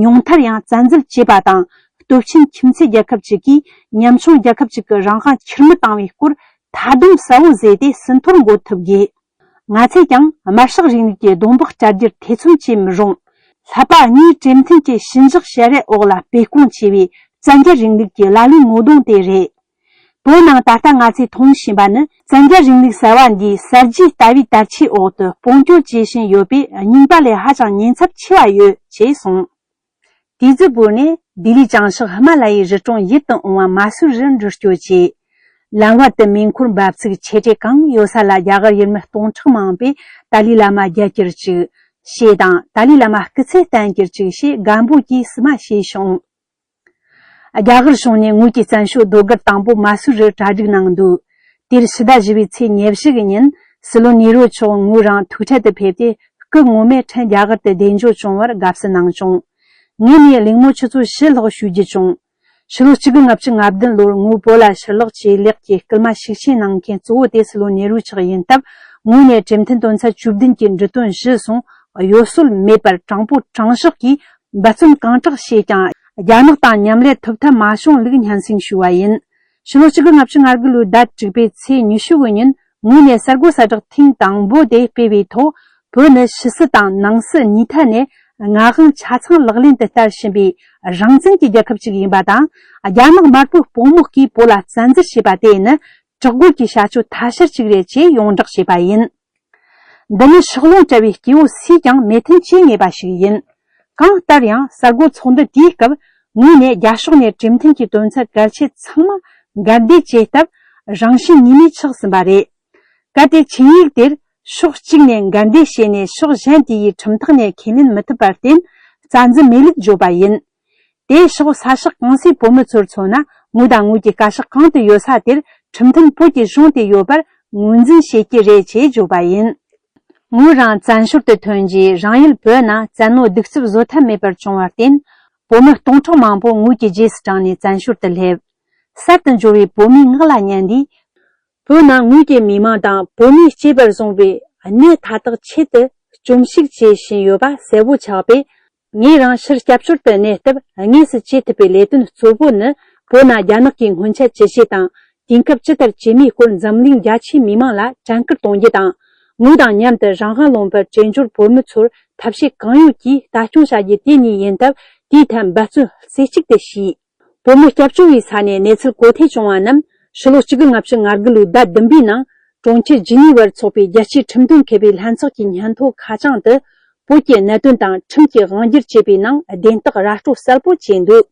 ཉུང་མཐར་ཡང་བཙན་འཛུལ་བྱས་པ་དང་སྟོབས་ཆེན་ཁྱིམ་མཚེས་རྒྱལ་ཁབ་ཅིག་གིས་ཉམ་ཆུང་རྒྱལ་ཁབ་ཅིག་གི་རང་དབང་ཁྱུར་མིད་བཏང་བའི་སྐོར་མཐའ་སྡོམ་གསལ་བོ་བཟོས་ཏེ་ཟིན་ཐོར་འགོད་ཐུབ་དགོས། ང་ཚོས་ཀྱང་དམར་ཤོག་རིང་ལུགས་ཀྱི་གདོང་འབག་སྤྲད་རྒྱུར་ཐེ་ཚོམ་བྱེད་མི་རུང་། ལྷག་པ་དངོས་གྲོས་མཐུན་གྱི་ཞི་འཇགས་ཞལ་རས་འོག་ལ་སྤེལ་གཏོང་བྱས་པའི་བཙན་རྒྱལ་རིང་ལུགས་ཀྱི་ལ་ལུའི་ངོ་གདོང་དེ་རེད། བོད་ནང་ད་ལྟ་ང་ཚོས་མཐོང་བཞིན་པ་ནི་བཙན་རྒྱལ་རིང་ལུགས་གསར་བ་འདིའི་གསར་བརྗེའི་ལྟ་བའི་དར་ཆའི་འོག་ཏུ་སྤོང་སྐྱོར་བྱེད་བཞིན་ཡོད་པས་རྙིང་པ་ལས་ཧ་ཅང་ཉེན་ཚབས་ཆེ་བ་ཡོད་ཅེས་གསུངས། ཏི་ཛི་པུར་ནས་ལྡི་ལིའི་བྱང་ཕྱོགས་ཧི་མ་ལ་ཡའི་རི་གྲོང་ཡིད་དུ་འོང་བ་མ་སུ་རིར་འགྲུལ་སྐྱོད་བྱས། ལམ་བར་དུ་མེ་འཁོར་འབབ་ཚུགས་ཆེ་གྲས་གང་ཡོད་ས་ལ་རྒྱ་གར་ཡུལ་མི་སྟོང་ཕྲག་མང་པོས་ཏཱ་ལའི་བླ་མ་རྒྱལ་གྱུར་ཅིག་ཞེས་དང་ཏཱ་ལའི་བླ་མ་སྐུ་ཚེ་བརྟན་གྱུར་ཅིག་ཞེས་རྒན་པོ་གྱིས་བསུ་མ་བྱས་བྱུང་། རྒྱ་གར་གཞུང་ནས་ངོས་ཀྱི་བཙན་བྱོལ་ཟློས་གར་དང་པོ་མ་སུ་རིར་གྲ་སྒྲིག་གནང་འདུག་དེར་ཕྱི་ཟླ་བཞི་པའི་ཚེས་ཉེར་བཞི་གི་ཉིན་སྲིད་བློན་ནེ་རུ་མཆོག་ངོས་རང་ཐུག་འཕྲད་དུ་ཕེབས་ཏེ་སྐུ་ངོ་མས་ཕྲན་རྒྱ་གར་དུ་བདེ་འབྱོར་བྱུང་བར་དགའ་བསུ་གནང་བྱུང་། ངོས་ནས་གླེང་མོལ་ཆུ་ཚོད་བཞི་ལྷག་ཞུ་རྒྱུ་བྱུང་། ཕྱི་ལོ་གཅིག་དགུ་ལྔ་བཅུ་ང་བདུན་ལོར་ངོས་བོད་ལ་ཕྱིར་ལོག་བྱས་ལེགས་ཀྱི་སྐུལ་མ་ཤུགས་ཆེ་གནང་མཁན་གཙོ་བོ་དེ་སྲིད་བློན་ནེ་རུ་མཆོག་ཡིན་སྟབས། ངོས་ནས་གྲོས་མཐུན་དོན་ཚན་བཅུ་བདུན་གྱི་འབྲི་དོན་བཞི་སོང་གཡོ་ཟོལ་མེད་པར་དྲང་པོ་དྲང་གཞག་གིས་འབད་བརྩོན་གང་དྲག་བྱས་ཀྱང་རྒྱ་ནག་དང་མཉམ་ལས་ཐུབ་ཐབས་མ་བྱུང་ལུགས་སྙན་སེང་ཞུ་བ་ཡིན། ཕྱི་ལོ་གཅིག་དགུ་ལྔ་བཅུ་ང་དགུ་ལོའི་ཟླ་དྲུག་པའི་ཚེས་ཉི་ཤུ་གི་ཉིན་ངོས་ནས་གསར་འགོད་གསལ་བསྒྲགས་ཐེངས་དང་པོ་དེ་སྤེལ་བའི་ཐོག་བོད་ནི་ཕྱི་སྲིད་དང་ནང་སྲིད་གཉིས་ཐད་ནས་མངའ་དབང་ཆ་ཚང་ལག་ལེན་དུ་བསྟར་བཞིན་པའི་རང་བཙན་གྱི་རྒྱལ་ཁབ་ཅིག་ཡིན་པ་དང་། རྒྱ་ནག་དམར་པོའི་དཔུང་དམག་གིས་བོད་ལ་བཙན་འཛུལ་བྱས་པ་དེ་ནི་དྲག་རྒོལ་གྱི་བྱ་སྤྱོད་ཐ་ཤལ་ཅིག་རེད་ཅེས་ཡོངས་བསྒྲགས་བྱས་པ་ཡིན། འདི་ནི་ཕྱོགས་ལྷུང་བྲལ་བའི་སྐྱེ་བོ་སུས་ཀྱང་མོས་མཐུན་བྱེད་ངེས་པ་ཞིག་ཡིན། གང་ལྟར་ཡང་གསར་འགོད་ཚོགས་འདུ་དེའི་སྐབས་ངོས་ནས་རྒྱ་ཕྱོགས་ནས་གྲོས་མཐུན་གྱི་དོན་ཚན་གལ་ཆེ་ཚང་མ་འགལ་འདེད་བྱས་སྟབས་རང་བཞིན་ཉིན་མོའི་ཆགས་ཟིན་པ་རེད། གལ་ཏེ་ཆིངས་ཡིག་དེར་ཕྱོགས་གཅིག་ནས་འགལ་འདེད་བྱས་ནས་ཕྱོགས་གཞན་དེ་ཡིས་ཁྲིམས་ཐག་ནས་ཁས་ལེན་མི་ཐུབ་པར་བརྟེན་རྩ་འཛིན་མེད་ལུགས་བརྗོད་པ་ཡིན། དེས་ཕྱོགས་ས་ཕྱོགས་གང་སའི་བོད་མི་ཚོར་མཚོན་ན་ངོས་དང་ངོས་ཀྱི་བཀའ་ཤག་གང་དུ་ཡོད་ས་དེར་ཁྲིམས་མཐུན་བོད་ཀྱི་གཞུང་དེ་ཡོད་པར་ངོས་འཛིན་བྱེད་ཀྱི་རེད་ཅེས་བརྗོད་པ་ཡིན། ངོས་རང་བཙན་བྱོལ་དུ་ཐོན་རྗེས་རང་ཡུལ་བོད་ནང་བཙན་གནོན་གདུག་རྩུབ་བཟོད་ཐབས་མེད་པར་བྱུང་བར་བརྟེན། བོད་མི་སྟོང་ཕྲག་མང་པོ་ངོས་ཀྱི་རྗེས་སུ་འབྲངས་ནས་བཙན་བྱོལ་དུ་སླེབས། གསར་དུ་འབྱོར་བའི་བོད་མིའི་ངག་ལ་ཉན་དུས། བོད་ནང་ངོས་ཀྱི་མི་མང་དང་བོད་མིས་གཅེས་པར་བཟུང་བའི་གནས་མཐའ་དག་ཆེད་དུ་བཅོམ་གཞིག་བྱེད་བཞིན་ཡོད་པ་གསལ་བོ་ཆགས་པས། ངས་རང་ཕྱིར་སྐྱབས་བཅོལ་དུ་གནས་སྟབས་དངོས་སུ་བྱེད་ཐུབ་པའི་ལས་དོན་གཙོ་བོ་ནི། བོད་ནང་རྒྱ་ནག་གིས་སྔོན་ཆད་ཇི་བྱས་དང་དུས་སྐབས་ཇི་ལྟར་བྱེད་མིན་སྐོར་འཛམ་གླིང་རྒྱ་ཆེའི་མི་མང་ལ་དྲན་སྐུལ་གཏོང་རྒྱུ་དང་། ངོས་དང་མཉམ་དུ་རང་དབང་ལུང་པར་བྲོས་འབྱོར་བོད་མི་ཚོར་ཐབས་ཤེས་གང་ཡོད་ཀྱིས་ལྟ་སྐྱོང་བྱ་རྒྱུ་དེ་གཉིས་ཡིན་སྟབས། དེའི་ཐད་འབད་བརྩོན་རྩེ་གཅིག་ཏུ་བྱས། བོད་མི་སྐྱབས་བཅོལ་བའི་ས་ནས་གནས་ཚུལ་གོ་ཐོས་བྱུང་བ་རྣམས་ཕྱི་ལོ་གཅིག་དགུ་ལྔ་བཅུ་ང་དགུ་ལོའི་ཟླ་བདུན་པའི་ནང་གྲོང་ཁྱེར་ཇི་ནི་ཝར་འཚོགས་པའི་རྒྱལ་སྤྱིའི་ཁྲིམས་དོན་མཁས་པའི་ལྷན་ཚོགས་ཀྱི་སྙན་ཐོ་ཁ་བྱང་དུ། བོད་ཀྱི་གནད་དོན་དང་ཁྲིམས་ཀྱི་དབང་སྒྱུར་བྱེད་པའི་ནང་བདེན་རྟགས་ར་སྤྲོད་གསལ་པོ་བྱས་འདུག་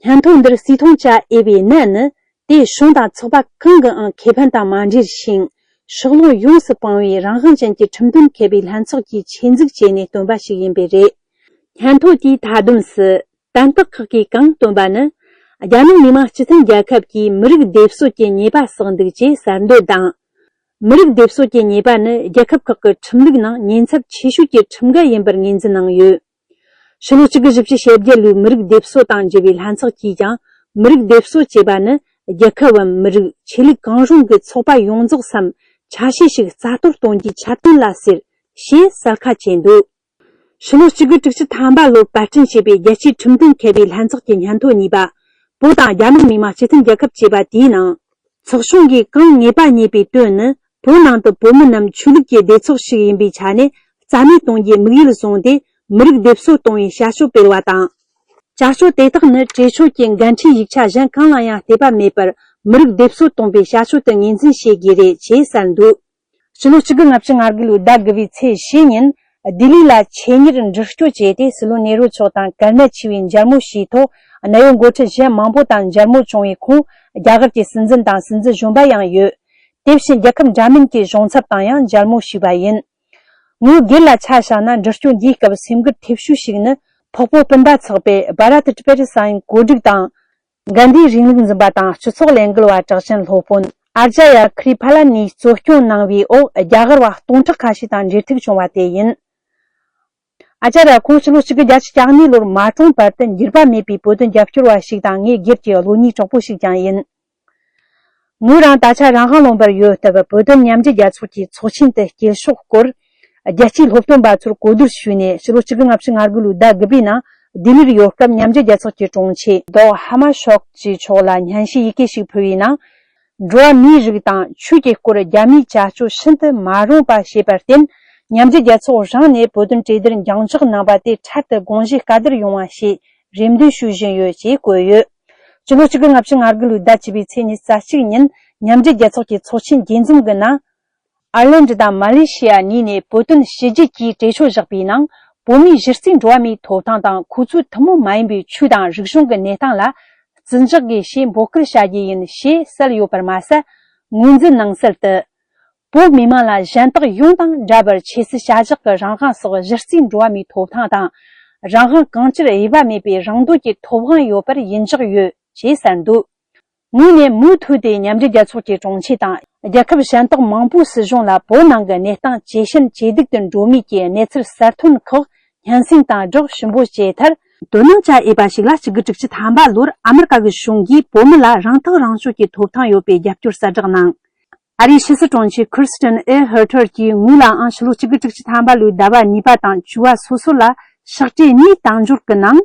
སྙན་ཐོ་འདིར་བརྩི་མཐོང་བྱ་འོས་པའི་གནད་ནི། དེས་གཞུང་དང་ཚོགས་པ་གང་གི་ཨང་ཁེ་ཕན་དང་མ་འབྲེལ་ཞིང་། ཕྱོགས་ལྷུང་ཡོངས་སུ་སྤངས་པའི་རང་དབང་ཅན་གྱི་ཁྲིམས་དོན་མཁས་པའི་ལྷན་ཚོགས་ཀྱིས་ཆེད་འཛུགས་བྱས་ནས་བཏོན་པ་ཞིག་ཡིན་པས་རེད། སྙན་ཐོ་དེའི་མཐའ་བསྡོམས་སུ། དན་རྟགས་ཁག་གིས་གང་བཏོན་པ་ནི། རྒྱ་ནག་མི་དམངས་སྤྱི་མཐུན་རྒྱལ་ཁབ་ཀྱིས་མི་རིགས་སྡེབ་གསོད་ཀྱི་ཉེས་པ་བསགས་འདུག་ཅེས་གསར་འདོན་དང་། མི་རིགས་སྡེབ་གསོད་ཀྱི་ཉེས་པ་ནི་རྒྱལ་ཁབ་ཁག་གི་ཁྲིམས་ལུགས་ནང་ཉེན་ཚབས་ཆེ་ཤོས་ཀྱི་ཁྲིམས་འགལ་ཡིན་པར་ངོས་འཛིན་གནང་ཡོད། ཕྱི་ལོ་གཅིག་དགུ་བཞི་བཅུ་ཞེ་བརྒྱད་ལོའི་མི་རིགས་སྡེབ་གསོད་དང་འབྲེལ་བའི་ལྷན་ཚོགས་ཀྱིས་ཀྱང་། མི་རིགས་སྡེབ་གསོད་ཅེས་པ་ནི་རྒྱལ་ཁབ་བམ་མི་རིགས་ཆོས་ལུགས་གང་རུང་གི་ཚོགས་པ་ཡོངས་རྫོགས་སམ་ཆ་ཤས་ཤིག་རྩ་གཏོར་གཏོང་རྒྱུའི་འཆར་དོན་ལ་ཟེར། ཞེས་གསལ་ཁ་བྱས་འདུག་ཕྱི་ལོ་གཅིག་དགུ་དྲུག་ཅུ་ཐམ་པ་ལོར་པར་སྐྲུན་བྱས་པའི་རྒྱལ་སྤྱིའི་ཁྲིམས་དོན་མཁས་པའི་ལྷན་ཚོགས་ཀྱི་སྙན་ཐོ་གཉིས་པ། བོད་དང་རྒྱ་ནག་མི་དམངས་སྤྱི་མཐུན་རྒྱལ་ཁབ་ཅེས་པ་དེའི་ནང་། ཚོགས་ཆུང་གིས་གང་ངེས་པ་རྙེད་པའི་དོན་ནི། བོད་ནང་དུ་བོད་མི་རྣམས་ཆོས་ལུགས་ཀྱི་སྡེ་ཚོགས་ཤིག་ཡིན་པའི་ཆ་ནས་རྩ་མེད་གཏོང་རྒྱུའི་དམིགས་ཡུལ་བཟུང་སྟེ། མི་རིགས་སྡེབ་གསོད་གཏོང་བའི་བྱ་སྤྱོད་སྤེལ་བ་དང་། བྱ་སྤྱོད་དེ་དག་ནི་གྲོས་ཆོད་ཀྱི་འགན་འཁྲིའི་ཡིག་ཆ་གཞན་གང་ལ་ཡང་ལྟོས་པ་མེད་པར། མི་རིགས་སྡེབ་གསོད་གཏོང་བའི་བྱ་སྤྱོད་དུ་ངོས་འཛིན་བྱེད་དགོས་རེད་ཅེས་གསལ་འདུག་ཕྱི་ལོ་གཅིག་དགུ་ལྔ་བཅུ་ང་དགུ་ལོའི་ཟླ་དགུ་པའི་ཚེས་བཞི་ཉིན། ལྡི་ལི་ལ་ཆེད་གཉེར་འགྲུལ་སྐྱོད་བྱས་ཏེ། སྲིད་བློན་ནེ་རུ་མཆོག་དང་ཀར་ནལ་ཆེ་བའི་མཇལ་མོལ་བྱས་ཐོག་གནད་ཡོད་འགོ་ཁྲིད་གཞན་མང་པོ་དང་མཇལ་མོལ་བྱུང་བའི་ཁོངས། རྒྱ་གར་གྱི་སྲིད་འཛིན་དང་སྲིད་འཛིན་གཞོན་པ་ཡང་ཡོད། དེ་བཞིན་རྒྱལ་ཁབ་འདྲ་མིན་གྱི་གཞུང་ཚབ་དང་ཡང་མཇལ་མོལ་བྱས་པ་ཡིན། ངོས་སྒེར་ལ་ཆ་བཞག་ན། འགྲུལ་སྐྱོད་འདིའི་སྐབས་སེམས་འགུལ་ཐེབས་ཤོས་ཤིག་ནི། འཕགས་པོ་སྤུན་ཟླ་ཚོགས་པས་བྷ་ར་ཏི་ཏི་པེ་ཏི་སི་ཨིན་གོ་སྒྲིག་དང་། གྷན་དྷིའི་རིང་ལུགས་འཛིན་པ་དང་སྤྱི་ཚོགས་ལས་འགུལ་བ་གྲགས་ཅན་སློབ་དཔོན་ཨར་ཇ་ཡ་ཁི་རི་ཕ་ལ་ནིས་གཙོ་སྐྱོང་གནང་བའི་འོག་རྒྱ་གར་བ་སྟོང་ཕྲག་ཁ་ཤས་དང་འབྲེལ་ཐུག་བྱུང་བ་དེ་ཡིན། ཨ་ཅཱརྱ་ཁོང་ཕྱི་ལོ་གཅིག་དགུ་བརྒྱད་ཅུ་གྱ་གཉིས་ལོར་མ་གྲོངས་བར་དུ་འགྱུར་བ་མེད་པའི་བོད་དོན་རྒྱབ་སྐྱོར་བ་ཞིག་དང་། ངའི་སྒེར་གྱི་བློ་གཉིས་གྲོགས་པོ་ཞིག་ཀྱང་ཡིན། ངོས་རང་ད་ཆ་རང་དབང་ལུང་པར་ཡོད་སྟབས། བོད་དོན་མཉམ་འབྲེལ་རྒྱལ་ཚོགས་ཀྱི་ཚོགས་ཆེན་དུ་སྐྱེལ་ཕྱོགས་སྐོར། རྒྱལ་སྤྱིའི་སློབ་སྟོན་པ་ཚོར་གོ་བསྡུར་ཞུས་ནས། ཕྱི་ལོ་གཅིག་དགུ་ལྔ་བཅུ་ང་དགུ་ལོའི་ཟླ་དགུ་པའི་ནང་ལྡི་ལིར་ཡོད་སྐབས། མཉམ་འབྲེལ་རྒྱལ་ཚོགས་ཀྱི་དྲུང་ཆེ་ཌོག་ཧ་མ་ཤོག་ཅི་མཆོག་ལ་སྙན་ཞུའི་ཡི་གེ་ཞིག་ཕུལ་བའི་ནང་། འགྲོ་བ་མིའི་རིགས་དང་ཆོས་ཀྱི་སྐོར་རྒྱ་མིའི་བྱ་སྤྱོད་ཤིན་ཏུ་མ་རུངས་པ་བྱས་པར་བརྟེན། མཉམ་འབྲེལ་རྒྱལ་ཚོགས་རང་ནས་བོད་དོན་གྲོས་བསྡུར་འགྱངས་འཇོག་གནང་བ་དེ་འཕྲལ་དུ་དགོངས་ཞུ་བཀའ་བསྡུར་ཡོང་བ་ཞེས་རེ་འདུན་ཞུ་བཞིན་ཡོད་ཅེས་བཀོད་ཡོད། ཕྱི་ལོ་གཅིག་དགུ་ལྔ་བཅུ་ང་དགུ་ལོའི་ཟླ་བཅུ་པའི་ཚེས་ཉི་ཤུ་རྩ་གཅིག་ཉིན། མཉམ་འབྲེལ་རྒྱལ་ཚོགས་ཀྱི་ཚོགས་ཆེན་རྒྱས་འཛོམས་ཀྱི་ནང་། ཨར་ལན་ཌི་དང་མ་ལེ་ཤི་ཡ་གཉིས་ནས་བོད་དོན་ཞི་བརྗེ་གྱི་གྲོས་ཆོད་བཞག་པའི་ནང་། བོད་མིའི་གཞི་རྩའི་འགྲོ་བ་མིའི་ཐོབ་ཐང་དང་། ཁོ་ཚོའི་ཐུན་མོང་མ་ཡིན་པའི་ཆོས་དང་རིག་གཞུང་གི་གནས་སྟངས་ལ་བརྩི་འཇོག་དགོས་ཞེས་འབོད་སྐུལ་བྱ་རྒྱུ་ཡིན་ཞེས་གསལ་ཡོད་པར་མ་ཟད། ངོས་འཛིན་གནང་གསལ་དུ། བོད་མི་མང་ལ་གཞན་དག་ཡོངས་དང་འདྲ་བར་ཆོས་སྲིད་བྱ་གཞག་གི་རང་དབང་སོགས་གཞི་རྩའི་འགྲོ་བ་མིའི་ཐོབ་ཐང་དང་། རང་དབང་གང་ཅིར་དབྱེ་བ་མེད་པའི་རང་འདོད་ཀྱི་ཐོབ་དབང་ཡོད་པར་ཡིད་འཇོག་ཡོད་ཅེས་གསལ་འདུག་ངོས་ནས་མུ་མཐུད་དེ་མཉམ་འབྲེལ་རྒྱལ་ཚོགས་ཀྱི་དྲུང་ཆེ་དང་། རྒྱལ་ཁབ་གཞན་དག་མང་པོའི་སྲིད་གཞུང་ལ་བོད་ནང་གི་གནས་སྟངས་ཇེ་ཞན་ཇེ་སྡུག་ཏུ་འགྲོ་མུས་ཀྱི་གནས་ཚུལ་གསལ་སྟོན་ཁག་སྙན་སེང་དང་སྦྲགས་ཞིབ་འཇུག་བྱས་མཐར། དོ་སྣང་བྱ་འོས་པ་ཞིག་ལ། གཅིག་དགུ་དྲུག་ཅུ་ཐམ་པ་ལོར་ཨ་མི་རི་ཀ་གི་གཞུང་གིས་བོད་མི་ལ་རང་ཐག་རང་གཅོད་ཀྱི་ཐོབ་ཐང་ཡོད་པའི་རྒྱབ་སྐྱོར་གསལ་བསྒྲགས་གནང་། ཨ་རིའི་ཕྱི་སྲིད་དྲུང་ཆེ་ཁིར་སི་ཏན་ཨེ་ཧར་ཊར་གྱིས་ངོས་ལའང་ཕྱི་ལོ་གཅིག་དགུ་དྲུག་ཅུ་ཐམ་པ་ལོའི་ཟླ་བ་གཉིས་པ་དང་བཅུ་བ་སོ་སོ་ལ་ཕྱག་བྲིས་གཉིས་བཏང་འབྱོར་གྱི་ནང་།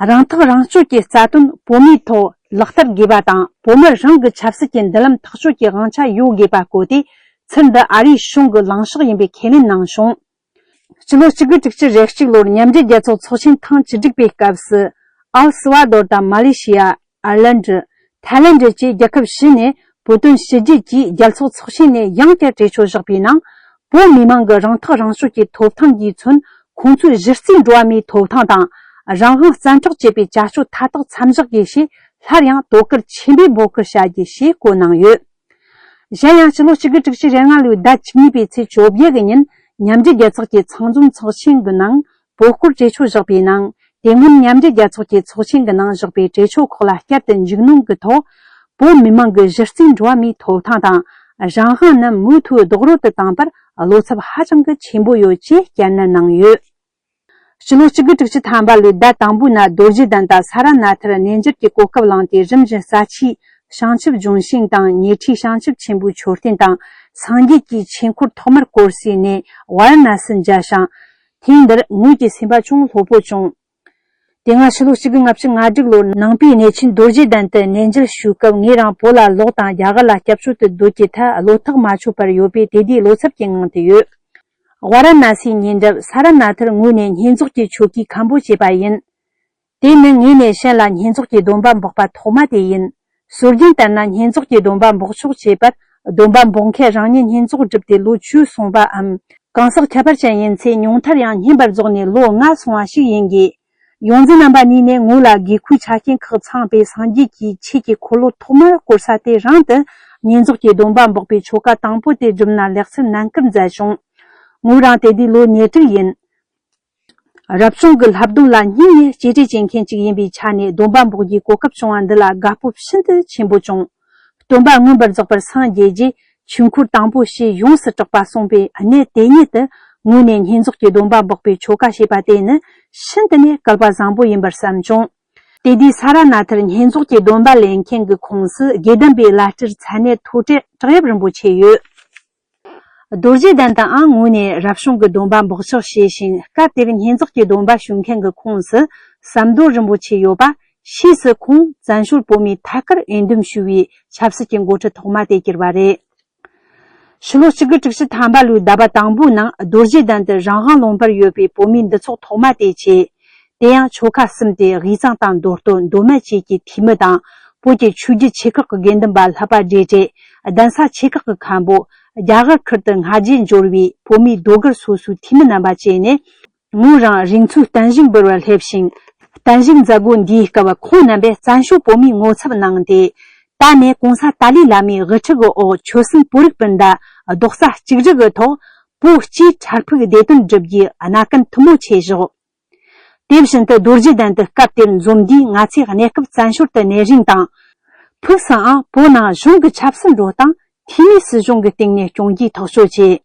རང་ཐག་རང་གཅོད་ཀྱི་རྩ་དོན་བོད་མིའི་ཐོག་ལག་བསྟར་དགོས་པ་དང་། བོད་མི་རང་གི་ཆབ་སྲིད་ཀྱི་མདུན་ལམ་ཐག་གཅོད་ཀྱི་དབང་ཆ་ཡོད་དགོས་པ་བཀོད་དེ། ཚུལ་འདི་ཨ་རིའི་གཞུང་གི་ལངས་ཕྱོགས་ཡིན་པའི་ཁས་ལེན་གནང་བྱུང་། ཕྱི་ལོ་གཅིག་དགུ་དྲུག་ཅུ་རེ་གཅིག་ལོར་མཉམ་འབྲེལ་རྒྱལ་ཚོགས་ཚོགས་ཆེན་ཐེངས་བཅུ་དྲུག་པའི་སྐབས་སུ། ཨལ་སི་ཝ་དོར་དང་མ་ལེ་ཤི་ཡ། ཨར་ལན་ཌི། ཐའི་ལན་ཌི་བཅས་རྒྱལ་ཁབ་བཞི་ནས་བོད་དོན་ཞི་བརྗེ་གྱིས་རྒྱལ་ཚོགས་ཚོགས་ཆེན་ནས་ཡང་བསྐྱར་གྲོས་ཆོད་བཞག་པའི་ནང་། བོད་མི་མང་གི་རང་ཐག་རང་གཅོད་ཀྱི་ཐོབ་ཐང་གིས་མཚོན། ཁོང་ཚོའི་གཞི་རྩའི་འགྲོ་བ་མིའི་ཐོབ་ཐང་དང་། རང་དབང་བཙན་འཕྲོག་བྱེད་པའི་བྱ་སྤྱོད་མཐའ་དག་མཚམས་འཇོག་དགོས་ཞེས་སླར་ཡང་དོ་ཁུར་ཆེན་པོས་འབོད་སྐུལ་བྱ་རྒྱུ་ཞེས་བཀོད་གནང་ཡོད། གཞན་ཡང་། ཕྱི་ལོ་གཅིག་དགུ་དྲུག་ཅུ་རེ་ལྔ་ལོའི་ཟླ་བཅུ་གཉིས་པའི་ཚེས་བཅོ་བརྒྱད་ཀྱི་ཉིན། མཉམ་འབྲེལ་རྒྱལ་ཚོགས་ཀྱི་ཚང་འཛོམས་ཚོགས་ཆེན་གྱི་ནང་། བོད་སྐོར་གྲོས་ཆོད་བཞག་པའི་ནང་། དེ་སྔོན་མཉམ་འབྲེལ་རྒྱལ་ཚོགས་ཀྱི་ཚོགས་ཆེན་གྱི་ནང་བཞག་པའི་གྲོས་ཆོད་ཁག་ལ་བསྐྱར་དུ་འཇུག་གནོན་གྱི་ཐོག་བོད་མི་མང་གི་གཞི་རྩའི་འགྲོ་བ་མིའི་ཐོབ་ཐང་དང་། རང་དབང་རྣམས་མུ་མཐུད་རྡོག་རོལ་དུ་བཏང་པར་ བློ་འཚབ་ཧ་ཅང་གི་ཆེན་པོ་ཡོད་ཅེས་བསྐྱར་ནན་གནང་ཡོད། ཕྱི་ལོ་གཅིག་དགུ་དྲུག་ཅུ་ཐམ་པ་ལོའི་ཟླ་དང་པོའི་ནང་རྡོ་རྗེ་གདན་དང་ས་ར་ནཱ་ཐར་གནས་མཇལ་གྱི་གོ་སྐབས་བླངས་ཏེ། རིམ་བཞིན་རྩ་ཆེའི་བྱང་ཆུབ་ལྗོན་ཤིང་དང་ཉེ་འཁྲིས་བྱང་ཆུབ་ཆེན་པོའི་མཆོད་རྟེན་དང་། སངས་རྒྱས་ཀྱི་ཆོས་འཁོར་ཐོག་མར་བསྐོར་སའི་གནས་ཝཱ་ར་ཎ་སིར་མཇལ་ཞིང་། ཐེངས་འདིར་ངོས་ཀྱི་སེམས་པ་ཅུང་ལྷོད་པོ་བྱུང་། དེ་སྔ་ཕྱི་ལོ་གཅིག་དགུ་ལྔ་བཅུ་ང་དྲུག་ལོར་ནང་པའི་གནས་ཆེན་རྡོ་རྗེ་གདན་དུ་གནས་མཇལ་ཞུས་སྐབས། ངོས་རང་བོད་ལ་ལོག་དང་རྒྱ་གར་ལ་སྐྱབས་བཅོལ་དུ་སྡོད་ཀྱི་ཐད་བློ་ཐག་མ་ཆོད་པར་ཡོད་པས། དེ་དུས་བློ་འཚབ་ཀྱི་ངང་དུ་ཡོད། ཝཱ་ར་ཎ་སིའི་ཉེ་འགྲམ་ས་ར་ནཱ་ཐར་ངོས་ནས་བསྙེན་རྫོགས་ཀྱི་ཆོ་གའི་མཁན་པོ་བྱས་པ་ཡིན། དེ་ནི་ངོས་ནས་གཞན་ལ་བསྙེན་རྫོགས་ཀྱི་སྡོམ་པ་འབོགས་པ་ཐོག་མ་དེ་ཡིན། སྲོལ་རྒྱུན་ལྟར་ན་བསྙེན་རྫོགས་ཀྱི་སྡོམ་པ་འབོགས་ཆོག་བྱེད་པར། སྡོམ་པ་འབོགས་མཁན་རང་ཉིད་བསྙེན་རྫོགས་བསྒྲུབས་ཏེ་ལོ་བཅུ་སོང་བའམ། གང་ཟག་ཁྱད་པར་ཅན་ཡིན་ཚེ་ཉུང་མཐར་ཡང་བསྙེན་པར་རྫོགས་ནས་ལོ་ལྔ་སོང་བ་ཞིག་ཡིན་དགོས། ཡོངས་འཛིན་རྣམ་པ་གཉིས་ནས་ངོས་ལ་དགེ་བསྐོས་ཆ་རྐྱེན་ཁག་ཚང་བའི་སངས་རྒྱས་ཀྱི་ཆོས་ཀྱི་འཁོར་ལོ་ཐོག་མར་བསྐོར་ས་དེ་རང་དུ་བསྙེན་རྫོགས་ཀྱི་སྡོམ་པ་འབོགས་པའི་ཆོ་ག་དང་པོ་དེ་བསྒྲུབས་ན་ལེགས་ཚུལ་ནན་སྐུལ་མཛད་བྱུང་། ངོས་རང་དེ་དུས་ལོ་ཉེར་དྲུག་ཡིན། རབ་བྱུང་གི་ལྷག་སྡོམ་ལ་སྙིང་ནས་གཅེས་སྤྲས་བྱེད་མཁན་ཅིག་ཡིན་པའི་ཆ་ནས། སྡོམ་པ་འབོགས་རྒྱུའི་གོ་སྐབས་བྱུང་བ་འདི་ལ་དགའ་སྤོབས་ཤིན་ཏུ་ཆེན་པོ་བྱུང་། སྟོན་པ་མངོན་པར་རྫོགས་པར་སངས་རྒྱས་རྗེས། ཆོས་འཁོར་དང་པོ་ཞེས་ཡོངས་སུ་གྲགས་པ་གསུངས་པའི་གནས་དེ་ཉིད་དུ། ངོས་ནས་བསྙེན་རྫོགས་ཀྱི་སྡོམ་པ་འབོགས་པའི་ཆོ་ག་བྱས་པ་དེ་ནི་ཤིན་ཏུ་ནས་སྐལ་བ་བཟང་པོ་ཡིན་པར་བསམ་བྱུང་། དེ་དུས་ས་ར་ནཱ་ཐར་བསྙེན་རྫོགས་ཀྱི་སྡོམ་པ་ལེན་མཁན་གྱི་ཁོངས་སུ་དགེ་ལྡན་པའི་བླ་སྤྲུལ་མཚན་གནས་མཐོ་གྲས་བྲག་གཡབ་རིན་པོ་ཆེ་ཡོད། རྡོ་རྗེ་གདན་དུའང་ངོས་ནས་རབ་བྱུང་གི་སྡོམ་པ་འབོགས་ཆོག་བྱས་ཤིང་། སྐབས་དེར་བསྙེན་རྫོགས་ཀྱི་སྡོམ་པ་ཞུ་མཁན་གྱི་ཁོངས་སུ་ཟམ་མདོ་རིན་པོ་ཆེ་ཡོད་པ། ཕྱིས་སུ་ཁོང་བཙན་བྱོལ་བོད་མིའི་ཐད་ཀར་འོས་འདེམས་ཞུ་བའི་ཆབ་སྲིད་ཀྱི་འགོ་ཁྲིད་ཐོག་མ་དེ་གྱུར་པ་རེད། ཕྱི་ལོ་གཅིག་དགུ་དྲུག་ཅུ་ཐམ་པ་ལོའི་ཟླ་བ་དང་པོའི་ནང་རྡོ་རྗེ་གདན་དུ་རང་དབང་ལུང་པར་ཡོད་པའི་བོད་མིའི་འདུ་ཚོགས་ཐོག་མ་དེ་བྱས། དེ་ཡང་ཆོལ་ཁ་གསུམ་སྟེ། དབུས་གཙང་དང་མདོ་སྟོད། མདོ་སྨད་བཅས་ཀྱི་འཐུས་མི་དང་། བོད་ཀྱི་ཆོས་བརྒྱུད་ཆེ་ཁག་གི་དགེ་འདུན་པ། ལྷ་པ་བགྲེས་གྲས། གདན་ས་ཆེ་ཁག་གི་མཁན་པོ། རྒྱ་གར་ཁུལ་དུ་སྔ་རྗེས་འབྱོར་བའི་བོད་མིའི་ཟློས་གར་སོ་སོའི་འཐུས་མི་རྣམ་པ་བཅས་ནས། ངོས་རང་རིག་མཚོའི་བརྟན་བཞུགས་འབུལ་བར་སླེབས་ཤིང་། བརྟན་བཞུགས་མཛད་སྒོ་འདིའི་སྐབས་ཁོང་རྣམ་པས་བཙན་བྱོལ་བོད་མིའི་ངོ་ཚབ་གནང་སྟེ། ད་ནས་གོང་ས་ཏཱ་ལའི་བླ་མའི་དབུ་ཁྲིད་ཀྱི་འོག་ཆོལ་གསུམ་བོད་རིགས་སྤུན་ཟླ་རྡོག་རྩ་གཅིག་སྒྲིལ་གྱི་ཐོག་བོད་སྤྱིའི་འཕྲལ་ཕུགས་བདེ་དོན་བསྒྲུབ་རྒྱུའི་གནད་སྐམ་མཐུ་མོ་ཆེ་བཞག། དེ་བཞིན་དུ་རྡོ་རྗེ་གདན་དུ་སྐབས་དེར་འཛོམས་འདིས་ང་ཚོས་གནས་སྐབས་བཙན་བྱོལ་དུ་གནས་རིང་དང་། ཕུགས་སུའང་བོད་ནང་གཞུང་གི་ཆབ་སྲིད་འགྲོ་སྟངས་འཐུས་མིའི་སྲིད་གཞུང་གི་སྟེང་ནས་སྐྱོང་རྒྱུའི་ཐག་གཅོད་བྱས།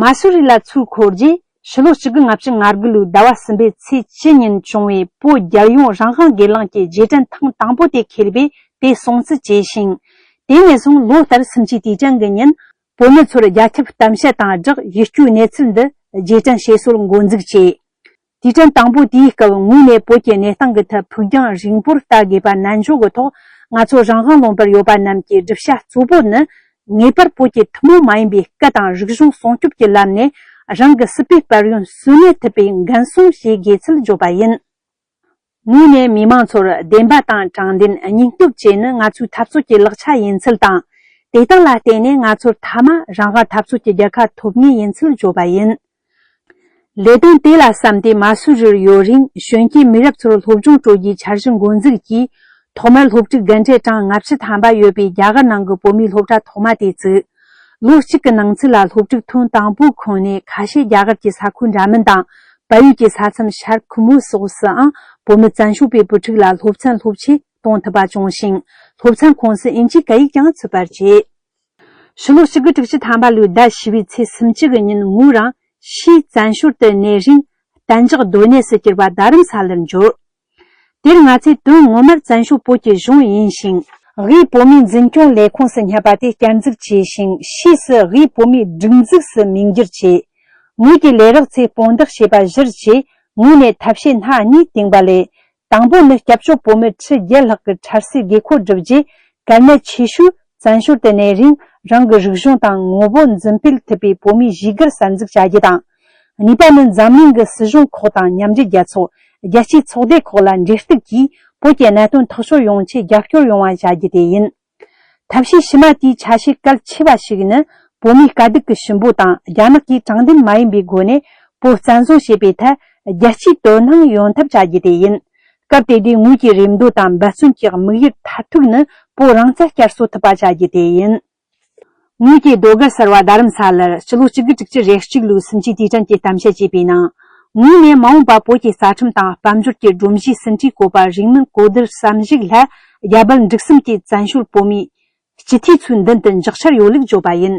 མ་སུ་རི་ལ་ཚུར་འཁོར་རྗེས། ཕྱི་ལོ་གཅིག་དགུ་ལྔ་བཅུ་ང་དགུ་ལོའི་ཟླ་བ་གསུམ་པའི་ཚེས་བཅུ་ཉིན་བྱུང་བའི་བོད་རྒྱལ་ཡོངས་རང་དབང་སྒེར་ལངས་ཀྱི་རྗེས་དྲན་ཐེངས་དང་པོ་དེ་འཁེལ་བས། དེ་སྲུང་བརྩི་བྱས་ཤིང་། དེ་ནས་བཟུང་ལོ་ལྟར་སུམ་ཅུའི་དུས་དྲན་གྱི་ཉིན། བོད་མི་ཚོར་རྒྱལ་ཁབ་གཏམ་བཤད་དང་སྦྲགས་ཡིད་སྐྱོའི་གནས་ཚུལ་འདི་རྗེས་དྲན་བྱེད་སྲོལ་འགོ་འཛུགས་བྱས། དུས་དྲན་དང་པོ་དེའི་སྐབས་ངོས་ནས་བོད་ཀྱི་གནས་སྟངས་ཀྱི་ཐད་ཕུགས་རྒྱང་རིང་པོར་ལྟ་དགོས་པ་ནན་བརྗོད་ཀྱི་ཐོག། ང་ཚོ་རང་དབང་ལུང་པར་ཡོད་པ་རྣམས་ཀྱི་སྒྲུབ་བྱ་གཙོ་བོ་ནི། ངེས་པར་བོད་ཀྱི་ཐུན་མོང་མ་ཡིན་པའི་སྐད་དང་རིག་གཞུང་སྲུང་སྐྱོབ་ཀྱི་ལམ་ནས་རང་གི་སྲིད་པའི་དཔལ་ཡོན་གསོན་གནས་ཐུབ་པའི་འགན་སྲུང་བྱེད་དགོས་ཚུལ་བརྗོད་པ་ཡིན། ངོས་ནས་མི་མང་ཚོར་བདེན་པ་དང་དྲང་བདེན། སྙིང་སྟོབས་བཅས་ནི་ང་ཚོའི་འཐབ་རྩོད་ཀྱི་ལག་ཆ་ཡིན་ཚུལ་དང་། དེ་དག་ལ་བརྟེན་ནས་ང་ཚོར་མཐའ་མ་རང་དབང་འཐབ་རྩོད་ཀྱི་རྒྱལ་ཁ་ཐོབ་ངེས་ཡིན་ཚུལ་བརྗོད་པ་ཡིན། ལས་དོན་དེ་ལ་བསམ་སྟེ་མ་སུ་རིར་ཡོད་རིང་། གཞོན་སྐྱེས་མི་རབས་ཚོར་སློབ་སྦྱོང་སྤྲོད་རྒྱུའི་འཆར་གཞི་འགོ་འཛུགས་ཀྱིས། ཐོག་མར་སློབ་ཕྲུག་རྒན་གྲས་གྲངས་ལྔ་བཅུ་ཐམ་པ་ཡོད་པའི་རྒྱ་གར་ནང་གི་བོད་མིའི་སློབ་གྲྭ་ཐོག་མ་དེ་བཙུགས། ལོ་གཅིག་གི་ནང་ཚུད་ལ་སློབ་ཕྲུག་ཐོན་དང་པོའི་ཁོངས་ནས། ཁ་ཤས་རྒྱ་གར་གྱི་ས་ཁུལ་འདྲ་མིན་དང་། བལ་ཡུལ་གྱི་ས་མཚམས་ཤར་ཁུ་མུ་སོགས་སུའང་བོད་མི་བཙན་བྱོལ་བའི་བུ་ཕྲུག་ལ་སློབ་ཚན་སློབ་ཆས་གཏོང་ཐུབ་པ་བྱུང་ཞིང་། སློབ་ཚན་ཁོངས་སུ་ཨིན་ཇིའི་སྐད་ཡིག་ཀྱང་ཚུད་པར་བྱས། ཕྱི་ལོ་གཅིག་དགུ་དྲུག་ཅུ་ཐམ་པ་ལོའི་ཟླ་བཞི་པའི་ཚེས་སུམ་ཅུ་གི་ཉིན། ངོས་རང་ཕྱིས་བཙན་བྱོལ་དུ་གནས་རིང་གཏན་འཇགས་སྡོད་གནས་སུ་གྱུར་པ་རྡ་རམ་ས་ལར་འབྱོར། དེར་ང་ཚོས་དོན་ངོ་མར་བཙན་བྱོལ་བོད་ཀྱི་གཞུང་ཡིན་ཞིང་། དབུས་བོད་མིའི་འཛིན་སྐྱོང་ལས་ཁུངས་སུ་སྙད་པ་དེ་བསྐྱར་འཛུགས་བྱས་ཤིང་། ཕྱིས་སུ་དབུས་བོད་མིའི་སྒྲིག་འཛུགས་སུ་མིང་བསྒྱུར་བྱས། ངོས་ཀྱི་ལས་རོགས་ཚོས་སྤོ་འདག་བྱས་པ་གཞིར་བྱས། ངོས་ནས་ཐབས་ཤེས་སྣ་གཉིས་བཏིང་བ་ལས། དང་པོ་ནི་སྐྱབས་བཅོལ་བོད་མི་ཁྲི་བརྒྱད་ལྷག་གི་འཕྲལ་སེལ་དགོས་མཁོ་བསྒྲུབ་རྗེས། གལ་གནད་ཆེ་ཤོས་བཙན་བྱོལ་དུ་གནས་རིང་རང་གི་རིག་གཞུང་དང་ངོ་བོ་འཛིན་སྤེལ་ཐུབ་པའི་བོད་མིའི་གཞིས་སྒར་གསར་འཛུགས་བྱ་རྒྱུ་དང་། གཉིས་པ་ནི་འཛམ་གླིང་གི་སྲིད་གཞུང་ཁག་དང་མཉམ་འབྲེལ་རྒྱལ་ཚོགས། རྒྱལ་སྤྱིའི་ཚོགས་སྡེ་ཁག་ལ་འབྲེལ་གཏུག་གིས་བོད་ཀྱི་གནད་དོན་ཐག་གཅོད་ཡོང་ཆེད་རྒྱབ་སྐྱོར་ཡོང་བ་བྱ་རྒྱུ་དེ་ཡིན། ཐབས་ཤེས་ཕྱི་མ་དེའི་ཆ་ཤས་གལ་ཆེ་བ་ཞིག་ནི། བོད་མིའི་དཀའ་སྡུག་གི་ཞུ་འབོད་དང་རྒྱ་ནག་གིས་དྲང་བདེན་མ་ཡིན་པའི་སྒོ་ནས་བོད་བཙན་བཟུང་བྱེད་པའི་ཐད་རྒྱལ་སྤྱིའི་དོ་སྣང་ཡོང་ཐབས་བྱ་རྒྱུ་དེ་ཡིན། སྐབས་དེ་དུས་ངོས་ཀྱི་རེ་འདོད་དང་འབད་བརྩོན་གྱི་དམིགས་ཡུལ་མཐར་ཐུག་ནི་བོད་རང་བཙན་བསྐྱར་གསོ་ཐུབ་པ་བྱ་རྒྱུ་དེ་ཡིན། ངོས་ཀྱི་ཟློས་གར་གསར་བ་རྡ་རམ་ས་ལར་ཕྱི་ལོ་གཅིག་དགུ་དྲུག་ཅུ་རེ་གཅིག་ལོའི་སུམ་ཅུའི་དུས་དྲན་གྱི་གཏམ་བཤད་བྱས་པའི་ནང་། ངོས་ནས་མ་འོངས་པ་བོད་ཀྱི་རྩ་ཁྲིམས་དང་དཔལ་འབྱོར་གྱི་སྒྲོམ་གཞིའི་ཟིན་བྲིས་བཀོད་པ་རིང་མིན་གོ་བསྡུར་བསམ་གཞིག་ལྷ་རྒྱ་བལ་འབྲུག་གསུམ་གྱི་བཙན་བྱོལ་བོད་མིའི་སྤྱི་འཐུས་ཚོའི་མདུན་དུ་འཇོག་འཆར་ཡོད་ལུགས་བརྗོད་པ་ཡིན།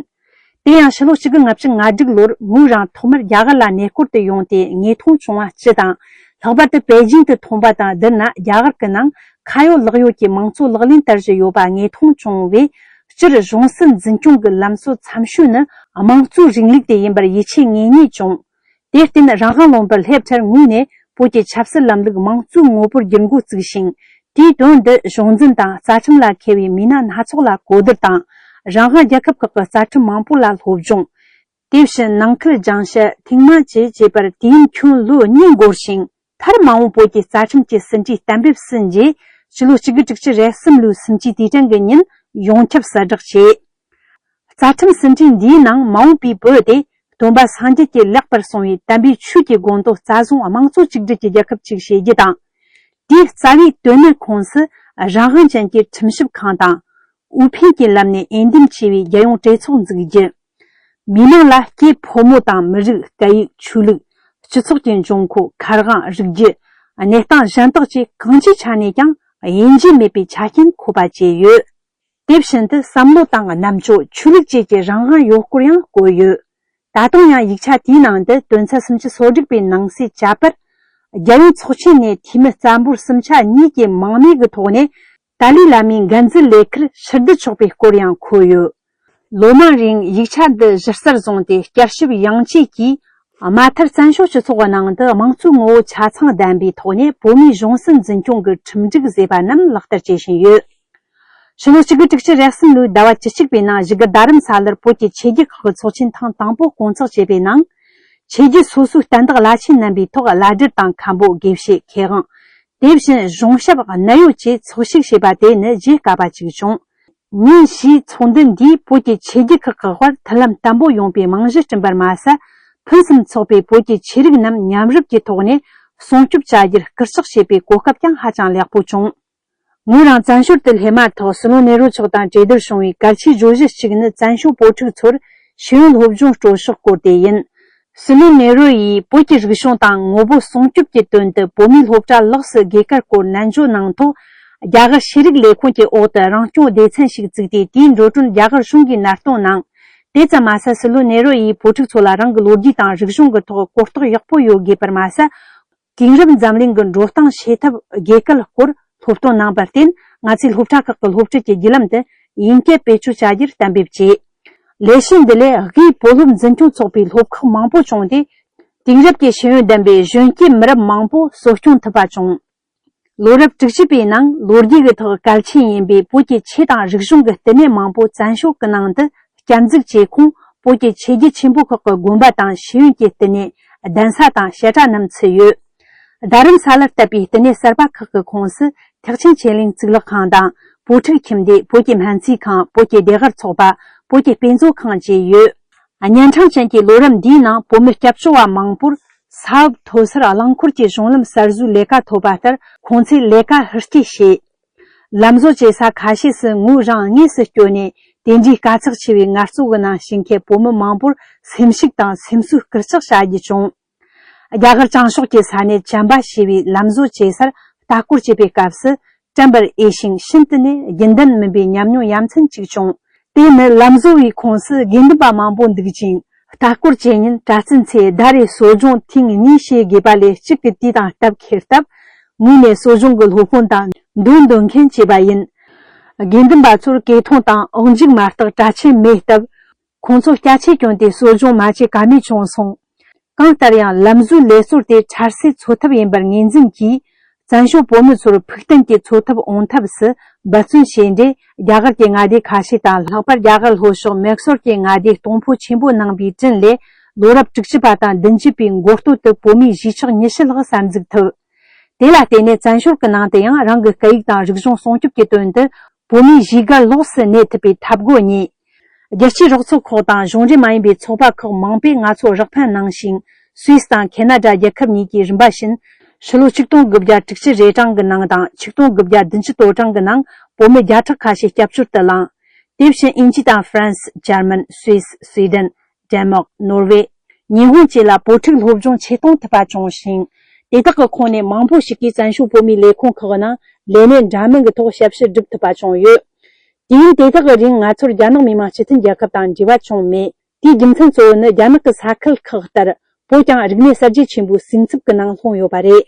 དེ་ཡང་ཕྱི་ལོ་གཅིག་དགུ་ལྔ་བཅུ་ང་དྲུག་ལོར་ངོས་རང་ཐོག་མར་རྒྱ་གར་ལ་གནས་སྐོར་དུ་ཡོང་སྟེ་དངོས་མཐོང་བྱུང་བ་སྤྱི་དང་། ལྷག་པར་དུ་པེ་ཅིང་དུ་ཐོན་པ་དང་བསྡུར་ན། རྒྱ་གར་གྱི་ནང་ཁ་ཡོད་ལག་ཡོད་ཀྱི་མང་གཙོ་ལག་ལེན་བསྟར་བཞིན་ཡོད་པ་དངོས་མཐོང་བྱུང་བས། སྤྱིར་གཞུང་སྲིད་འཛིན་སྐྱོང་གི་ལམ་སྲོལ་འཚམ་ཤོས་ནི་དམངས་གཙོའི་རིང་ལུགས་དེ་ཡིན་པར་ཡིད་ཆེས་ངེས་ངེས་བྱུང་། དེར་བརྟེན་རང་དབང་ལུང་པར་སླེབས་འཕྲལ་ངོས་ནས་བོད་ཀྱི་ཆབ་སྲིད་ལམ་ལུགས་དམངས་གཙོའི་ངོ་བོར་བསྒྱུར་འགོ་བཙུགས་ཤིང་། དེའི་དོན་དུ་གཞུང་འཛིན་དང་རྩ་ཁྲིམས་ལ་མཁས་པའི་མི་སྣ་སྣ་ཚོགས་ལ་གོ་བསྡུར་དང་། རང་དབང་རྒྱལ་ཁབ་ཁག་གི་རྩ་ཁྲིམས་མང་པོ་ལ་སློབ་སྦྱོང་། དེ་བཞིན་ནང་ཁུལ་སྦྱང་བཤད་ཐེངས་མ་བཅས་བྱས་པར་དུས་ཡུན་ཁྱོན་ལོ་གཉིས་འགོར་ཞིང་། མཐར་མ་འོངས་བོད་ཀྱི་རྩ་ཁྲིམས་ཀྱི་ཟིན་བྲིས་གཏན་འབེབས་སུ་མཇལ། ཕྱི་ལོ་གཅིག་དགུ་དྲུག་ཅུ་རེ་གསུམ་ལོའི་སུམ་ཅུའི་དུས་དྲན་གྱི་ཉིན་ཡོངས་ཁྱབ་གསལ་བསྒྲགས་བྱས། རྩ་ཁྲིམས་ཟིན་བྲིས་འདིའི་ནང་མ་འོངས་པའི་བོད་དེ་སྟོན་པ་སངས་རྒྱས་ཀྱིས་ལེགས་པར་གསུངས་པའི་དམ་པའི་ཆོས་ཀྱི་དགོངས་དོན་རྩ་བཟུང་དམངས་གཙོ་གཅིག་སྒྲིལ་གྱི་རྒྱལ་ཁབ་ཅིག་བྱེད་རྒྱུ་དང་། དེའི་རྩ་བའི་དོན་གནད་ཁོངས་སུ་རང་དབང་ཅན་གྱི་ཁྲིམས་ཞིབ་ཁང་དང་། འོས་འཕེན་གྱི་ལམ་ནས་འོས་འདེམས་བྱས་པའི་རྒྱལ་ཡོངས་གྲོས་ཚོགས་འཛུགས་རྒྱུ། མི་དམངས་ལ་སྐྱེས་ཕོ་མོ་དང་མི་རིགས། སྐད་ཡིག། ཆོས་ལུགས། སྤྱི་ཚོགས་ཀྱི་འབྱུང་ཁུངས། མཁར་དབང་། རིགས་རྒྱུད། གནས་སྟངས་གཞན་དག་བཅས་གང་ཅིའི་ཆ་ནས་ཀྱང་དབྱེ་འབྱེད་མེད་པའི་ཆ་རྐྱེན་འཁོད་པ་བཅས་ཡོད། དེ་བཞིན་དུ་བསམ་བློ་དང་རྣམ་དཔྱོད། ཆོས་ལུགས་བཅས་ཀྱི་རང་དབང་ཡོད་སྐོར་ཡང་བཀོད་ཡོད། ད་དུང་ཡང་ཡིག་ཆ་དེའི་ནང་དུ་དོན་ཚན་སུམ་ཅུ་སོ་དྲུག་པའི་ནང་གསེས་གྱ་པར། རྒྱལ་ཡོངས་ཚོགས་ཆེན་ནས་འཐུས་མི་རྩ་འབོར་གསུམ་ཆ་གཉིས་ཀྱི་མང་མོས་ཀྱི་ཐོག་ནས་ཏཱ་ལའི་བླ་མའི་འགན་འཛིན་ལས་ཁུར་ཕྱིར་བསྡུ་ཆོག་པའི་སྐོར་ཡང་འཁོད་ཡོད། ལོ་མང་རིང་ཡིག་ཆ་འདི་གཞི་རྩར་བཟུང་སྟེ་བསྐྱར་ཞིབ་ཡང་དཔྱད་ཀྱིས། མ་མཐར་བཙན་བྱོལ་སྤྱི་ཚོགས་ནང་དུ་དམངས་གཙོའི་ངོ་བོ་ཆ་ཚང་ལྡན་པའི་ཐོག་ནས་བོད་མིའི་གཞུང་སྲིད་འཛིན་སྐྱོང་གི་ཁྲིམས་སྒྲིག་ཟེར་བ་རྣམས་ལག་བསྟར་བྱེད་བཞིན་ཡོད། ཕྱི་ལོ་གཅིག་དགུ་དྲུག་ཅུ་རེ་གསུམ་ལོའི་ཟླ་བ་བཅུ་གཅིག་པའི་ནང་བཞུགས་སྒར་རྡ་རམ་ས་ལར་བོད་ཀྱི་ཆོས་བརྒྱུད་ཁག་གི་ཚོགས་ཆེན་ཐེངས་དང་པོ་སྐོང་ཚོགས་བྱས་པའི་ནང་། ཆོས་བརྒྱུད་སོ་སོའི་བསྟན་བདག་བླ་ཆེན་རྣམ་པའི་ཐོག་བླ་སྒྲིལ་དང་མཁན་པོ། དགེ་བཤེས། མཁས་དབང་། དེ་བཞིན་གཞུང་ཞབས་གནད་ཡོད་བཅས་འཚོགས་ཞུགས་བྱས་པ་དེ་ནི་བརྗེད་དཀའ་བ་ཅིག་བྱུང་། ཉིན་ཞིག་ཚོགས་འདུ་འདིས་བོད་ཀྱི་ཆོས་བརྒྱུད་ཁག་གི་དབར་མཐུན་ལམ་བརྟན་པོ་ཡོང་པའི་རྨང་གཞི་བསྐྲུན་པར་མ་ཟད། ཕུན་སུམ་ཚོགས་པའི་བོད་ཀྱི་ཆོས་རིག་རྣམས་མཉམ་རུབ་ཀྱི་ཐོག་ནས་སྲུང་སྐྱོབ་བྱ་རྒྱུར་སྐུལ་ལྕག་བྱེད་པའི་གོ་སྐབས་ཀྱང་ཧ་ཅང་ལེགས་པོ་བྱུང་། ངོས་རང་བཙན་བྱོལ་དུ་སླེབས་མ་ཐག་སྲིད་བློན་ནེ་རུ་མཆོག་དང་གྲོས་བསྡུར་བྱུང་བའི་གལ་ཆེའི་བརྗོད་གཞི་གཅིག་ནི་བཙན་བྱོལ་བོད་ཕྲུག་ཚོར་ཤེས་ཡོན་སློབ་སྦྱོང་སྤྲོད་ཕྱོགས་སྐོར་དེ་ཡིན། སྲིད་བློན་ནེ་རུ་ཡིས་བོད་ཀྱི་རིག་གཞུང་དང་ངོ་བོ་སྲུང་སྐྱོབ་ཀྱི་དོན་དུ་བོད་མིའི་སློབ་གྲྭ་ལོགས་སུ་དགོས་གལ་སྐོར་ནན་བརྗོད་གནང་ཐོག་རྒྱ་གར་ཤེས་རིག་ལས་ཁུངས་ཀྱི་འོག་ཏུ་རང་སྐྱོང་སྡེ་ཚན་ཞིག་བཙུགས་ཏེ། དེའི་འགྲོ་གྲོན་རྒྱ་གར་གཞུང་གིས་ནར་གཏོང་གནང་། དེ་ཙམ་མ་ཟད། སྲིད་བློན་ནེ་རུ་ཡིས་བོད་ཕྲུག་ཚོ་ལ་རང་གི་ལོ་རྒྱུས་དང་རིག་གཞུང་གི་ཐོག་གོ་རྟོགས་ཡག་པོ་ཡོད་དགོས་པར་མ་ཟད། དེང་རབས་འཛམ་གླིང་གི་འགྲོ་སྟངས་ཤེས་ཐབས་དགོས་གལ་སྐོར་སློབ་སྟོན་གནང་བར་བརྟེན། ང་ཚོས་སློབ་གྲྭ་ཁག་གི་སློབ་ཁྲིད་ཀྱི་བརྒྱུད་ལམ་དུ་དབྱིན་སྐད་བེད་སྤྱོད་བྱ་རྒྱུར་གཏན་འབེབས་བྱས། ལས་གཞི་འདི་ལས་དབུས་བོད་སློབ་འཛིན་སྐྱོང་ཚོགས་པའི་སློབ་ཁག་མང་པོ་བྱུང་སྟེ། དེང་རབས་ཀྱི་ཤེས་ཡོན་ལྡན་པའི་གཞོན་སྐྱེས་མི་རབས་མང་པོ་གསོ་སྐྱོང་ཐུབ་པ་བྱུང་། ལོ་རབས་དྲུག་ཅུ་པའི་ནང་ལོ་རྒྱུས་ཀྱི་ཐོག་གལ་ཆེན་ཡིན་པའི་བོད་ཀྱི་ཆོས་དང་རིག་གཞུང་གི་བསྟི་གནས་མང་པོ་བཙན་བྱོལ་གྱི་ནང་དུ་བསྐྱར་འཛུགས་བྱས་ཁོངས། བོད་ཀྱི་ཆོས་བརྒྱུད་ཆེན་པོ་ཁག་གི་དགོན་པ་དང་ཤེས་ཡོན་གྱི་བསྟི་གནས། གདན་ས་དང་བཤད་གྲྭ་རྣམས་ཚུད་ཡོད། རྡ་རམ་ས་ལར་བཏབ་པའི་བསྟི་གནས་གསར་པ་ཁག་གི་ཁོངས་སུ་ཐེག་ཆེན་ཆོས་གླིང་གཙུག་ལག་ཁང་དང་། བོད་ཕྲུག་ཁྱིམ་སྡེ། བོད་ཀྱི་སྨན་རྩིས་ཁང་། བོད་ཀྱི་བདེ་སྒར་ཚོགས་པ། བོད་ཀྱི་དཔེ་མཛོད་ཁང་བཅས་ཡོད། གཉན་འཕྲང་ཅན་གྱི་ལོ་རབས་འདིའི་ནང་བོད་མི་སྐྱབས་བཅོལ་བ་མང་པོར་ས་བབ་མཐོ་སར་རླངས་འཁོར་གྱི་གཞུང་ལམ་གསར་བཟོའི་ལས་ཀ་ཐོབ་པ་ལྟར། ཁོང་ཚོས་ལས་ཀ་ཧུར་སྐྱེད་བྱས། ལམ་བཟོ་བྱེད་ས་ཁ་ཤས་སུ་ངོས་རང་དངོས་སུ་བསྐྱོད་ནས། དེ་འདྲའི་དཀའ་ཚེགས་ཆེ་བའི་ངལ་རྩོལ་གྱི་ནང་ཞུགས་མཁན་བོད་མི་མང་པོར་སེམས་ཤུགས་དང་སེམས་གསོའི་སྐུལ་ལྕག་བྱ་རྒྱུ་བྱུང་། རྒྱ་གར་བྱང་ཕྱོགས་ཀྱི་ས་གནས་ཅམ་པ་ཞེས་པའི་ལམ་བཟོ་བྱེད་སར་ལྟ་སྐོར་བྱེད་པའི་སྐབས་སུ། དྲན་པར་འོས་ཤིང་ཤིན་ཏུ་ནས་རྒྱུན་ལྡན་མིན་པའི་ཉམས་མྱོང་ཡ་མཚན་ཅིག་བྱུང་། དེ་ནི་ལམ་བཟོ་བའི་ཁོངས་སུ་དགེ་འདུན་པ་མང་པོ་འདུག་ཅིང་། ལྟ་སྐོར་བྱེད་ཉིན་གྲྭ་བཙུན་ཚོས་ཟླ་རེར་གསོ་སྦྱོང་ཐེངས་གཉིས་བྱེད་དགོས་པ་ལས། གཅིག་གི་དུས་དང་སྟབས་འཁེལ་སྟབས། ངོས་ནས་གསོ་སྦྱོང་གི་སློབ་དཔོན་དང་འདོན་འདོན་མཁན་བྱས་པ་ཡིན། དགེ་འདུན་པ་ཚོར་སྐད་གཏོང་དང་དབུགས་འཇུག་མ་གཏོགས་གྲྭ་ཆས་མེད་སྟབས། ཁོང་ཚོ་སྐྱ་ཆས་གྱོན་ཏེ་གསོ་སྦྱོང་མ་བྱེད་ཀ་མེད་བྱུང་སོང་། གང་ལྟར་ཡང་། ལམ་བཟོའི་ལས་ཚོར་དེ་འཕྲལ་སེལ་འཚོལ་ཐབས་ཡིན་པར་ངོས་འཛིན་གྱིས། བཙན་བྱོལ་བོད་མི་ཚོར་ཕུགས་བརྟན་གྱི་འཚོ་ཐབས་འོང་ཐབས་སུ་འབད་བརྩོན་བྱས་འབྲས། རྒྱ་གར་གྱི་མངའ་སྡེ་ཁ་ཤས་དང་། ལྷག་པར་རྒྱ་གར་ལྷོ་ཕྱོགས་མེག་སོར་གྱི་མངའ་སྡེ་སྟོང་ཕོ་ཆེན་པོ་གནང་བའི་དྲིན་ལས། ལོ་རབས་དྲུག་ཅུ་པ་དང་བདུན་ཅུ་པའི་འགོ་སྟོད་དུ་བོད་མིའི་གཞིས་ཆགས་ཉི་ཤུ་ལྷག་གསར་འཛུགས་ཐུབ། དེ་ལ་བརྟེན་ནས། བཙན་བྱོལ་གྱི་ནང་དུ་ཡང་རང་གི་སྐད་ཡིག་དང་རིག་གཞུང་སྲུང་སྐྱོབ་ཀྱི་དོན་དུ། བོད་མིའི་གཞིས་སྒར་ལོགས་སུ་གནས་ཐུབ་པའི་ཐབས་བཀོད་རྙེད། རྒྱལ་སྤྱིའི་རོགས་ཚོགས་ཁག་དང་གཞུང་འབྲེལ་མ་ཡིན་པའི་ཚོགས་པ་ཁག་མང་པོས་ང་ཚོར་རོགས་ཕན་གནང་ཞིང་། སུད་སི་དང་ཁེ་ན་ཌ་རྒྱལ་ཁབ་གཉིས་ཀྱིས་རིམ་པ་བཞིན། ཕྱི་ལོ་ཆིག་སྟོང་དགུ་བརྒྱ་དྲུག་ཅུ་རེ་གྲངས་ཀྱི་ནང་དང་། ཆིག་སྟོང་དགུ་བརྒྱ་བདུན་ཅུ་དོན་གྲངས་ཀྱི་ནང་བོད་མི་བརྒྱ་ཕྲག་ཁ་ཤས་སྐྱབས་བཅོལ་དུ་བླངས། དེ་བཞིན་དབྱིན་ཇི་དང་ཧྥ་རན་སི། འཇར་མན། སུད་སི། སུའེ་ཌེན། ཌེན་མག། ནོར་ཝེ། ཉི་ཧོང་བཅས་ལ་བོད་ཕྲུག་སློབ་སྦྱོང་ཆེད་གཏོང་ཐུབ་པ་བྱུང་ཞིང་། དེ་དག་གི་ཁོངས་ནས་མང་པོ་ཞིག་གིས་བཙན་བྱོལ་བོད་མིའི་ལས་ཁུངས་ཁག་ནང་ལས་གནས་འདྲ་མིན་གྱི་ཐོག་ཞབས་ཞུ་སྒྲུབ་ཐུབ་པ་བྱུང་ཡོད། དུས་ཡུན་དེ་དག་གི་རིང་ང་ཚོར་རྒྱ་ནག་མི་དམངས་སྤྱི་མཐུན་རྒྱལ་ཁབ་དང་འབྲེལ་བ་བྱུང་མེད། དེའི་རྒྱུ་མཚན་གཙོ་བོ་ནི། རྒྱ་ནག་གི་ས་ཁུལ་ཁག་ལྟར། བོད་ཀྱང་རིག་གནས་གསར་བརྗེ་ཆེན་པོའི་ཟིང་འཚུབ་ཀྱི་ནང་ལྷུང་ཡོད་པ་རེད།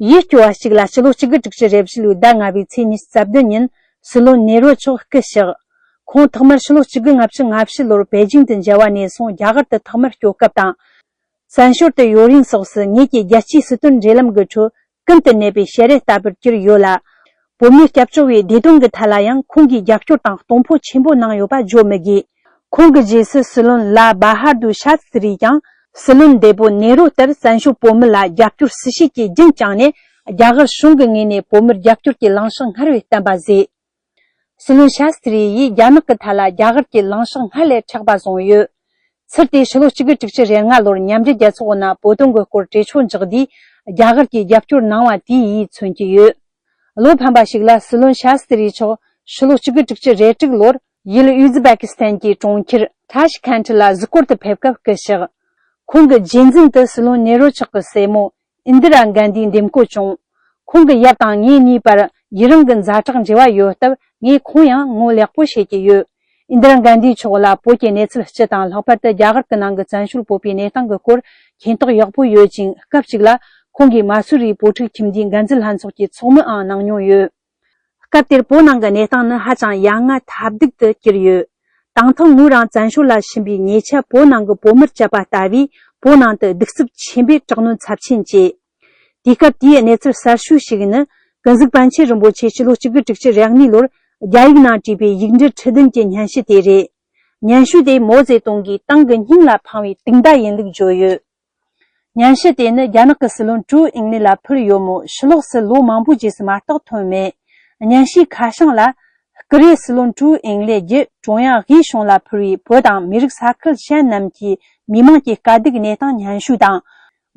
ཡུལ་སྐྱོ་བ་ཞིག་ལ། ཕྱི་ལོ་གཅིག་དགུ་དྲུག་ཅུ་རེ་བཞི་ལོའི་ཟླ་ལྔ་པའི་ཚེས་ཉི་ཤུ་རྩ་བདུན་ཉིན། སྲིད་བློན་ནེ་རོ་མཆོག་སྐུ་གཤེགས། ཁོང་ཐོག་མར་ཕྱི་ལོ་གཅིག་དགུ་ལྔ་བཅུ་ང་བཞི་ལོར་པེ་ཅིང་དུ་མཇལ་བ་ནས་བཟུང་རྒྱ་གར་དུ་ཐོག་མར་སྐྱོད་སྐབས་དང་། བཙན་བྱོལ་དུ་ཡོད་རིང་སོགས་སུ་ངེད་ཀྱི་རྒྱལ་སྤྱིའི་སྲིད་དོན་འབྲེལ་ལམ་གྱི་ཁྲོད་ཀུན་ཏུ་གནས་པའི་ཞལ་རས་ལྟ་བུར་གྱུར་ཡོད་ལ། བོད་མིའི་སྐྱབས་བཅོལ་བའི་བདེ་དོན་གྱི་ཐད་ལ་ཡང་ཁོང་གིས་རྒྱབ་སྐྱོར་དང་གཏོང་ཕོད་ཆེན་པོ་གནང་ཡོད་པ་བརྗོད་མི་དགོས། ཁོང་གི་རྗེས་སུ་སྲིད་བློན་ལ་བྷ་ཧར་དུ་ཤཱ་སྟི་རིས་ཀྱང་སྲིད་བློན་བདེ་པོ་ནེ་རུ་ལྟར་བཙན་བྱོལ་བོད་མི་ལ་རྒྱབ་སྐྱོར་སྲིད་ཞུས་ཀྱིས་རྒྱུན་བསྐྱངས་ནས། རྒྱ་གར་གཞུང་གི་ངོས་ནས་བོད་མིར་རྒྱབ་སྐྱོར་གྱི་ལངས་ཕྱོགས་སྔར་བས་བརྟན་པ་བཟོས། སྲིད་བློན་ཤཱ་སྟི་རི་ཡིས་རྒྱ་ནག་གི་ཐད་ལ་རྒྱ་གར་གྱི་ལངས་ཕྱོགས་སྔར་ལས་མཁྲེགས་པ་བཟུང་ཡོད། ཚུལ་དེ་ཕྱི་ལོ་གཅིག་དགུ་དྲུག་ཅུ་རེ་ལྔ་ལོར་མཉམ་འབྲེལ་རྒྱལ་ཚོགས་ནང་བོད་དོན་གྱི་སྐོར་གྲོས་ཆོད་འཇོག་དུས་རྒྱ་གར་གྱིས་རྒྱབ་སྐྱོར་གནང་བ་དེ་ཡིས་མཚོན་གྱི་ཡོད། བློ་ཕམ་པ་ཞིག་ལ། སྲིད་བློན་ཤཱ་སྟི་རི་མཆོག་ཕྱི་ལོ་གཅིག་དགུ་དྲུག་ཅུ་རེ་དྲུག་ལོར་ཡུལ་ཨུ་ཛི་བེ་ཀི་སི་ཐན་གྱི་གྲོང་ཁྱེར་ཐཱཤ་ཁན་ཊི་ལ་གཟིགས་སྐོར་དུ་ཕེབས་སྐབས་སྐུ་གཤེགས། ཁོང་གི་རྗེས་འཛིན་དུ་སྲིད་བློན་ནེ་རུ་མཆོག་གི་སྲས་མོ་ཨིན་དི་ར་གན་དྷིའི་འདེམས་བསྐོ་བྱུང་། ཁོང་གི་ཡབ་དང་ངའི་གཉིས་བར་ཡུན་རིང་གི་ཛ་དྲག་འབྲེལ་བ་ཡོད་སྟབས། ངས་ཁོང་ཡང་ངོ་ལེགས་པོ་ཤེས་ཀྱི་ཡོད། ཨིན་དི་ར་གན་དྷི་མཆོག་ལ་བོད་ཀྱི་གནས་ཚུལ་སྤྱི་དང་། ལྷག་པར་དུ་རྒྱ་གར་གྱི་ནང་གི་བཙན་བྱོལ་བོད་པའི་གནས་སྟངས་ཀྱི་སྐོར་མཁྱེན་རྟོགས་ཡག་པོ་ཡོད་ཅིང་། སྐབས་གཅིག་ལ་ཁོང་གིས་མ་སུ་རིའི་བོད་ཕྲུག་ཁྱིམ་སྡེའི་འགན་འཛིན་ལྷན་ཚོགས་ཀྱི་ཚོགས་མིའང་གནང་མྱོང་ཡོད། སྐབས་དེར་བོད་ནང་གི་གནས་སྟངས་ནི་ཧ་ཅང་ཡ་ང་ཐབས་སྡུག་ཏུ་གྱུར་ཡོད། དང་ཐོག་ངོས་རང་བཙན་བྱོལ་ལ་ཕྱིན་པའི་ཉེ་ཆར་བོད་ནང་གི་བོད་མིར་བཅར་བ་ལྟ་བུས། བོད་ནང་དུ་གདུག་རྩུབ་ཆེན་པོས་དྲག་གནོན་ཚབས་ཆེན་བྱས། དུས་སྐབས་དེའི་གནས་ཚུལ་གསར་ཤོས་ཤིག་ནི། ཀུན་གཟིགས་པཎ་ཆེན་རིན་པོ་ཆེ་ཕྱི་ལོ་གཅིག་དགུ་དྲུག་ཅུ་རེ་གཉིས་ལོར་རྒྱ་ཡིག་ནང་བྲིས་པའི་ཡིག་འབྲུ་ཁྲི་བདུན་གྱི་སྙན་ཞུ་དེ་རེད། སྙན་ཞུ་དེ་མའོ་ཙེ་ཏུང་གིས་ཏང་གི་སྙིང་ལ་འཕངས་པའི་དུག་མདའ་ཡིན་ལུགས་བརྗོད་ཡོད། སྙན་ཞུ་དེ་ནི་རྒྱ་ནག་གི་སྲིད་བློན་ཀྲུའུ་ཨིང་ལི་ལ་ཕུལ་ཡོད་མོད། ཕྱི་ལོགས་སུ་ལོ་མང་པོའི་རྗེས་སུ་མ་གཏོགས་ཐོན་མེད། སྙན་ཞུའི་ཁ་བྱང་ལ། ཀུ་རེ། སྲིད་བློན་ཀྲུའུ་ཨིང་ལི་བརྒྱུད་ཀྲུང་དབྱང་དབུས་གཞུང་ལ་ཕུལ་བའི་བོད་དང་མི་རིགས་ས་ཁུལ་གཞན་རྣམས་ཀྱི་མི་མང་གི་དཀའ་སྡུག་གནས་སྟངས་སྙན་ཞུ་དང་།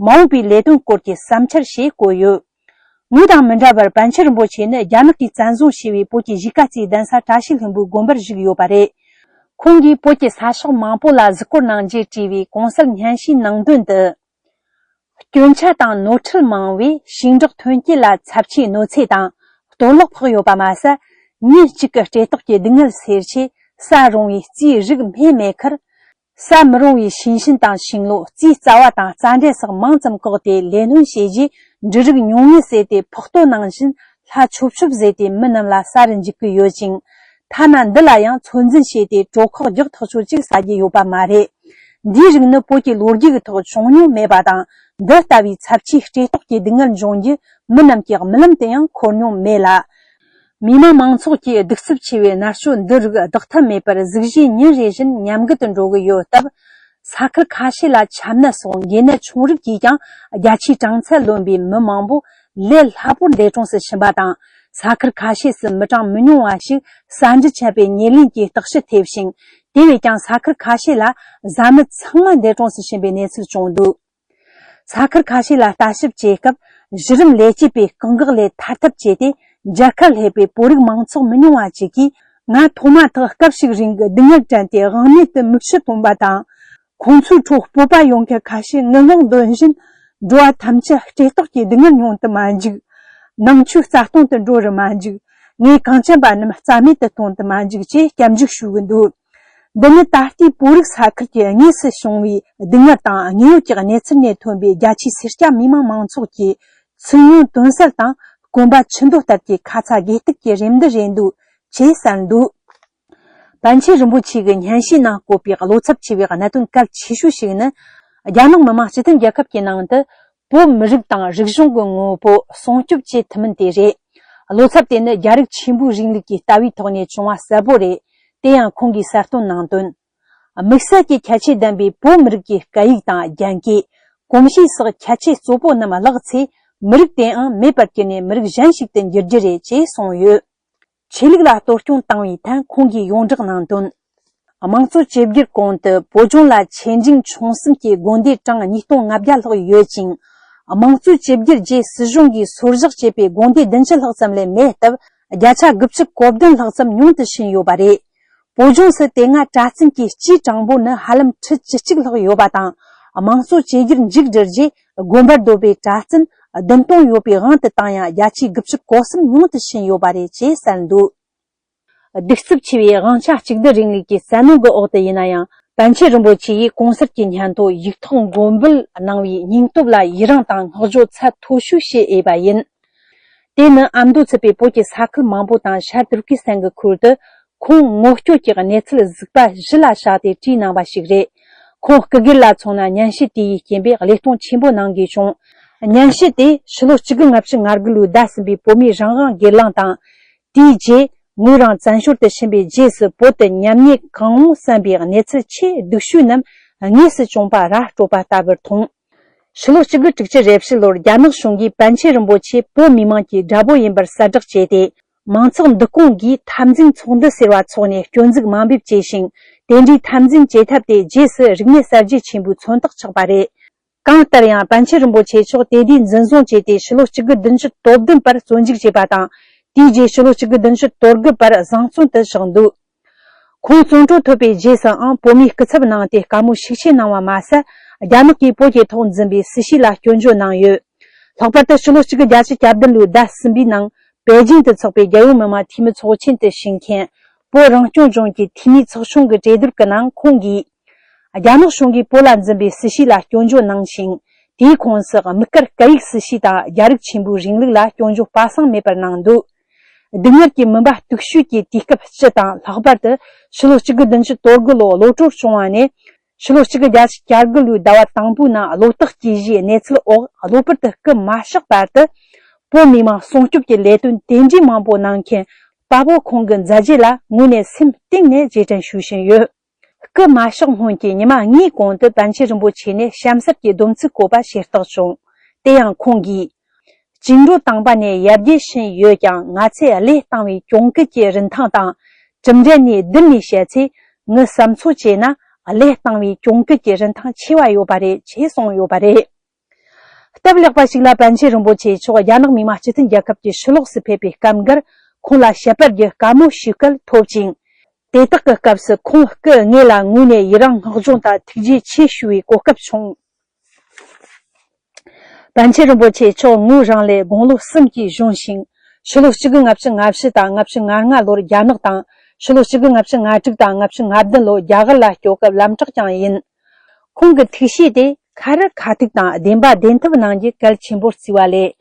མ་འོངས་པའི་ལས་དོན་སྐོར་གྱི་བསམ་འཆར་ཞེས་བཀོད་ཡོད། ངོས་དང་མི་འདྲ་བར་པཎ་ཆེན་རིན་པོ་ཆེ་ནི་རྒྱ་ནག་གིས་བཙན་བཟུང་བྱས་པའི་བོད་ཀྱི་གཞིས་ཀ་རྩེའི་གདན་ས་བཀྲ་ཤིས་ལྷུན་པོའི་དགོན་པར་བཞུགས་ཡོད་པ་རེད། ཁོང་གིས་བོད་ཀྱི་ས་ཕྱོགས་མང་པོ་ལ་གཟིགས་སྐོར་གནང་རྗེས་བྲིས་པའི་གོང་གསལ་སྙན་ཞུའི་ནང་དོན་དུ། སྐྱོན་ཆ་དང་ནོར་འཁྲུལ་མང་བས་ཞིང་འབྲོག་ཐོན་སྐྱེད་ལ་ཚབས་ཆེའི་གནོད་འཚེ་དང་གཏོར་བརླག་ཕོག་ཡོད་པ་མ་ཟད། ཉིན་གཅིག་གི་སྐྲན་ཏོག་གི་སྡུག་བསྔལ་སེལ་ཆེད་ས་རུང་བའི་རྩིས་རིག་སྨྲས་མེད་ཁར། ས་མི་རུང་བའི་ཤིང་ཤུན་དང་ཤིང་ལོ། རྩིའི་རྩ་བ་དང་རྩྭ་འབྲས་སོགས་མང་ཙམ་བཀག་སྟེ་ལས་སྣོན་བྱས་རྗེས། འབྲུ་རིགས་ཉུང་ངུ་བསྲེས་ཏེ་ཕོག་ལྟོ་ནང་བཞིན་ལྷ་ཆོབ་ཆོབ་བཟོས་ཏེ་མི་རྣམས་ལ་ཟ་རུ་འཇུག་གི་ཡོད་ཅིང་། ཐ་ན་འདི་ལ་ཡང་ཚོད་འཛིན་བྱས་ཏེ་གྲོད་ཁོག་རྒྱགས་ཐག་ཆོད་ཅིག་ཟ་རྒྱུ་ཡོད་པ་མ་རེད། འདིའི་རིགས་ནི་བོད་ཀྱི་ལོ་རྒྱུས་ཀྱི་ཐོག་བྱུང་མྱོང་མེད་པ་དང་། འདི་ལྟ་བུའི་ཚབས་ཆེའི་སྐྲན་ཏོག་གི་སྡུག་བསྔལ་འབྱུང་རྒྱུ་མི་རྣམས་ཀྱིས་རྨི་ལམ་དུ་ཡང་འཁོར་མྱོང་མེད་ལ། མི་དམངས་མང་ཚོགས་ཀྱི་གདུག་རྩུབ་ཆེ་བའི་མནར་གཅོད་འདི་རིགས་ལྡོག་ཐབས་མེད་པར་གཟུགས་གཞི་ཉིན་རེ་བཞིན་ཉམས་རྒུད་དུ་འགྲོ་གི་ཡོད་སྟབས། ས་ཁུལ་ཁ་ཤས་ལ་ཆམ་ནད་སོགས་འགོས་ནད་ཆུང་རིགས་ཀྱིས་ཀྱང་རྒྱ་ཆེའི་གྲངས་ཚད་ལོན་པའི་མི་མང་པོ་ལས་སླ་པོར་འདས་གྲོངས་སུ་ཕྱིན་པ་དང་། ས་ཁུལ་ཁ་ཤས་སུ་མི་གྲངས་མི་ཉུང་བ་ཞིག་ཟ་འབྲུ་ཆད་པའི་ཉེར་ལེན་གྱི་རྟགས་ཤུལ་ཐེབས་ཤིང་། དེ་བས་ཀྱང་ས་ཁུལ་ཁ་ཤས་ལ་བཟའ་མི་ཚང་མ་འདས་གྲོངས་སུ་ཕྱིན་པའི་གནས་ཚུལ་བྱུང་འདུག་ས་ཁུལ་ཁ་ཤས་ལ་ལྟ་ཞིབ་བྱེད་སྐབས། གཞི་རིམ་ལས་བྱེད་པས་རྐང་འགག་ལས་ཐར་ཐབས་བྱས་ཏེ། མཇལ་ཁ་སླེབས་པའི་བོད་རིགས་མང་ཚོགས་མི་ཉུང་བ་ཅིག་གིས། ང་ཐོག་མ་ཐག་སྐབས་ཤིག་རིང་གི་སྡུག་བསྔལ་དྲན་ཏེ་དབང་མེད་དུ་མིག་ཆུ་འཐུང་བ་དང་། ཁོང་ཚོའི་ཁྲོད་སྤོབས་པ་ཡོད་མཁན་ཁ་ཤས་ངུ་ངག་འདོན་བཞིན། འགྲོ་བ་ཐམས་ཅད་སྐྲན་ཏོག་གི་སྡུག་བསྔལ་མྱོང་དུ་མ་འཇུག་ནང་ཆོས་རྩ་སྟོང་དུ་འགྲོ་རུ་མ་འཇུག་ངས་གངས་ཅན་པ་རྣམས་རྩ་མེད་དུ་གཏོང་དུ་མ་འཇུག་ཅེས་སྐྱབས་འཇུག་ཞུ་གི་འདུག་འདི་ནི་ད་ལྟའི་བོད་རིགས་ས་ཁུལ་གྱི་དངོས་སུ་བྱུང་བའི་སྡུག་བསྔལ་དང་དངོས་ཡོད་ཀྱི་གནས་ཚུལ་ནས་ཐོན་པའི་རྒྱ་ཆེའི་སེར་སྐྱ་མི་མང་མང་ཚོགས་ཀྱི་ཚིག་ཉུང་དོན་གསལ་དང་དཀོན་པ་ཆུ་འདོད་ལྟར་གྱི་ཁ་ཚ་དགོས་གཏུགས་ཀྱི་རེ་འདུན་རེད་འདུག་ཅེས་གསལ་འདུག་པཎ་ཆེན་རིན་པོ་ཆེ་གི་སྙན་ཞུའི་ནང་བཀོད་པའི་བློ་འཚབ་ཆེ་བའི་གནད་དོན་གལ་ཆེ་ཤོས་ཤིག་ནི། རྒྱ་ནག་མི་དམངས་སྤྱི་མཐུན་རྒྱལ་ཁབ་ཀྱི་ནང་དུ། བོད་མི་རིགས་དང་རིག་གཞུང་གི་ངོ་བོ་སྲུང་སྐྱོབ་བྱེད་ཐུབ་མིན་དེ་རེད། བློ་འཚབ་དེ་ནི་རྒྱ་རིགས་ཆེན་པོའི་རིང་ལུགས་ཀྱི་ལྟ་བའི་ཐོག་ནས་བྱུང་བ་གསལ་པོ་རེད། དེ་ཡང་ཁོང་གིས་གསལ་སྟོན་གནང་དོན། དམིགས་བསལ་གྱི་ཁྱད་ཆོས་ལྡན་པའི་བོད་མི་རིགས་ཀྱི་སྐད་ཡིག་དང་རྒྱན་གོས། གོམས་གཤིས་སོགས་ཁྱད་ཆོས་གཙོ་བོ་རྣམས་བརླག་ཚེ། མི་རིགས་དེའང་མེད་པར་གྱུར་ནས་མི་རིགས་གཞན་ཞིག་ཏུ་འགྱུར་རྒྱུ་རེད་ཅེས་གསུངས་ཡོད། ཆོས་ལུགས་ལ་གཏོར་སྐྱོན་བཏང་བའི་ཐད་ཁོང་གིས་ཡོངས་བསྒྲགས་གནང་དོན། དམངས་གཙོ་བཅོས་བསྒྱུར་གོང་དུ་བོད་ལྗོངས་ལ་ཆེ་འབྲིང་ཆུང་གསུམ་གྱི་དགོན་སྡེ་གྲངས་ཉིས་སྟོང་ལྔ་བརྒྱ་ལྷག་ཡོད་ཅིང་། དམངས་གཙོ་བཅོས་བསྒྱུར་རྗེས་སྲིད་གཞུང་གིས་སོར་བཞག་བྱས་པའི་དགོན་སྡེ་བདུན་ཅུ་ལྷག་ཙམ་ལས་མེད་སྟབས། བརྒྱ་ཆ་དགུ་བཅུ་གོ་བདུན་ལྷག་ཙམ་ཉུང་དུ་ཕྱིན་ཡོད་པ་རེད། བོད་ལྗོངས་སུ་དེ་སྔ་གྲྭ་བཙུན་གྱི་སྤྱིའི་གྲངས་འབོར་ནི་ཧ་ལམ་ཁྲི་བཅུ་གཅིག་ལྷག་ཡོད་པ་དང་། དམངས་གཙོ་བཅོས་བསྒྱུར་མཇུག་བསྒྲིལ་རྗེས། དགོན་པར་སྡོད་པའི་གྲྭ་བཙུན་བདུན་སྟོང་ཡོད་པའི་དབང་དུ་བཏང་ཡང་། བརྒྱ་ཆའི་དགུ་བཅུ་གོ་གསུམ་ཉུང་དུ་ཕྱིན་ཡོད་པ་རེད་ཅེས་གསལ་འདུག་གདུག་རྩུབ་ཆེ་བའི་དབང་ཆ་གཅིག་སྡུད་རིང་ལུགས་ཀྱི་བཙན་གནོན་གྱི་འོག་ཏུ་ཡིན་ན་ཡང་། པཎ་ཆེན་རིན་པོ་ཆེ་ཡིས་གོང་གསལ་གྱི་སྙན་ཐོ་ཡིག་ཐོག་མགོན་འབུལ་གནང་བའི་སྙིང་སྟོབས་ལ་ཡི་རང་དང་བསྔགས་བརྗོད་ཚད་མཐོ་ཤོས་བྱེད་འོས་པ་ཡིན། དེ་ནི་ཨ་མདོ་ཚུད་པའི་བོད་ཀྱི་ས་ཁུལ་མང་པོ་དང་ཤར་ཏུར་ཀི་སི་ཐན་གྱི་ཁུལ་དུ་ཁོང་ངོ་སྐྱོད་ཀྱི་གནས་ཚུལ་གཟིགས་པ་གཞི་ལ་བཞག་སྟེ་བྲིས་གནང་བ་ཞིག་རེད། ཁོང་སྐུ་སྒེར་ལ་མཚོན་ན་སྙན་ཞུ་དེ་ཡི་རྐྱེན་པས་བློས་གཏོང་ཆེན་པོ་གནང་དགོས་བྱུང་། སྙན་ཞུ་དེ་ཕྱི་ལོ་གཅིག་དགུ་ལྔ་བཅུ་ང་དགུ་ལོའི་ཟླ་གསུམ་པའི་བོད་མིའི་རང་དབང་སྒེར་ལངས་དང་། དེའི་རྗེས་ངོས་རང་བཙན་བྱོལ་དུ་ཕྱིན་པའི་རྗེས་སུ་བོད་དུ་ཉམས་ཉེས་གང་རུང་བསམ་པའི་གནས་ཚུལ་ཆེས་སྡུག་ཤོས་རྣམས་དངོས་སུ་བྱུང་པ་ར་སྤྲོད་པ་ལྟ་བུར་མཐོང་། ཕྱི་ལོ་གཅིག་དགུ་དྲུག་ཅུ་རེ་བཞི་ལོར་རྒྱ་ནག་གཞུང་གིས་པཎ་ཆེན་རིན་པོ་ཆེ་བོད་མི་མང་གི་དགྲ་བོ་ཡིན་པར་གསལ་བསྒྲགས་བྱས་ཏེ། མང་ཚོགས་འདུ་སྐོང་གིས་འཐབ་འཛིང་ཚོགས་འདུ་ཟེར་བ་འཚོགས་ནས་སྐྱོན་འཛུགས་དམའ་འབེབས་བྱས་ཤིང་། དེ་འདྲའི་འཐབ་འཛིང་བྱེད་ཐབས་དེ་རྗེས་སུ་རིག་གནས་གསར་བརྗེ་ཆེན་པོའི་མཚོན་རྟགས་ཆགས་པ་རེད། གང་ལྟར་ཡང་པཎ་ཆེན་རིན་པོ་ཆེ་མཆོག་དེ་དུས་འཛིན་བཟུང་བྱས་ཏེ་ཕྱི་ལོ་གཅིག་དགུ་བདུན་ཅུ་དོན་བདུན་བར་བཙོན་འཇུག་བྱས་པ་དང་། དེའི་རྗེས་ཕྱི་ལོ་གཅིག་དགུ་བདུན་ཅུ་དོན་དགུ་བར་བཟང་བཙོན་དུ་བཞག་འདུག་ཁོང་བཙོན་གྲོལ་ཐོབ་པའི་རྗེས་སུའང་བོད་མིའི་སྐུ་ཚབ་གནང་སྟེ་བཀའ་མོལ་ཤུགས་ཆེ་གནང་བ་མ་ཟད། རྒྱ་ནག་གིས་བོད་ཀྱི་ཐོག་འཛིན་པའི་སྲིད་བྱུས་ལ་སྐྱོན་བརྗོད་གནང་ཡོད། ལྷག་པར་དུ་ཕྱི་ལོ་གཅིག་དགུ་བརྒྱད་ཅུ་གྱ་བདུན་ལོའི་ཟླ་གསུམ་པའི་ནང་པེ་ཅིང་དུ་འཚོགས་པའི་རྒྱལ་ཡོངས་མི་དམངས་འཐུས་མི་ཚོགས་ཆེན་དུ་ཞུགས་མཁན་བོད་རང་སྐྱོང་ལྗོངས་ཀྱི་འཐུས་མིའི་ཚོགས་ཆུང་གི་གྲོས་བསྡུར་གྱི་ནང་ཁོང་གིས། རྒྱ་ནག་གཞུང་གིས་བོད་ལ་འཛིན་པའི་སྲིད་བྱུས་ལ་སྐྱོན་བརྗོད་གནང་ཞིང་། དེའི་ཁོངས་སུ་དམིགས་བཀར་སྐད་ཡིག་སྲིད་བྱུས་དང་རྒྱལ་རིགས་ཆེན་པོའི་རིང་ལུགས་ལ་སྐྱོན་བརྗོད་སྤ་གསང་མེད་པར་གནང་འདུག་སྡུག་བསྔལ་གྱི་མུན་པ་སྟུག་ཤོས་ཀྱི་དུས་སྐབས་སྤྱི་དང་། ལྷག་པར་དུ་ཕྱི་ལོ་གཅིག་དགུ་བདུན་ཅུ་དོན་དགུ་ལོ་གློད་གྲོལ་བྱུང་བ་ནས། ཕྱི་ལོ་གཅིག་དགུ་བརྒྱད་ཅུ་གྱ་དགུ་ལོའི་ཟླ་བ་དང་པོའི་ནང་གློད་གཏོང་གི་གཞིའི་གནས་ཚུལ་འོག་གློ་བུར་དུ་སྐུ་མ་གཤེགས་བར་དུ། བོད་མི་མང་སྲུང་སྐྱོབ་ཀྱི་ལས་དོན་དེ་འདྲའི་མང་པོ་གནང་མཁན་དཔའ་བོ་ཁོང་གི་མཛད་རྗེས་ལ་དངོས་གནས་སེམས་གཏིང་ནས་རྗེས་དྲན་ཞུ་བཞིན་ཡོད། སྐུ་མ་གཤེགས་སྔོན་གྱི་ཉི་མ་ལྔའི་གོང་དུ་པཎ་ཆེན་རིན་པོ་ཆེ་ནས་གཤམ་གསལ་གྱི་སྡོམ་ཚིག་བཀོད་པ་ཞུ་རྟགས་བྱུང་། དེ་ཡང་ཁོང་གིས། བཅིངས་འགྲོལ་བཏང་པ་ནས་ཡར་རྒྱས་ཕྱིན་ཡོད་ཀྱང་། ང་ཚོས་བློས་བཏང་བའི་གྱོང་གུད་ཀྱི་རིན་ཐང་དང་། གྲུབ་འབྲས་གཉིས་བསྡུར་ནས་བཤད་ཚེ། ངས་བསམ་ཚོད་བྱས་ན། བློས་བཏང་བའི་གྱོང་གུད་ཀྱི་རིན་ཐང་ཆེ་བ་ཡོད་པ་རེད་ཅེས་གསུངས་ཡོད་པ་རེད། སྟབས་ལེགས་པ་ཞིག་ལ་པཎ་ཆེན་རིན་པོ་ཆེ་མཆོག་རྒྱ་ནག་མི་དམངས་སྤྱི་མཐུན་རྒྱལ་ཁབ་ཀྱི་ཕྱི་ལོགས་སུ་ཕེབས་པའི་སྐབས་འགར་ཁོང་ལ་བཤད་པར་རྒྱུ་བཀའ་མོལ་ཞུ་སྐལ་ཐོབ་ཅིང་། དེ་དག་གི་སྐབས་སུ་ཁོང་སྐུ་དངོས་ལ་ངོས་ནས་ཡི་རང་བསྔགས་བརྗོད་དང་ཐུགས་རྗེ་ཆེ་ཞུ་བའི་གོ་སྐབས་བྱུང་། པཎ་ཆེན་རིན་པོ་ཆེ་མཆོག་ངོས་རང་ལས་དགུང་ལོ་གསུམ་གྱིས་གཞོན་ཞིང་། ཕྱི་ལོ་གཅིག་དགུ་ལྔ་བཅུ་ང་བཞི་དང་ལྔ་བཅུ་ང་ལྔ་ལོར་རྒྱ་ནག་དང་། ཕྱི་ལོ་གཅིག་དགུ་ལྔ་བཅུ་ང་དྲུག་དང་ལྔ་བཅུ་ང་བདུན་ལོར་རྒྱ་གར་ལ་སྐྱོད་སྐབས་ལམ་གྲགས་ཀྱང་ཡིན། ཁོང་གི་ཐུགས་བཞེད་དེ་ཁ་རི་ཁ་ཐུག་དང་བདེན་པ་བདེན་ཐུབ་གནང་རྒྱུ་གལ་ཆེན་པོར་བརྩིས་པ་ལས།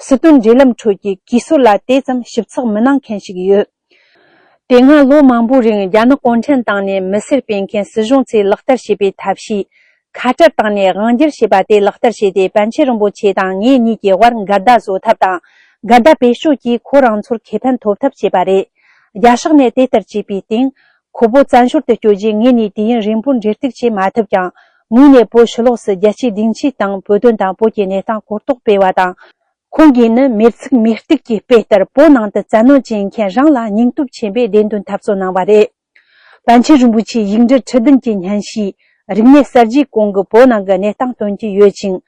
སྲིད་དོན་འབྲེལ་ལམ་ཁྲོད་ཀྱི་གུས་སྲོལ་ལ་དེ་ཙམ་ཞིབ་ཚགས་མི་གནང་མཁན་ཞིག་ཡོད། དེ་སྔ་ལོ་མང་པོའི་རིང་རྒྱ་ནག་གུང་ཁྲན་ཏང་ནས་མི་སེར་སྤེལ་མཁན་སྲིད་གཞུང་ཚོས་ལག་བསྟར་བྱས་པའི་ཐབས་ཤེས། ཁ་བྲལ་བཏང་ནས་དབང་སྒྱུར་བྱས་པ་དེ་ལག་བསྟར་བྱས་ཏེ། པཎ་ཆེན་རིན་པོ་ཆེ་དང་ངེད་གཉིས་ཀྱི་དབར་འགལ་ཟླ་བཟོ་ཐབས་དང་། འགལ་ཟླ་བེད་སྤྱོད་ཀྱིས་ཁོ་རང་ཚོར་ཁེ་ཕན་ཐོབ་ཐབས་བྱས་པ་རེད། རྒྱ་ཕྱོགས་ནས་དེ་ལྟར་བྱས་པའི་སྟེང་། ཁོ་བོ་བཙན་བྱོལ་དུ་བསྐྱོད་རྗེས་ངེད་གཉིས་དུས་ཡུན་རིང་པོར་འབྲེལ་གཏུག་བྱེད་མ་ཐུབ་ཀྱང་། ངོས་ནས་བོད་ཕྱི་ལོགས་སུ་རྒྱལ་སྤྱིའི་སྡིངས་ཆའི་སྟེང་བོད་དོན་དང་བོད་ཀྱི་གནས་སྟངས་གོ་རྟོགས་སྤེལ་བ་དང་། ཁོང་གིས་ནི་མེར་ཚིག་མེར་གཏུག་གིས་སྤེལ་ལྟར་བོད་ནང་དུ་བཙན་གནོན་བྱེད་མཁན་རང་ལ་སྙིང་སྟོབས་ཆེན་པོས་བདེན་དོན་འཐབ་རྩོད་གནང་བ་རེད། པཎ་ཆེན་རིན་པོ་ཆེའི་ཡིག་འབྲུ་ཁྲི་བདུན་གྱི་སྙན་ཞུས། རིག་གནས་གསར་བརྗེའི་གོང་གི་བོད་ནང་གི་གནས་སྟངས་སྟོན་གྱི་ཡོད་ཅིང་།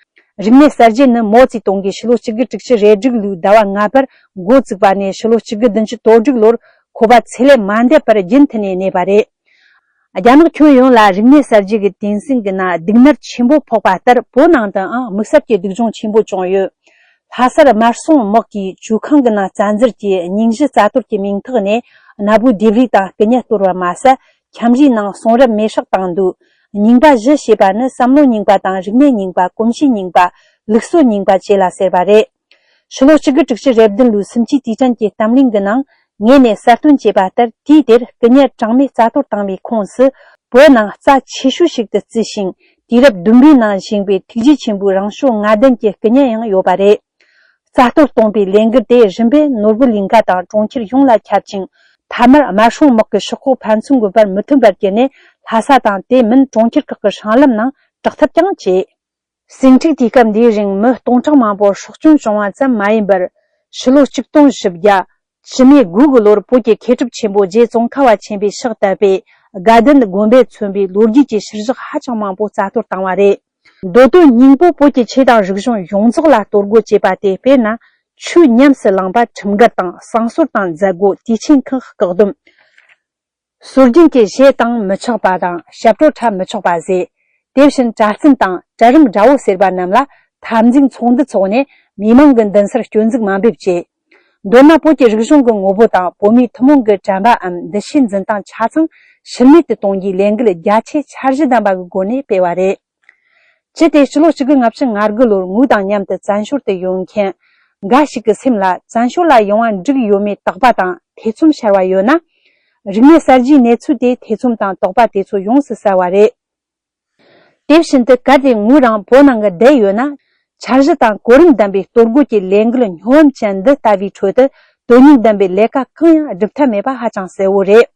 རིག་གནས་གསར་བརྗེ་ནི་མའོ་ཙེ་ཏུང་གིས་ཕྱི་ལོ་གཅིག་དགུ་དྲུག་ཅུ་རེ་དྲུག་ལོའི་ཟླ་བ་ལྔ་པར་འགོ་བཙུགས་པ་ནས། ཕྱི་ལོ་གཅིག་དགུ་བདུན་ཅུ་དོན་དྲུག་ལོར་ཁོ་པ་ཚེ་ལས་མ་འདས་པར་རྒྱུན་མཐུད་ནས་གནས་པ་རེད། རྒྱ་ནག་ཁྱོན་ཡོངས་ལ་རིག་གནས་གསར་བརྗེ་གི་དུས་ཟིང་གི་ནང་སྡུག་བསྔལ་ཆེན་པོ་ཕོག་པ་ལྟར། བོད་ནང་དུའང་དམིགས་བསལ་གྱི་སྡུག་སྦྱོང་ཆེན་པོ་བྱུང་ཡོད། ལྷ་སར་དམར་སྲུང་དམག་གིས་ཇོ་ཁང་གི་ནང་བཙན་འཛུལ་གྱིས་སྙུང་གཞི་རྩ་གཏོར་གྱི་མིང་ཐོག་ནས་གནའ་བོའི་ལྡེབས་རིས་དང་སྐུ་བརྙན་གཏོར་བ་མ་ཟད། ཁྱིམ་གཞིས་ནང་གསུང་རབ་མེ་སྲེག་བཏང་འདུག་རྙིང་པ་བཞི་ཞེས་པ་ནི་བསམ་བློ་རྙིང་པ་དང་། རིག་གནས་རྙིང་པ། གོམས་གཤིས་རྙིང་པ། ལུགས་སྲོལ་རྙིང་པ་བཅས་ལ་ཟེར་བ་རེད། ཕྱི་ལོ་གཅིག་དགུ་དྲུག་ཅུ་རེ་བདུན་ལོའི་སུམ་ཅུའི་དུས་དྲན་གྱི་གཏམ་གླེང་གི་ནང་། ངེད་ནས་གསལ་སྟོན་བྱས་པ་ལྟར། དུས་དེར་སྐུ་བརྙན་གྲངས་མེད་རྩ་གཏོར་བཏང་བའི་ཁོངས་སུ། བོད་ནང་རྩ་ཆེ་ཤོས་ཤིག་ཏུ་བརྩིས་ཤིང་། དུས་རབས་བདུན་པའི་ནང་བཞེངས་པའི་ཐུགས་རྗེ་ཆེན་པོའི་རང་བྱུང་ལྔ་ལྡན་གྱི་སྐུ་བརྙན་ཡང་ཡོད་པ་རེད། རྩ་གཏོར་གཏོང་པའི་ལས་འགུལ་དེ་རིམ་པས་ནོར་བུ་གླིང་ག་དང་གྲོང་ཁྱེར་ཡོངས་ལ་ཁྱབ་ཅིང་། མཐའ་མར་དམར་སྲུང་དམག་གི་ཤོག་ཁག་ཕན་ཚུན་དགོན་པར་མི་མཐུན་པར་གྱུར་ནས། ལྷ་ས་དང་དེ་མིན་གྲོང་ཁྱེར་ཁག་གི་སྲང་ལམ་ནང་དྲག་འཐབ་ཀྱང་བྱས། ཟིང་འཁྲུག་དུས་སྐབས་འདིའི་རིང་མི་སྟོང་ཕྲག་མང་པོ་སྲོག་སྐྱོན་བྱུང་བ་ཙམ་མ་ཡིན་པར། ཕྱི་ལོ་ཆིག་སྟོང་བཞི་བརྒྱ་བཅུ་མེད་དགུ་གི་ལོར་བོད་ཀྱི་མཁས་གྲུབ་ཆེན་པོ་རྗེ་ཙོང་ཁ་པ་ཆེན་པོས་ཕྱག་བཏབ་པའི་དགའ་ལྡན་དགོན་པས་མཚོན་པའི་ལོ་རྒྱུས་ཀྱི་ཤུལ་བཞག་ཧ་ཅང་མང་པོ་རྩ་གཏོར་བཏང་བ་རེད། མདོ་དོན་སྙིང་པོ་བོད་ཀྱི་ཆོས་དང་རིག་གཞུང་ཡོངས་རྫོགས་ལ་གཏོར་རྒོལ་བྱས་པ་དེ། དཔེར་ན། ཆོས་ཉམས་སུ་བླངས་པ་ཁྲིམས་འགལ་དང་། བསང་གསོལ་དང་མཛད་སྒོ། དུས་ཆེན་ཁག་བཀག་སྡོམ། སྲོལ་རྒྱུན་གྱི་གཞས་བཏང་མི་ཆོག་པ་དང་། ཞབས་བྲོ་འཁྲབ་མི་ཆོག་པ་བཟོས། དེ་བཞིན་གྲྭ་བཙུན་དང་གྲལ་རིམ་དགྲ་བོ་ཟེར་བ་རྣམས་ལ་འཐབ་འཛིང་ཚོགས་འདུ་འཚོགས་ནས་མི་མང་གི་མདུན་སར་སྐྱོན་འཛུགས་དམའ་འབེབས་བྱས། མདོར་ན་བོད་ཀྱི་རིག་གཞུང་གི་ངོ་བོ་དང་བོད་མིའི་ཐུན་མོང་གི་དྲན་པའམ་འདུ་ཤེས་འཛིན་སྟངས་ཆ་ཚང་ ཕྱིར་མེད་དུ་གཏོང་རྒྱུའི་ལས་འགུལ་རྒྱ་ཆེ་འཆར་གཞི་ལྡན་པ་གི་སྒོ་ནས་སྤེལ་བ་རེད། ཅི་སྟེ་ཕྱི་ལོ་གཅིག་དགུ་ལྔ་བཅུ་ང་དགུ་ལོར་ངོས་དང་མཉམ་དུ་བཙན་བྱོལ་དུ་ཡོང་མཁན་འགའ་ཞིག་གི་སེམས་ལ་བཙན་བྱོལ་ལ་ཡོང་བ་འགྲིག་ཡོད་མེད་དོགས་པ་དང་ཐེ་ཚོམ་ཤར་བ་ཡོད་ན། རིག་གནས་གསར་བརྗེའི་གནས་ཚུལ་དེ་ཐེ་ཚོམ་དང་དོགས་པ་དེ་ཚོ་ཡོངས་སུ་བསལ་བ་རེད། དེ་བཞིན་དུ་གལ་ཏེ་ངོས་རང་བོད་ནང་གི་བསྡད་ཡོད་ན། འཆར་གཞི་དང་གོ་རིམ་ལྡན་པའི་གཏོར་རྒོལ་གྱི་ལས་འགུལ་སྨྱོ་ཧམ་ཅན་འདི་ལྟ་བུའི་ཁྲོད་དུ་དོན་སྙིང་ལྡན་པའི་ལས་ཀ་གང་ཡང་སྒྲུབ་ཐབས་མེད་པ་ཧ་ཅང་གསལ་བོ་རེད།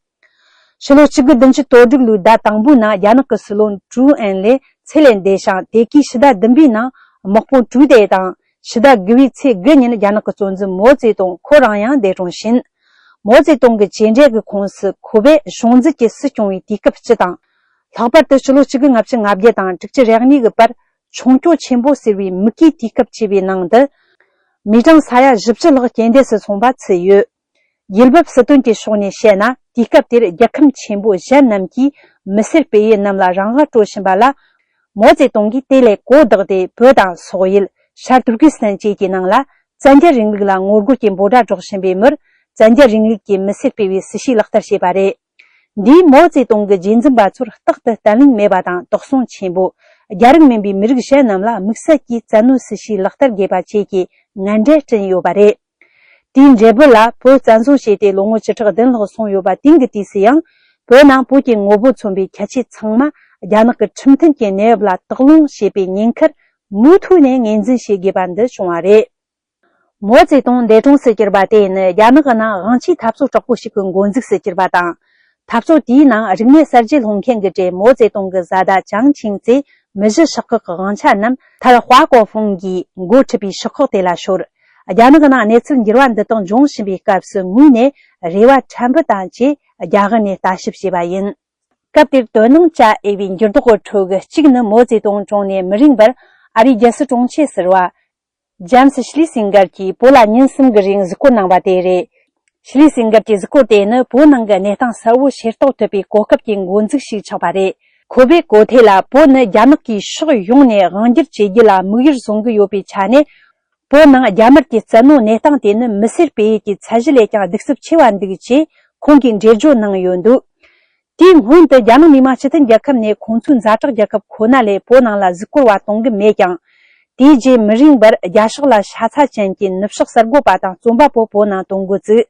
ཕྱི་ལོ་གཅིག་དགུ་བདུན་ཅུ་དོན་དྲུག་ལོའི་ཟླ་དང་པོའི་ནང་རྒྱ་ནག་གི་སྲིད་བློན་ཀྲུའུ་ཨེན་ལེ་ཚེ་ལས་འདས་ཤིང་། དེ་གའི་ཕྱི་ཟླ་བདུན་པའི་ནང་དམག་དཔུང་ཀྲུའུ་ཏེ་དང་། ཕྱི་ཟླ་དགུ་པའི་ཚེས་དགུ་ཉིན་རྒྱ་ནག་གི་གཙོ་འཛིན་མའོ་ཙེ་ཏུང་ཁོ་རང་ཡང་འདས་གྲོངས་ཕྱིན། མའོ་ཙེ་ཏུང་གི་བྱས་འབྲས་ཀྱི་ཁོངས་སུ་ཁོ་པས་གཞུང་འཛིན་གྱི་སྲིད་སྐྱོང་བའི་དུས་སྐབས་སྤྱི་དང་། ལྷག་པར་དུ་ཕྱི་ལོ་གཅིག་དགུ་ལྔ་བཅུ་ང་བརྒྱད་དང་དྲུག་ཅུ་རེ་གཉིས་ཀྱི་བར་མཆོང་སྐྱོད་ཆེན་པོ་ཟེར་བའི་མུ་གེའི་དུས་སྐབས་ཆེ་བའི་ནང་དུ། མི་གྲངས་ས་ཡ་བཞི་བཅུ་ལྷག་རྐྱེན་འདས་སུ་སོང་བ་ཚུད་ཡོད། ཡུལ་བབ་སྲིད་དོན་གྱི་ཕྱོགས་ནས་བཤད་ན། དུས་སྐབས་དེར་རྒྱལ་ཁམས་ཆེན་པོ་གཞན་རྣམས་ཀྱིས་མི་སེར་སྤེལ་ཡུལ་རྣམས་ལ་རང་དབང་སྤྲོད་བཞིན་པ་ལ། མའོ་ཙེ་ཏུང་གིས་དེ་ལས་གོ་བདག་སྟེ། བོད་དང་སོག་ཡུལ། ཤར་ཏུར་ཀི་སི་ཐན་བཅས་ཀྱི་ནང་ལ་བཙན་རྒྱལ་རིང་ལུགས་ལ་ངོ་རྒོལ་གྱི་འབོད་སྒྲ་སྒྲོག་བཞིན་པའི་མིར། བཙན་རྒྱལ་རིང་ལུགས་ཀྱི་མི་སེར་སྤེལ་བའི་སྲིད་བྱུས་ལག་བསྟར་བྱས་པ་རེད། འདིས་མའོ་ཙེ་ཏུང་གི་རྗེས་འཛིན་པ་ཚོར་རྟག་ཏུ་བརྟན་ལྷིང་མེད་པ་དང་དོགས་ཟོན་ཆེན་པོ། རྒྱ་རིགས་མིན་པའི་མི་རིགས་གཞན་རྣམས་ལ་དམིགས་བསལ་གྱིས་བཙན་གནོན་སྲིད་བྱུས་ལག་བསྟར་དགོས་པ་བཅས་ཀྱི་ངན་འབྲས་བསྐྲུན་ཡོད་པ་རེད། དེའི་འབྲས་བུ་ལ། བོད་བཙན་བཟུང་བྱས་ཏེ་ལོ་ངོ་བཅུ་ཕྲག་བདུན་ལྷག་སོང་ཡོད་པ་དེང་གི་དུས་སུ་ཡང་། བོད་ནང་བོད་ཀྱི་ངོ་བོ་མཚོན་པའི་ཁྱད་ཆོས་ཚང་མ་རྒྱ་ནག་གི་ཁྲིམས་མཐུན་གྱི་གནས་བབ་ལ་དག་སློང་བྱེད་པའི་ཉེན་ཁར་མུ་མཐུད་ནས་ངོས་འཛིན་བྱེད་དགོས་པ་འདི་བྱུང་བ་རེད། མའོ་ཙེ་ཏུང་འདས་གྲོངས་སུ་གྱུར་པ་དེ་ནི་རྒྱ་ནག་གི་ནང་དབང་ཆའི་འཐབ་རྩོད་དྲག་པོ་ཞིག་གི་འགོ་འཛུགས་སུ་གྱུར་པ་དང་། འཐབ་རྩོད་དེའི་ནང་རིག་གནས་གསར་བརྗེ་སློང་མཁན་གྱི་གྲས་མའོ་ཙེ་ཏུང་གི་བཟའ་ཟླ་ཅང་ཆིང་ཙེས་མི་བཞི་ཤོག་ཁག་གི་དབང་ཆ་རྣམས་མཐར་ཧྭ་ཀོ་ཧྥུང་གིས་འགོ་ཁྲིད་པའི་ཤོག་ཁག་དེ་ལ་ཤོར། རྒྱ་ནག་གི་ནང་གནས་ཚུལ་འགྱུར་བ་འདི་དག་འབྱུང་བཞིན་པའི་སྐབས་སུ་ངོས་ནས་རེ་བ་ཕྲན་བུ་དང་བཅས་རྒྱ་གར་ནས་ལྟ་ཞིབ་བྱས་པ་ཡིན། སྐབས་དེར་དོ་སྣང་བྱ་འོས་པའི་འགྱུར་ལྡོག་གི་ཁྲོད་ཀྱི་གཅིག་ནི་མའོ་ཙེ་ཏུང་གྲོངས་ནས་མི་རིང་བར་ཨ་རིའི་རྒྱལ་སྲིད་དྲུང་ཆེ་ཟུར་པ། ཇེམ་སི་ཤི་ལི་སིང་གར་གྱིས་བོད་ལ་ཉིན་གསུམ་གྱི་རིང་གཟིགས་སྐོར་གནང་བ་དེ་རེད། ཤི་ལི་སིང་གར་གྱི་གཟིགས་སྐོར་དེ་ནི་བོད་ནང་གི་གནས་སྟངས་གསལ་བོ་ཤེས་རྟོགས་ཐུབ་པའི་གོ་སྐབས་ཀྱི་འགོ་འཛུགས་ཤིག་ཆགས་པ་རེད། ཁོ་པའི་གོ་ཐོས་ལ། བོད་ནི་རྒྱ་ནག་གིས་ཕྱོགས་ཡོངས་ནས་དབང་སྒྱུར་བྱེད་རྒྱུ་ལ་དམིགས་ཡུལ་བཟུང་གི་ཡོད་པའི་ཆ་ནས། བོད་ནང་རྒྱ་དམར་གྱི་བཙན་གནོན་གནས་སྟངས་དེ་ནི་མི་སེར་སྤེལ་ཡུལ་གྱི་ཚད་གཞི་ལས་ཀྱང་གདུག་རྩུབ་ཆེ་བ་འདུག་ཅེས་ཁོང་གིས་འགྲེལ་བརྗོད་གནང་ཡོད་འདུག་དེའི་སྔོན་དུ་རྒྱ་ནག་མི་དམངས་སྤྱི་མཐུན་རྒྱལ་ཁབ་ནས་ཁོང་ཚོའི་ཛ་དྲག་རྒྱལ་ཁབ་ཁོ་ན་ལས་བོད་ནང་ལ་གཟིགས་སྐོར་བ་གཏོང་གི་མེད་ཀྱང་། དེའི་རྗེས་མི་རིང་བར་རྒྱ་ཤོག་ལ་ཤ་ཚ་ཅན་གྱི་ནུབ་ཕྱོགས་གསར་འགོད་པ་དང་རྩོམ་པ་པོ་བོད་ནང་གཏོང་འགོ་བཙུགས།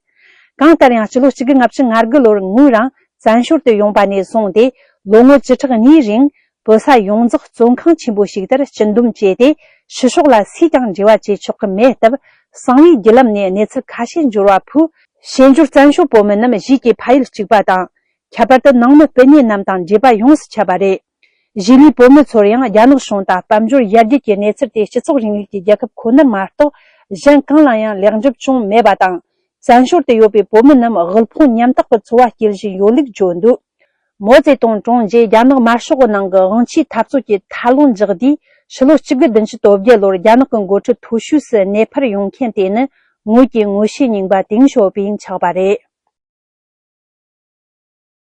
གང་ལྟར་ཡང་། སྤྱི་ལོ་གཅིག་དགུ་ལྔ་བཅུ་ང་དགུ་ལོར་ངོས་རང་བཙན་བྱོལ་དུ་ཡོང་པ་ནས་བཟུང་སྟེ། ལོ་ངོ་བཅུ་ཕྲག་གཉིས་རིང་བོད་ས་ཡོངས་རྫོགས་བཙོན་ཁང་ཆེན་པོ་ཞིག་ལྟར་སྤྱི་འདོམས་བྱས་ཏེ། ཕྱི་ཕྱོགས་ལ་སུས་ཀྱང་འབྲེལ་བ་བྱེད་ཆོག་གི་མེད་སྟབས། གསང་བའི་བརྒྱུད་ལམ་ནས་གནས་ཚུལ་ཁ་ཤས་འབྱོར་བ་ཕུད། བྱེས་འབྱོར་བཙན་བྱོལ་བོད་མི་རྣམས་གཞིས་ཀྱི་ཕ་ཡུལ་གཅིག་པ་དང་། ཁྱད་པར་དུ་ནང་མི་སྤུན་ཉེ་རྣམས་དང་འབྲེལ་བ་ཡོངས་སུ་ཆད་པ་རེད། གཞིས་ལུས་བོད་མི་ཚོར་ཡང་རྒྱ་ནག་གཞུང་དང་དཔལ་འབྱོར་ཡར་རྒྱས་ཀྱི་གནས་ཚུལ་དེ་སྤྱི་ཚོགས་རིང་ལུགས་ཀྱི་རྒྱལ་ཁབ་ཁོ་ནར་མ་གཏོགས་གཞན་གང་ལ་ཡང་ལེགས་འགྲུབ་བྱུང་མེད་པ་དང་། བཙན་བྱོལ་དུ་ཡོད་པའི་བོད་མི་རྣམས་དབུལ་ཕོངས་ཉམ་ཐག་གི་འཚོ་བ་སྐྱེལ་བཞིན་ཡོད་ལུགས་བརྗོད་འདུག་མའོ་ཙེ་ཏུང་གྲོངས་རྗེས་རྒྱ་ནག་དམར་ཤོག་གི་ནང་གི་དབང་ཆའི་འཐབ་རྩོད་ཀྱི་མཐའ་ལོང་འཇགས་དུས། ཕྱི་ལོ་གཅིག་དགུ་བདུན་ཅུ་དོན་བརྒྱད་ལོར་རྒྱ་ནག་གི་འགོ་ཁྲིད་མཐོ་ཤོས་སུ་གནས་འཕར་ཡོང་མཁན་དེ་ནི་ངོས་ཀྱི་ངོ་ཤེས་རྙིང་པ་ཏེང་ཞའོ་ཕིང་ཆགས་པ་རེད།